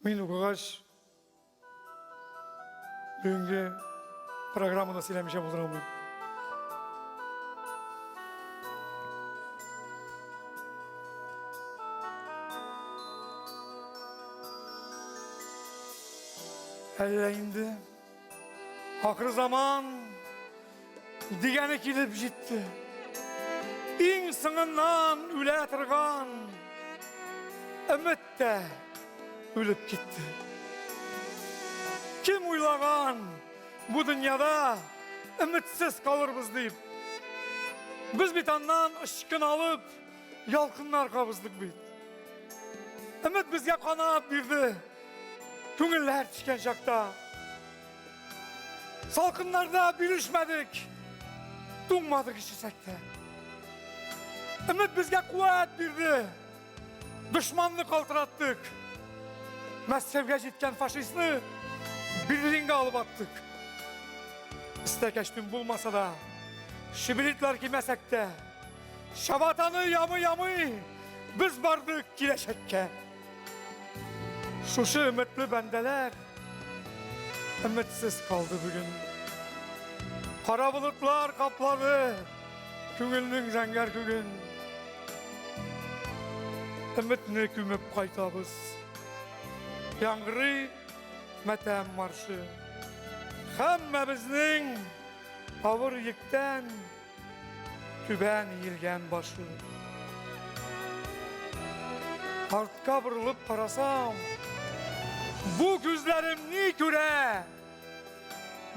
B: Мин укыгач, бүгенге программада сөйләмичә булдыра алмыйм. Әллә инде ахыр заман дигәне килеп җитте. Иң соңыннан үлә торган өмет тә үлеп китте. Кем уйлаган бу дөньяда өметсез калырбыз дип. Без бит аннан очкын алып, ялкыннар кабыздык бит. Өмет безгә канат бирде. Күңелләр төшкән чакта. Салкыннарда бирешмәдек. Туңмадык ишесәк тә. Өмет безгә куәт бирде. Дошманны калтыраттык. Мәскәүгә җиткән фашистны Берлинга алып аттык. Истә кәчтүм булмаса да, шибритлар кимәсәк тә, чабатаны ямый-ямый без бардык киләчәккә. Шушы өметле бәндәләр өметсез калды бүген. Кара болытлар каплады күңелнең зәңгәр күген. Өметне күмеп кайтабыз. Яңгырый мәтәм маршы. Һәммәбезнең авыр йөктән Түбән иелгән башы. Артка борылып карасам, бу күзләрем ни күрә?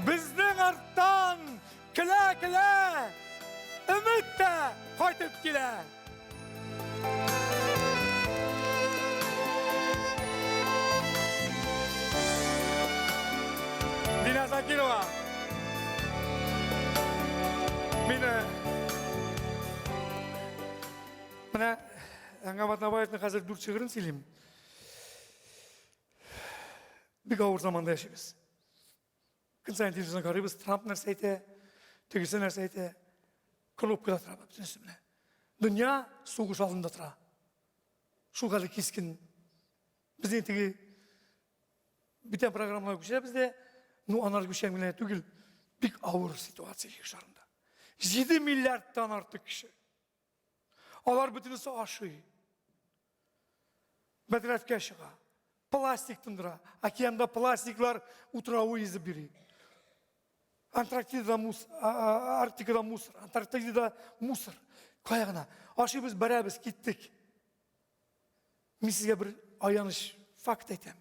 B: Безнең арттан көлә-көлә өмет тә кайтып килә. Дина Закирова. Мине Менә Әнгам Атнабаевның хәзер дүрт шигырен сөйлим. Бик авыр заманда яшибез. Көн саен телевизордан карыйбыз, Трамп нәрсә әйтә, тегесе нәрсә әйтә. Кнопкада тора бөтенесе менә. Дөнья сугыш алдында тора. Шул хәле кискен. Без инде теге бүтән программалар күчерәбез дә, ну анар күчәм генә түгел, бик авыр ситуация җир шарында. 7 миллиардтан артык кеше. Алар бөтенесе ашый. Бәдрәфкә чыга. Пластик тындыра. Океанда пластиклар утравы йөзеп йөри. Антарктидада мус, Арктикада мусор, Антарктидада мусор. Кая гына. Ашыйбыз, бәрәбез, киттек. Мин сезгә бер аяныч факт әйтәм.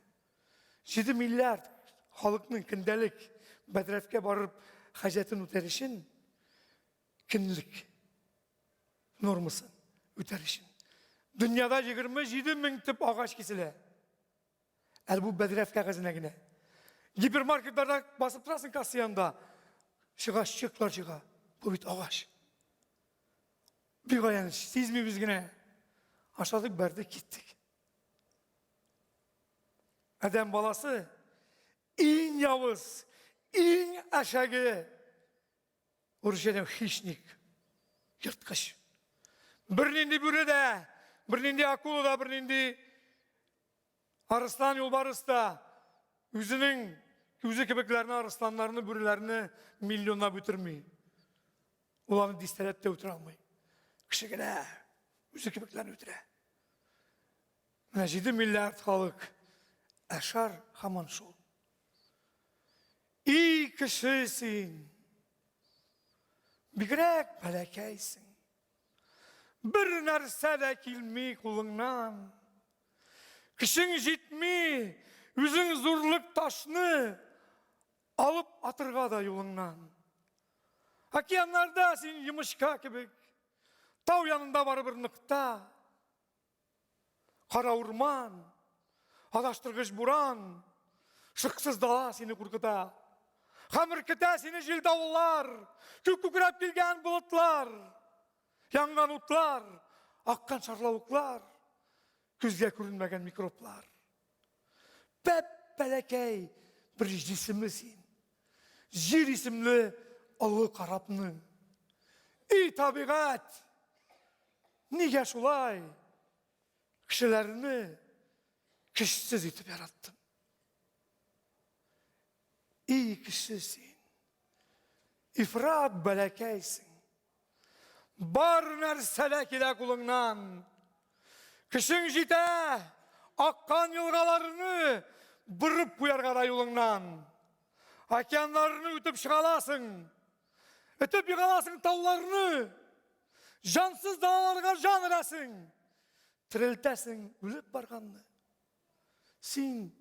B: 7 миллиард халыкның көндәлек бәдрәфкә барып хаҗәтен үтәр өчен көнлек нормасын үтәр өчен. Дөньяда 27 мең төп агач киселә. Әле бу бәдрәф кәгазенә генә. Гипермаркетларда басып торасың касса янында. Чыга, чеклар чыга. Бу бит агач. Бик аяныч, сизмибез генә. Ашадык, бәрдек, киттек. Адәм баласы иң явыз, иң әшәге Урысчадан хищник, ерткыч. Бернинди бүре дә, бернинди акула да, бернинди арыслан юлбарыс та үзенең үзе кебекләрне, арысланнарны, бүреләрне миллионлап үтерми. Ул аны дистәләп тә үтерә алмый. Кеше генә үзе кебекләрне үтерә. Менә 7 миллиард халык, ә шар һаман шул. И кеше син! Бигрәк бәләкәйсең. Бер нәрсә дә килми кулыңнан. Көчең җитми, үзең зурлык ташны алып атырга да юлыңнан. Океаннарда син йомычка кебек, тау янында барыбер ныкта. Кара урман, адаштыргыч буран, шыксыз дала сине куркыта. Һәм өркетә сине җил-давыллар, күк күкрәп килгән болытлар, янган утлар, аккан шарлавыклар, күзгә күренмәгән микроблар. Бәп-бәләкәй бер җисеме син. Җир исемле олы корабның. И табигать! Нигә шулай кешеләрне көчсез итеп яраттың? И кеше син! Ифрат бәләкәйсең. Бар нәрсә дә килә кулыңнан. Көчең җитә, аккан елгаларны борып куярга да юлыңнан. Океаннарны үтеп чыга аласың. Өтеп ега аласың тауларны. Җансыз далаларга җан өрәсең. Терелтәсең үлеп барганны. Син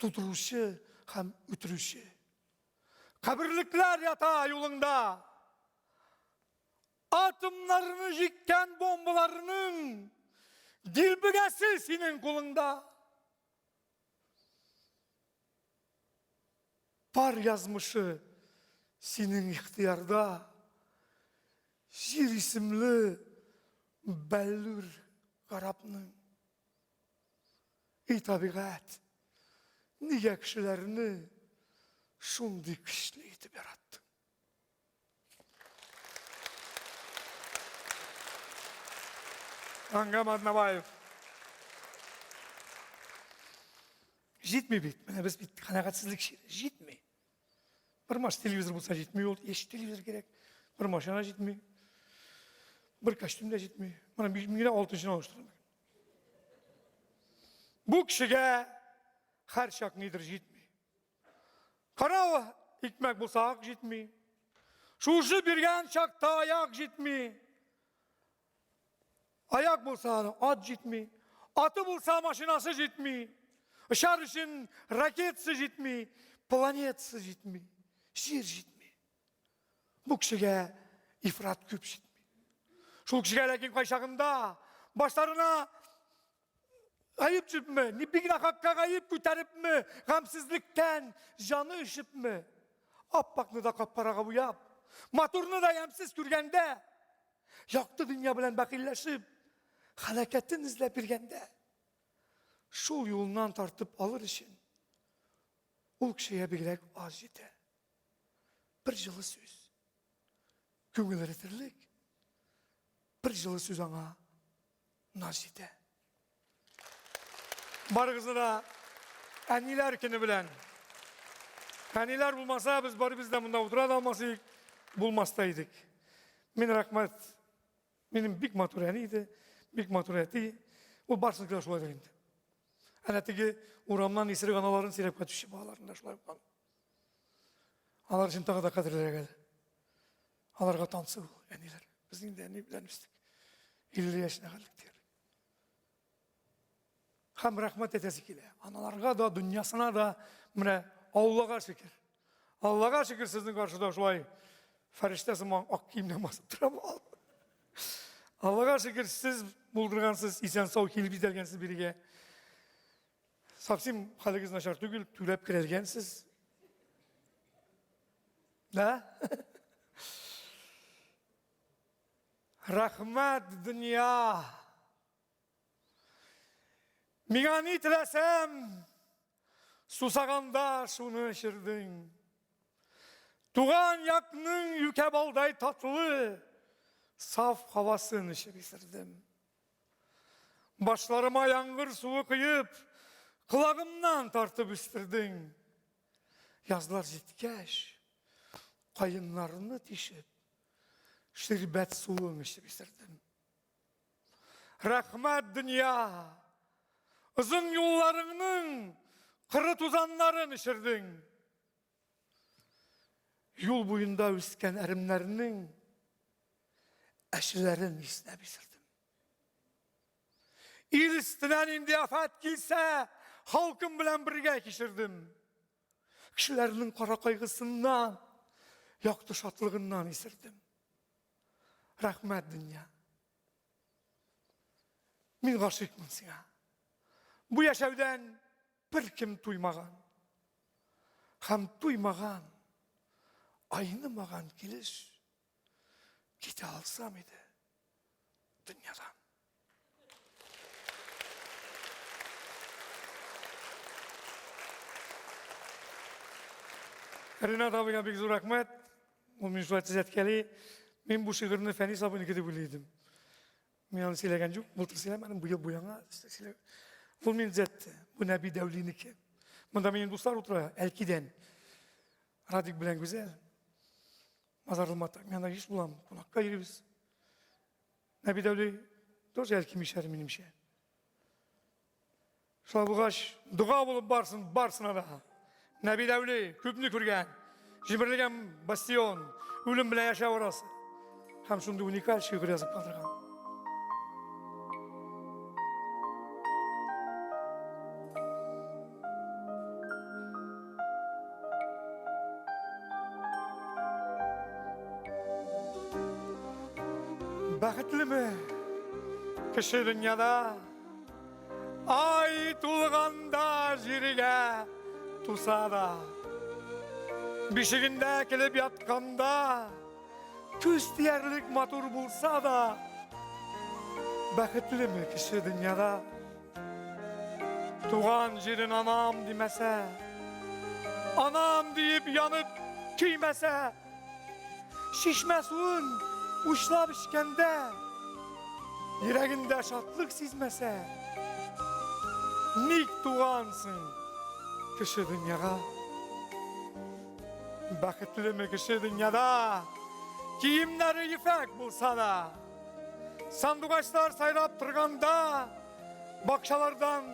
B: тудыручы һәм үтерүче. Каберлекләр ята юлыңда. Атомнарны җиккән бомбаларның дилбегәсе синең кулыңда. Бар язмышы синең ихтыярда. Җир исемле бәллүр корабның. И табигать, нигә кешеләрне шундый көчле итеп яраттың? Ангам Аднабаев. Җитми бит. Менә без бит канәгатьсезлек чире. Җитми. Бер маш телевизор булса җитми ул, яшь телевизор кирәк. Бер машина җитми. Бер костюм да җитми. Менә мин генә алтынчыны алыштырдым. Бу кешегә һәрчак нидер җитми. Кара икмәк булса ак җитми. Шушы биргән чакта аяк җитми. Аяк булса ат җитми. Аты булса машинасы җитми. Очар өчен ракетасы җитми, планетасы җитми, җир җитми. Бу кешегә ифрат күп җитми. Шул кешегә ләкин кайчагында башларына гаеп төшепме, ни бик нахакка гаеп күтәрепме, гамсезлектән җаны өшепме, аппакны да кап-карага буяп, матурны да ямьсез күргәндә, Якты дөнья белән бәхилләшеп, һәлакәтен эзләп йөргәндә, шул юлыннан тартып алыр өчен ул кешегә бигрәк аз җитә. Бер җылы сүз. Күңел эретерлек. Бер җылы сүз аңа наз җитә. Барыгызны да әниләр көне белән. Әниләр булмаса, без барыбыз да монда утыра да алмас идек, булмас та идек. Мин рәхмәт. Минем бик матур әни иде, бик матур әти. Ул барсыныкы да шулайдыр инде. Әнә теге урамнан исерек аналарын сөйрәп кайтучы балаларын да шулай булган. Алар өчен тагы да кадерлерәк әле. Аларга тансык ул, әниләр. Без инде әни белән үстек. 50 яшенә хәтлек диярлек. Һәм рәхмәт әйтәсе килә. Аналарга да, дөньясына да менә Аллага шөкер. Аллага шөкер сезнең каршыда шулай фәрештә сыман ак киемнән басып торам. Аллага шөкер, сез булдыргансыз, исән-сау килеп җитәлгәнсез бирегә. Совсем хәлегез начар түгел, түләп керәлгәнсез. Да? Рәхмәт, дөнья! Миңа ни теләсәм, сусаганда шуны эчердең. Туган якның юкә балдай татлы, саф һавасын эчеп исердем. Башларыма яңгыр суы коеп, колагымнан тартып үстердең. Язлар җиткәч, каеннарны тишеп, ширбәт суын эчеп исердем. Рәхмәт, дөнья! Озын юлларыңның кыры тузаннарын эчердең. Юл буенда үскән әремнәрнең әчеләрен иснәп исердем. Ил өстенә нинди афәт килсә, халкым белән бергә кичердем. Кешеләрнең кара кайгысыннан, якты шатлыгыннан исердем. Рәхмәт, дөнья. Мин гашыйкмын сиңа. Бу яшәүдән беркем туймаган. Һәм туймаган, айнымаган килеш китә алсам иде дөньядан. Ренат абыйга бик зур рәхмәт. Ул мине шулай төзәткәли. Мин бу шигырьне Фәнис абыйныкы дип уйлый идем. Мин аны сөйләгән юк, былтыр сөйләмәдем, быел бу яңа сөйләгән. Ул мине төзәтте. Бу Нәби Дәүлинеке. Монда минем дуслар утыра, Әлкидән. Радик белән Гүзәл. Мазарлы Матак. Мин анда еш булам, кунакка йөрибез. Нәби Дәүли тоже Әлки мишәре минемчә. Шулай булгач, дога булып барсын, барсына да. Нәби Дәүли күпне күргән, җимерелгән бастион, үлем белән яшәү арасы. Һәм шундый уникаль шигырь язып калдырган. Бәхетлеме кеше дөньяда? Ай тулганда җиргә туса да, бишегендә килеп ятканда, Күз тиярлек матур булса да, бәхетлеме кеше дөньяда? Туган җирен анам димәсә, анам диеп янып көймәсә, чишмә суын учлап эчкәндә, йөрәгендә шатлык сизмәсә, ник тугансың кеше дөньяга? Бәхетлеме кеше дөньяда? Киемнәре ефәк булса да, сандугачлар сайрап торганда, бакчалардан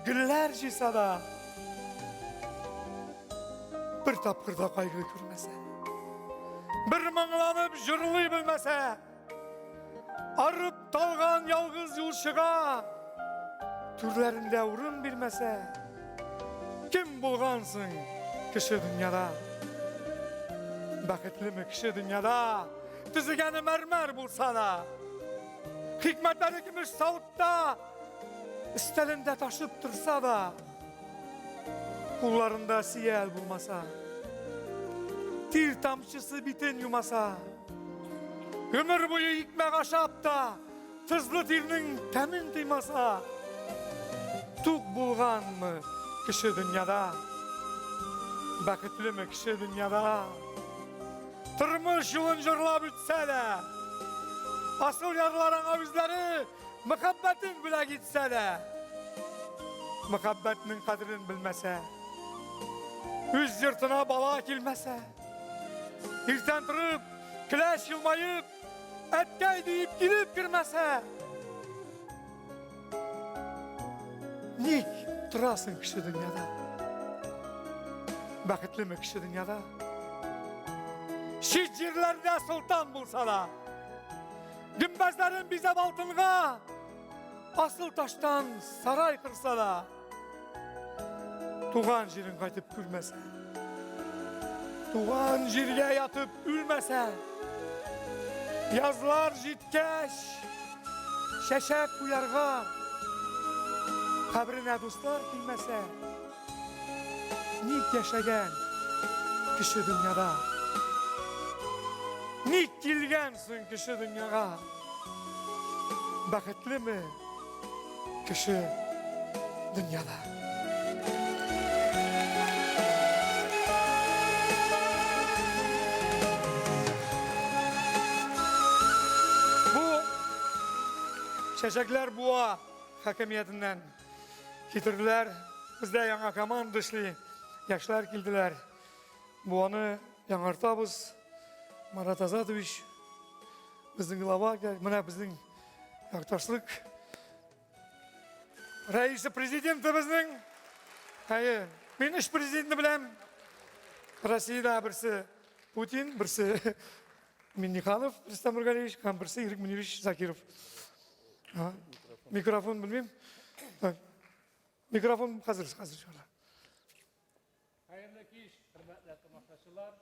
B: гөлләр җыйса да, бер тапкыр да кайгы күрмәсә, бер моңланып җырлый белмәсә, Арып талган ялгыз юлчыга түрләрендә урын бирмәсә, кем булгансың кеше дөньяда? Бәхетлеме кеше дөньяда? Төзегәне мәрмәр булса да, хикмәтләре көмеш савытта, өстәлендә ташып торса да, кулларында сиял булмаса, тир тамчысы битен юмаса, Гомер буе икмәк ашап та, тозлы тирнең тәмен тоймаса, тук булганмы кеше дөньяда? Бәхетлеме кеше дөньяда? Тормыш юлын җырлап үтсә дә, асыл ярлар аңа үзләре мәхәббәтен бүләк итсә дә, мәхәббәтнең кадерен белмәсә, үз йортына бала килмәсә, Иртән торып, көләч елмаеп, әткәй диеп килеп кермәсә. Ник торасың кеше дөньяда? Бәхетлеме кеше дөньяда? Чит җирләрдә солтан булса да, гөмбәзләрен бизәп алтынга, асыл таштан сарай корса да, Туган җирен кайтып күрмәсә, туган җиргә ятып үлмәсә, язлар җиткәч, чәчәк куярга, каберенә дуслар килмәсә, ник яшәгән кеше дөньяда? Ник килгән соң кеше дөньяга? Бәхетлеме? Кеше дөньяда. Бу чәчәкләр буа хакимиятеннән китерделәр. Бездә яңа команда эшли. Яшьләр килделәр. Буаны яңартабыз. Марат Азатович безнең глава, менә безнең Якташлык рәисе президенты безнең. Әйе, мин өч президентны беләм. Россиядә берсе Путин, берсе Минниханов Рөстәм Нургалиевич һәм берсе Ирек Мөнирович Закиров. Микрофон белмим. Микрофон хәзер, хәзер чыгара.
H: Хәерле кич, хөрмәтле тамашачылар.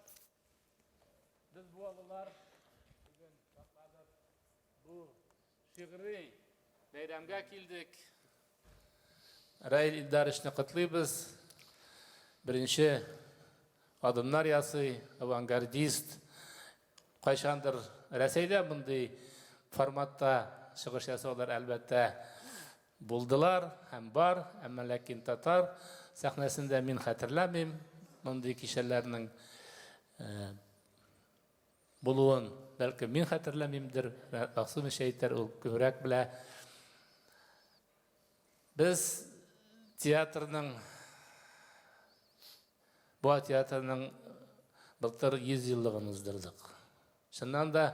H: Без буалылар бүген шатланып бу шигъри бәйрәмгә килдек. Раил Илдаровичны котлыйбыз. Беренче адымнар ясый, авангардист. Кайчандыр Рәсәйдә мондый форматта чыгыш ясаулар, әлбәттә, булдылар һәм бар, әмма ләкин татар сәхнәсендә мин хәтерләмим мондый кичәләрнең э, булуын. Бәлки мин хәтерләмимдер, Максумович әйтер, ул күбрәк белә. Без театрның Буа театрының былтыр 100 еллыгын уздырдык. Чыннан да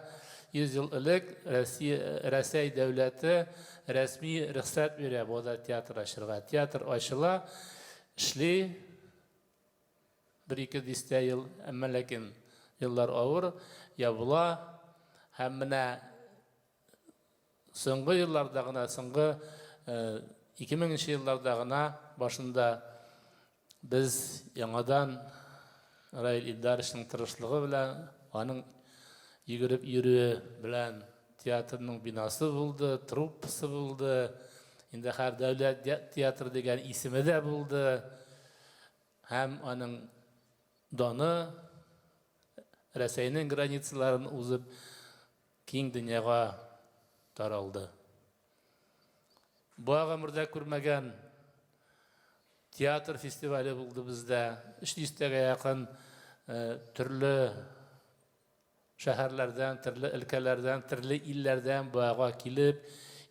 H: 100 ел элек Россия Рәсәй дәүләте рәсми рөхсәт бирә Буада театр ачырга. Театр ачыла, эшли бер-ике дистә ел, әмма ләкин еллар авыр, ябыла һәм менә Соңгы елларда гына, соңгы 2000 нче елларда гына башында без яңадан Раил Илдаровичның тырышлыгы белән, аның йөгереп йөрүе белән театрның бинасы булды, труппасы булды. Инде хәзер дәүләт театры дигән исеме дә булды. Һәм аның даны. Рәсәйнең границаларын узып, киң дөньяга таралды. Бу гомердә күрмәгән театр фестивале булды бездә. Өч дистәгә якын төрле шәһәрләрдән, төрле өлкәләрдән, төрле илләрдән Буага килеп,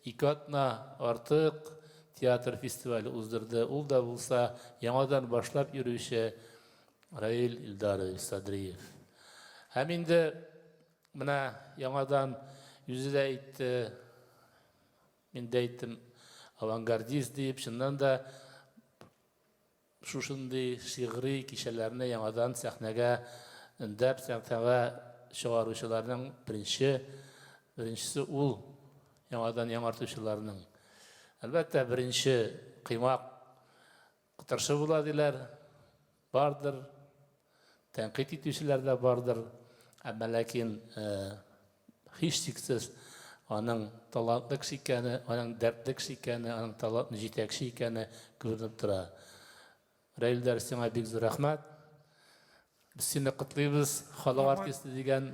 H: ике атна артык театр фестивале уздырды. Ул да булса яңадан башлап йөрүче Раил Илдарович Садриев. Һәм инде менә яңадан үзе дә әйтте, мин дә әйттем, авангардист диеп, чыннан да шушындый шигъри кичәләрне яңадан сәхнәгә өндәп, сәхнәгә чыгаручыларның беренче, беренчесе ул, яңадан яңартучыларның. Әлбәттә, беренче коймак Кытыршы була диләр, бардыр, тәнкыйть итүчеләр дә бардыр, әмма ләкин һичшиксез аның талантлы кеше икәне, аның дәртле кеше икәне, аның талантлы җитәкче икәне күренеп тора. Раилдәр, сиңа бик зур рәхмәт. Без сине котлыйбыз, халык артисты дигән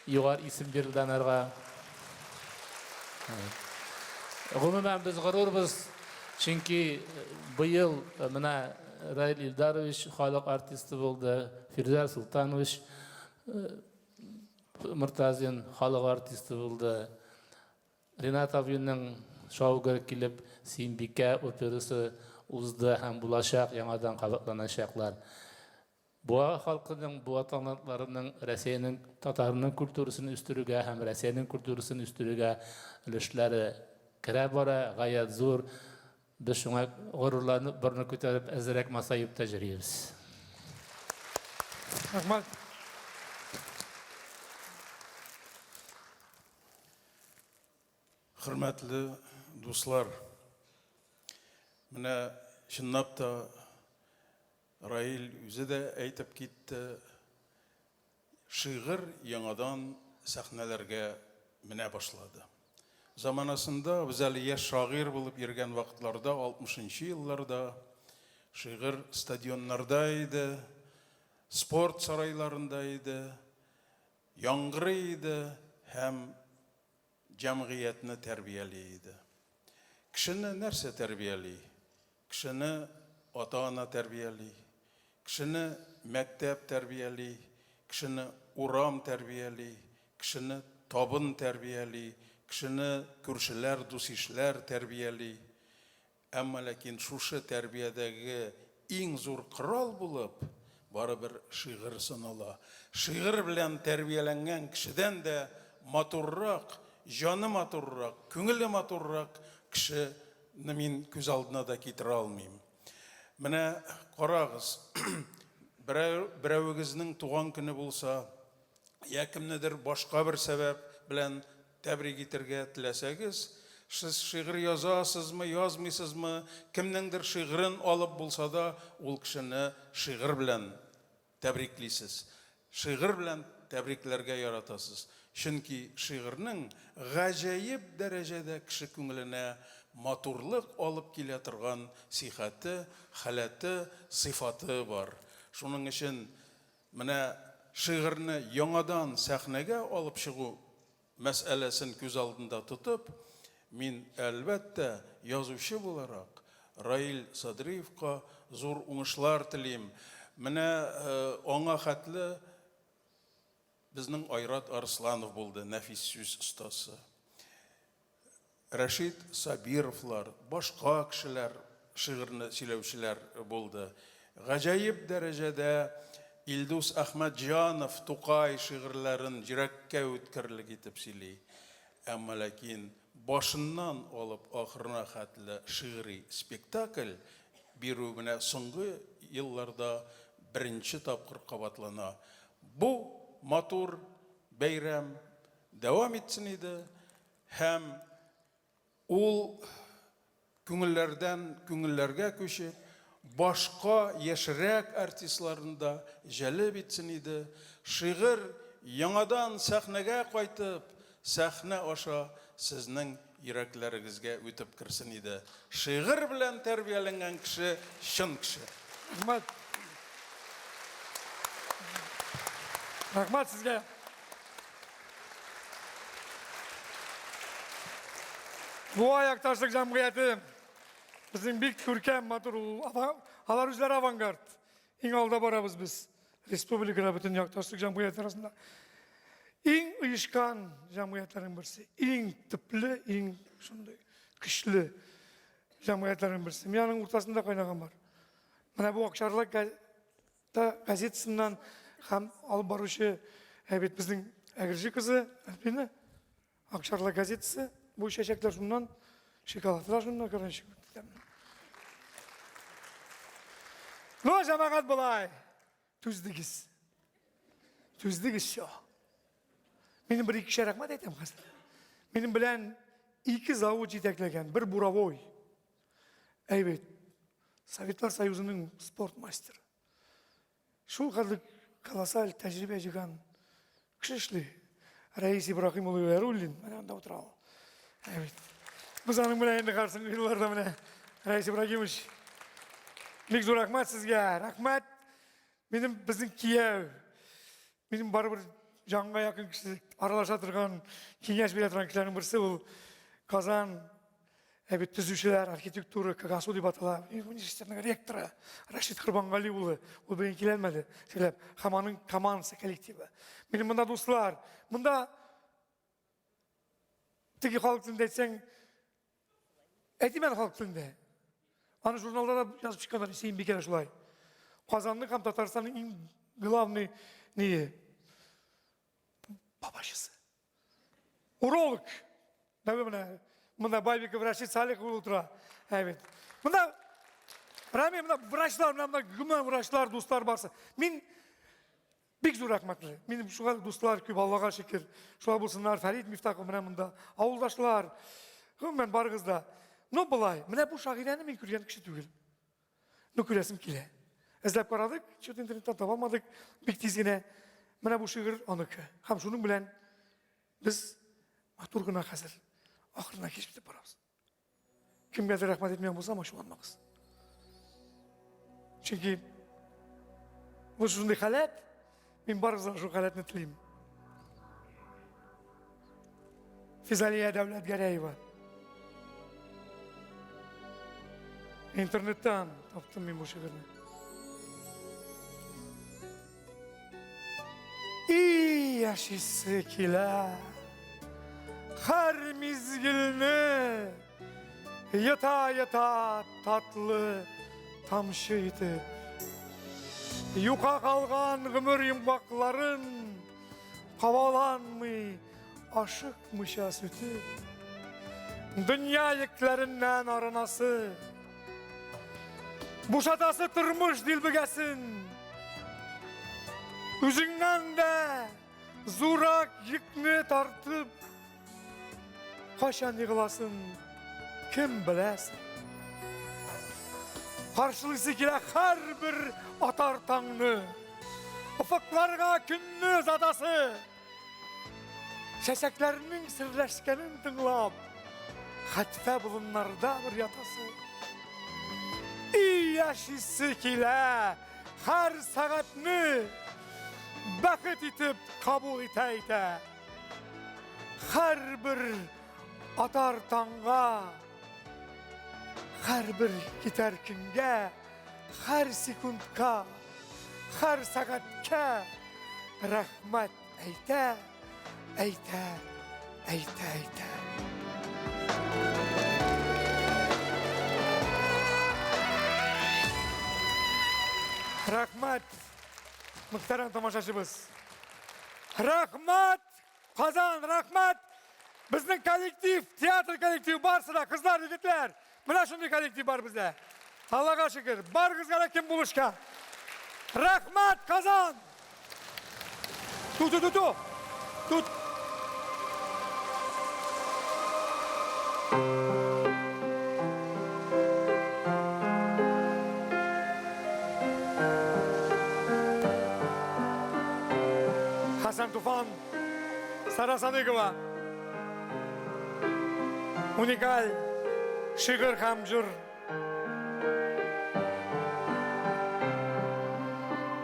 H: югары исем бирелде анарга. Гомумән, без горурбыз, чөнки быел менә Раил Илдарович халык артисты булды, Фирзәр Султанович Мортазин халык артисты булды. Ренат абыйның шау-гөр килеп Сөембикә операсы узды һәм булачак, яңадан кабатланачаклар. Буа халкының, Буа талантларының Рәсәйнең, татарның культурасын үстерүгә һәм Рәсәйнең культурасын үстерүгә өлешләре керә бара, гаять зур. Без шуңа горурланып, борны күтәреп, әзрәк масаеп та җөрибез.
B: Рәхмәт.
I: Хөрмәтле дуслар, менә чынлап та Раил үзе дә әйтеп китте, шигырь яңадан сәхнәләргә менә башлады. Заманасында, без әле яшь шагыйрь булып йөргән вакытларда, 60 нчы елларда, шигырь стадионнарда иде, спорт сарайларында иде, яңгырый иде һәм җәмгыятьне тәрбияли иде. Кешене нәрсә тәрбияли? Кешене ата-ана тәрбияли, кешене мәктәп тәрбияли, кешене урам тәрбияли, кешене табын тәрбияли, кешене күршеләр, дус-ишләр тәрбияли. Әмма ләкин шушы тәрбиядәге иң зур корал булып, барыбер шигырь санала. Шигырь белән тәрбияләнгән кешедән дә матуррак, җаны матуррак, күңеле матуррак кешене мин күз алдына да китерә алмыйм. Менә карагыз, берәү, берәвегезнең туган көне булса, я кемнедер башка бер сәбәп белән тәбрик итергә теләсәгез, сез шигырь язасызмы, язмыйсызмы, кемнеңдер шигырен алып булса да, ул кешене шигырь белән тәбриклисез. Шигырь белән тәбрикләргә яратасыз. Чөнки шигырьнең гаҗәеп дәрәҗәдә кеше күңеленә матурлык алып килә торган сихәте, халәте, сыйфаты бар. Шуның өчен Менә шигырьне яңадан сәхнәгә алып чыгу мәсьәләсен күз алдында тотып, мин, әлбәттә, язучы буларак, Раил Садриевка зур уңышлар телим. Менә аңа хәтле безнең Айрат Арсланов булды, нәфис сүз остасы. Рәшит Сабировлар, башка кешеләр, шигырьне сөйләүчеләр булды. Гаҗәеп дәрәҗәдә Илдус Әхмәтҗанов Тукай шигырьләрен йөрәккә үткерлек итеп сөйли. Әмма ләкин башыннан алып ахырына хәтле шигъри спектакль бирү менә соңгы елларда беренче тапкыр кабатлана. Бу матур бәйрәм дәвам итсен иде. Һәм ул күңелләрдән күңелләргә күчеп, башка яшьрәк артистларны да җәлеп итсен иде. Шигырь яңадан сәхнәгә кайтып, сәхнә аша сезнең йөрәкләрегезгә үтеп керсен иде. Шигырь белән тәрбияләнгән кеше, чын кеше.
B: Рәхмәт. Рәхмәт сезгә. Буа якташлык җәмгыяте безнең бик күркәм, матур ул. Алар үзләре авангард. Иң алда барабыз без. Республикада бөтен якташлык җәмгыяте арасында иң оешкан җәмгыятьләрнең берсе, иң төпле, иң шундый көчле җәмгыятьләрнең берсе. Мин аның уртасында кайнаган бар. Менә бу Акчарлак газетасыннан һәм алып баручы ә бит безнең Әгерҗе кызы Альбина Акчарлак газетасы бу чәчәкләр шуннан, шоколадлар шуннан, короче. Ну, җәмәгать болай. Түздегез. Түздегез все. Минем бер ике кеше рәхмәт әйтәм хәзер. Минем белән ике завод җитәкләгән, бер буровой. Әйбәт. Советлар Союзының спорт мастеры. Шул хәтле колоссаль тәҗрибә җыйган кеше эшли. Рәис Ибраһим улы Яруллин, менә анда утыра ул. Әйбәт. Без аның белән инде карсын елларда менә Рәис Ибрагимович. Бик зур рәхмәт сезгә. Рәхмәт. Минем безнең кияү. Минем барыбер җанга якын кеше, аралаша торган, киңәш бирә торган кешеләрнең берсе ул Казан ә бит төзүчеләр, архитектура, КГАСУ дип атала, университетның ректоры Рашид Корбангали улы, ул бүген киләлмәде, сөйләп, һәм аның командасы, коллективы. Минем монда дуслар, монда теге халык телендә әйтсәң, әйтим әле халык телендә. Аны журналда да язып чыкканнар, Сөембикә дә шулай. Казанның һәм Татарстанның иң главный ние бабачысы. Уролог. Дәве менә монда Бабиков Рашид Салихов утыра. Әйбәт. Монда Рами, монда врачлар, менә монда гомумән врачлар, дуслар барсы. Мин бик зур рәхмәтле. Минем шуңа дуслар күп, Аллага шөкер. Шулай булсыннар, Фәрид Мифтахов менә монда, авылдашлар. Гомумән барыгыз да. Ну болай, менә бу шагыйрәне мин күргән кеше түгел. Ну күрәсем килә. Эзләп карадык, чё-то интернеттан таба алмадык, бик тиз генә. Менә бу шигырь аныкы. Һәм шуның белән без матур гына хәзер ахырына килеп җитеп барабыз. Кемгәдер рәхмәт әйтмәгән булсам, ачуланмагыз. Чөнки бу шундый халәт, мин барыгызга шул халәтне телим. Физалия Дәүләтгәрәева. Интернеттан таптым мин бу шигырьне. И яшисе килә. Һәр мизгелне йота-йота татлы тамчы итеп. Юка калган гомер йомгакларын кабаланмый ашыкмыйча сүтеп, дөнья йөкләреннән арынасы, бушатасы тормыш дилбегәсен, үзеңнән дә зуррак йөкне тартып, кайчан егыласын, кем беләсең? Каршылыйсы килә һәрбер атар таңны, офыкларга көнне озатасы. Чәчәкләрнең серләшкәнен тыңлап, хәтфә болыннарда бер ятасы. И яшисе килә һәр сәгатьне бәхет итеп кабул итә-итә. Һәрбер атар таңга, һәрбер китәр көнгә, һәр секундка, һәр сәгатькә рәхмәт әйтә, әйтә, әйтә, әйтә. Рәхмәт, мөхтәрәм тамашачыбыз. Рәхмәт, Казан, рәхмәт! Безнең коллектив, театр коллективы барсы да, кызлар, егетләр. Менә шундый коллектив бар бездә. Аллага шөкер, барыгызга да кем булышка. Рәхмәт, Казан! Ту ту ту ту. Тут. Хасан Туфан, Сара Садыгова. Уникаль шигырь һәм җыр.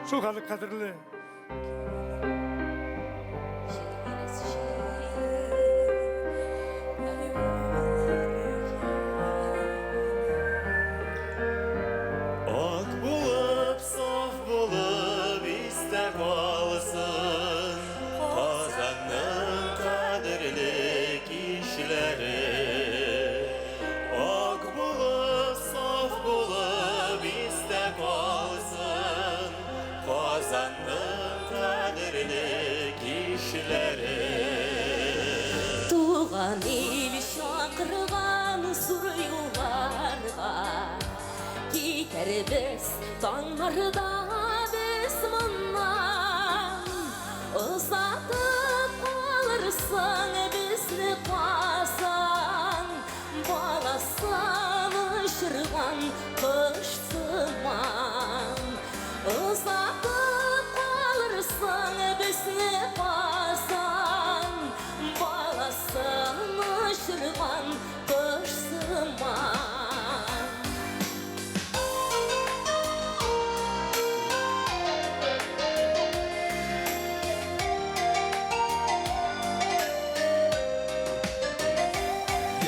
B: Шул хәтле кадерле.
F: чәчләре. Ак булып, саф булып истә калсын Казанның кадерле кичләре.
D: Туган ил чакырган зур юлларга Китәрбез таңнарда без моннан. Озатып калырсың безне Казан, Баласын очырган кош сыман. Озатып калырсың безне Казан, Баласын очырган кош сыман.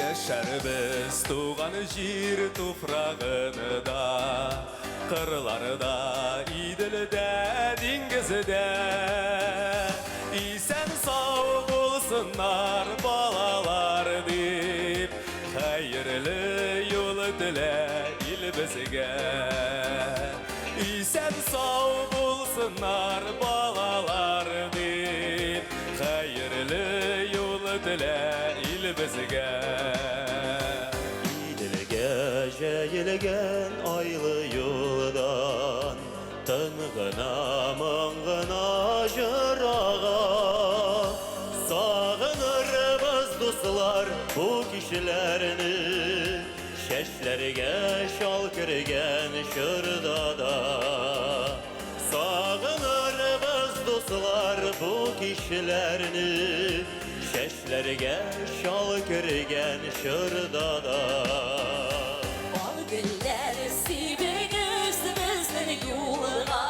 E: Яшәрбез туган җир туфрагында, Кырларда, Иделдә, диңгездә. Исән-сау булсыннар балалар дип, Хәерле юл телә ил безгә. Исән-сау булсыннар балалар дип, Хәерле юл телә ил безгә.
F: Иделгә җәелгән айлы юлдан Тын гына, моң гына җыр ага. Сагынырбыз, дуслар, бу кичләрне, Чәчләргә чал кергән чорда да. Сагынырбыз, дуслар, бу кичләрне, Чәчләргә чал кергән чорда да.
D: Ал гөлләр сибегез безнең юлга,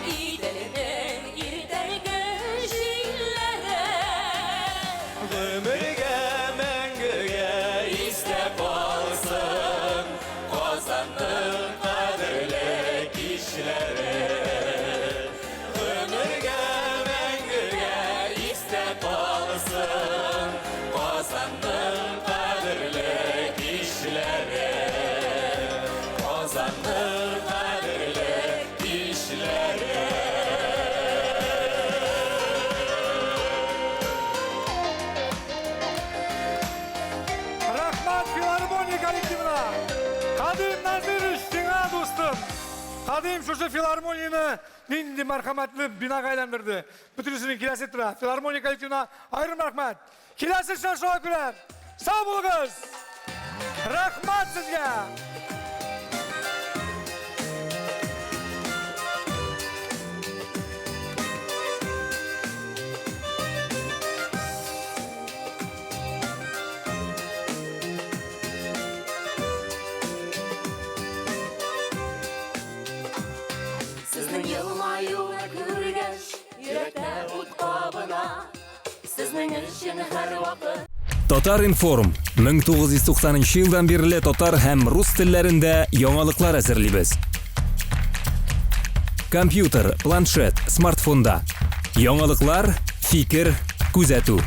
D: Иделнең иртәнге җилләре.
E: Гомергә, мәңгегә истә калсын Казанның кадерле кичләре. Гомергә, мәңгегә истә калсын Казанның кадерле кичләре. Казанның кадерле кичләре.
B: Рәхмәт филармония коллективына! Кадим Назирович, сиңа, дустым! Кадим шушы филармонияне нинди мәрхәмәтле бинага әйләндерде. Бөтенесенең киләсе тора. Филармония коллективына аерым рәхмәт. Киләсе очрашуга күрә. Сау булыгыз! Рәхмәт сезгә!
D: Сезнең елмаюны күргәч, йөрәктә ут кабына. Сезнең өчен һәрвакыт.
A: Татар-информ 1990 елдан бирле татар һәм рус телләрендә яңалыклар әзерлибез. Компьютер, планшет, смартфонда. Яңалыклар, фикер, күзәтү.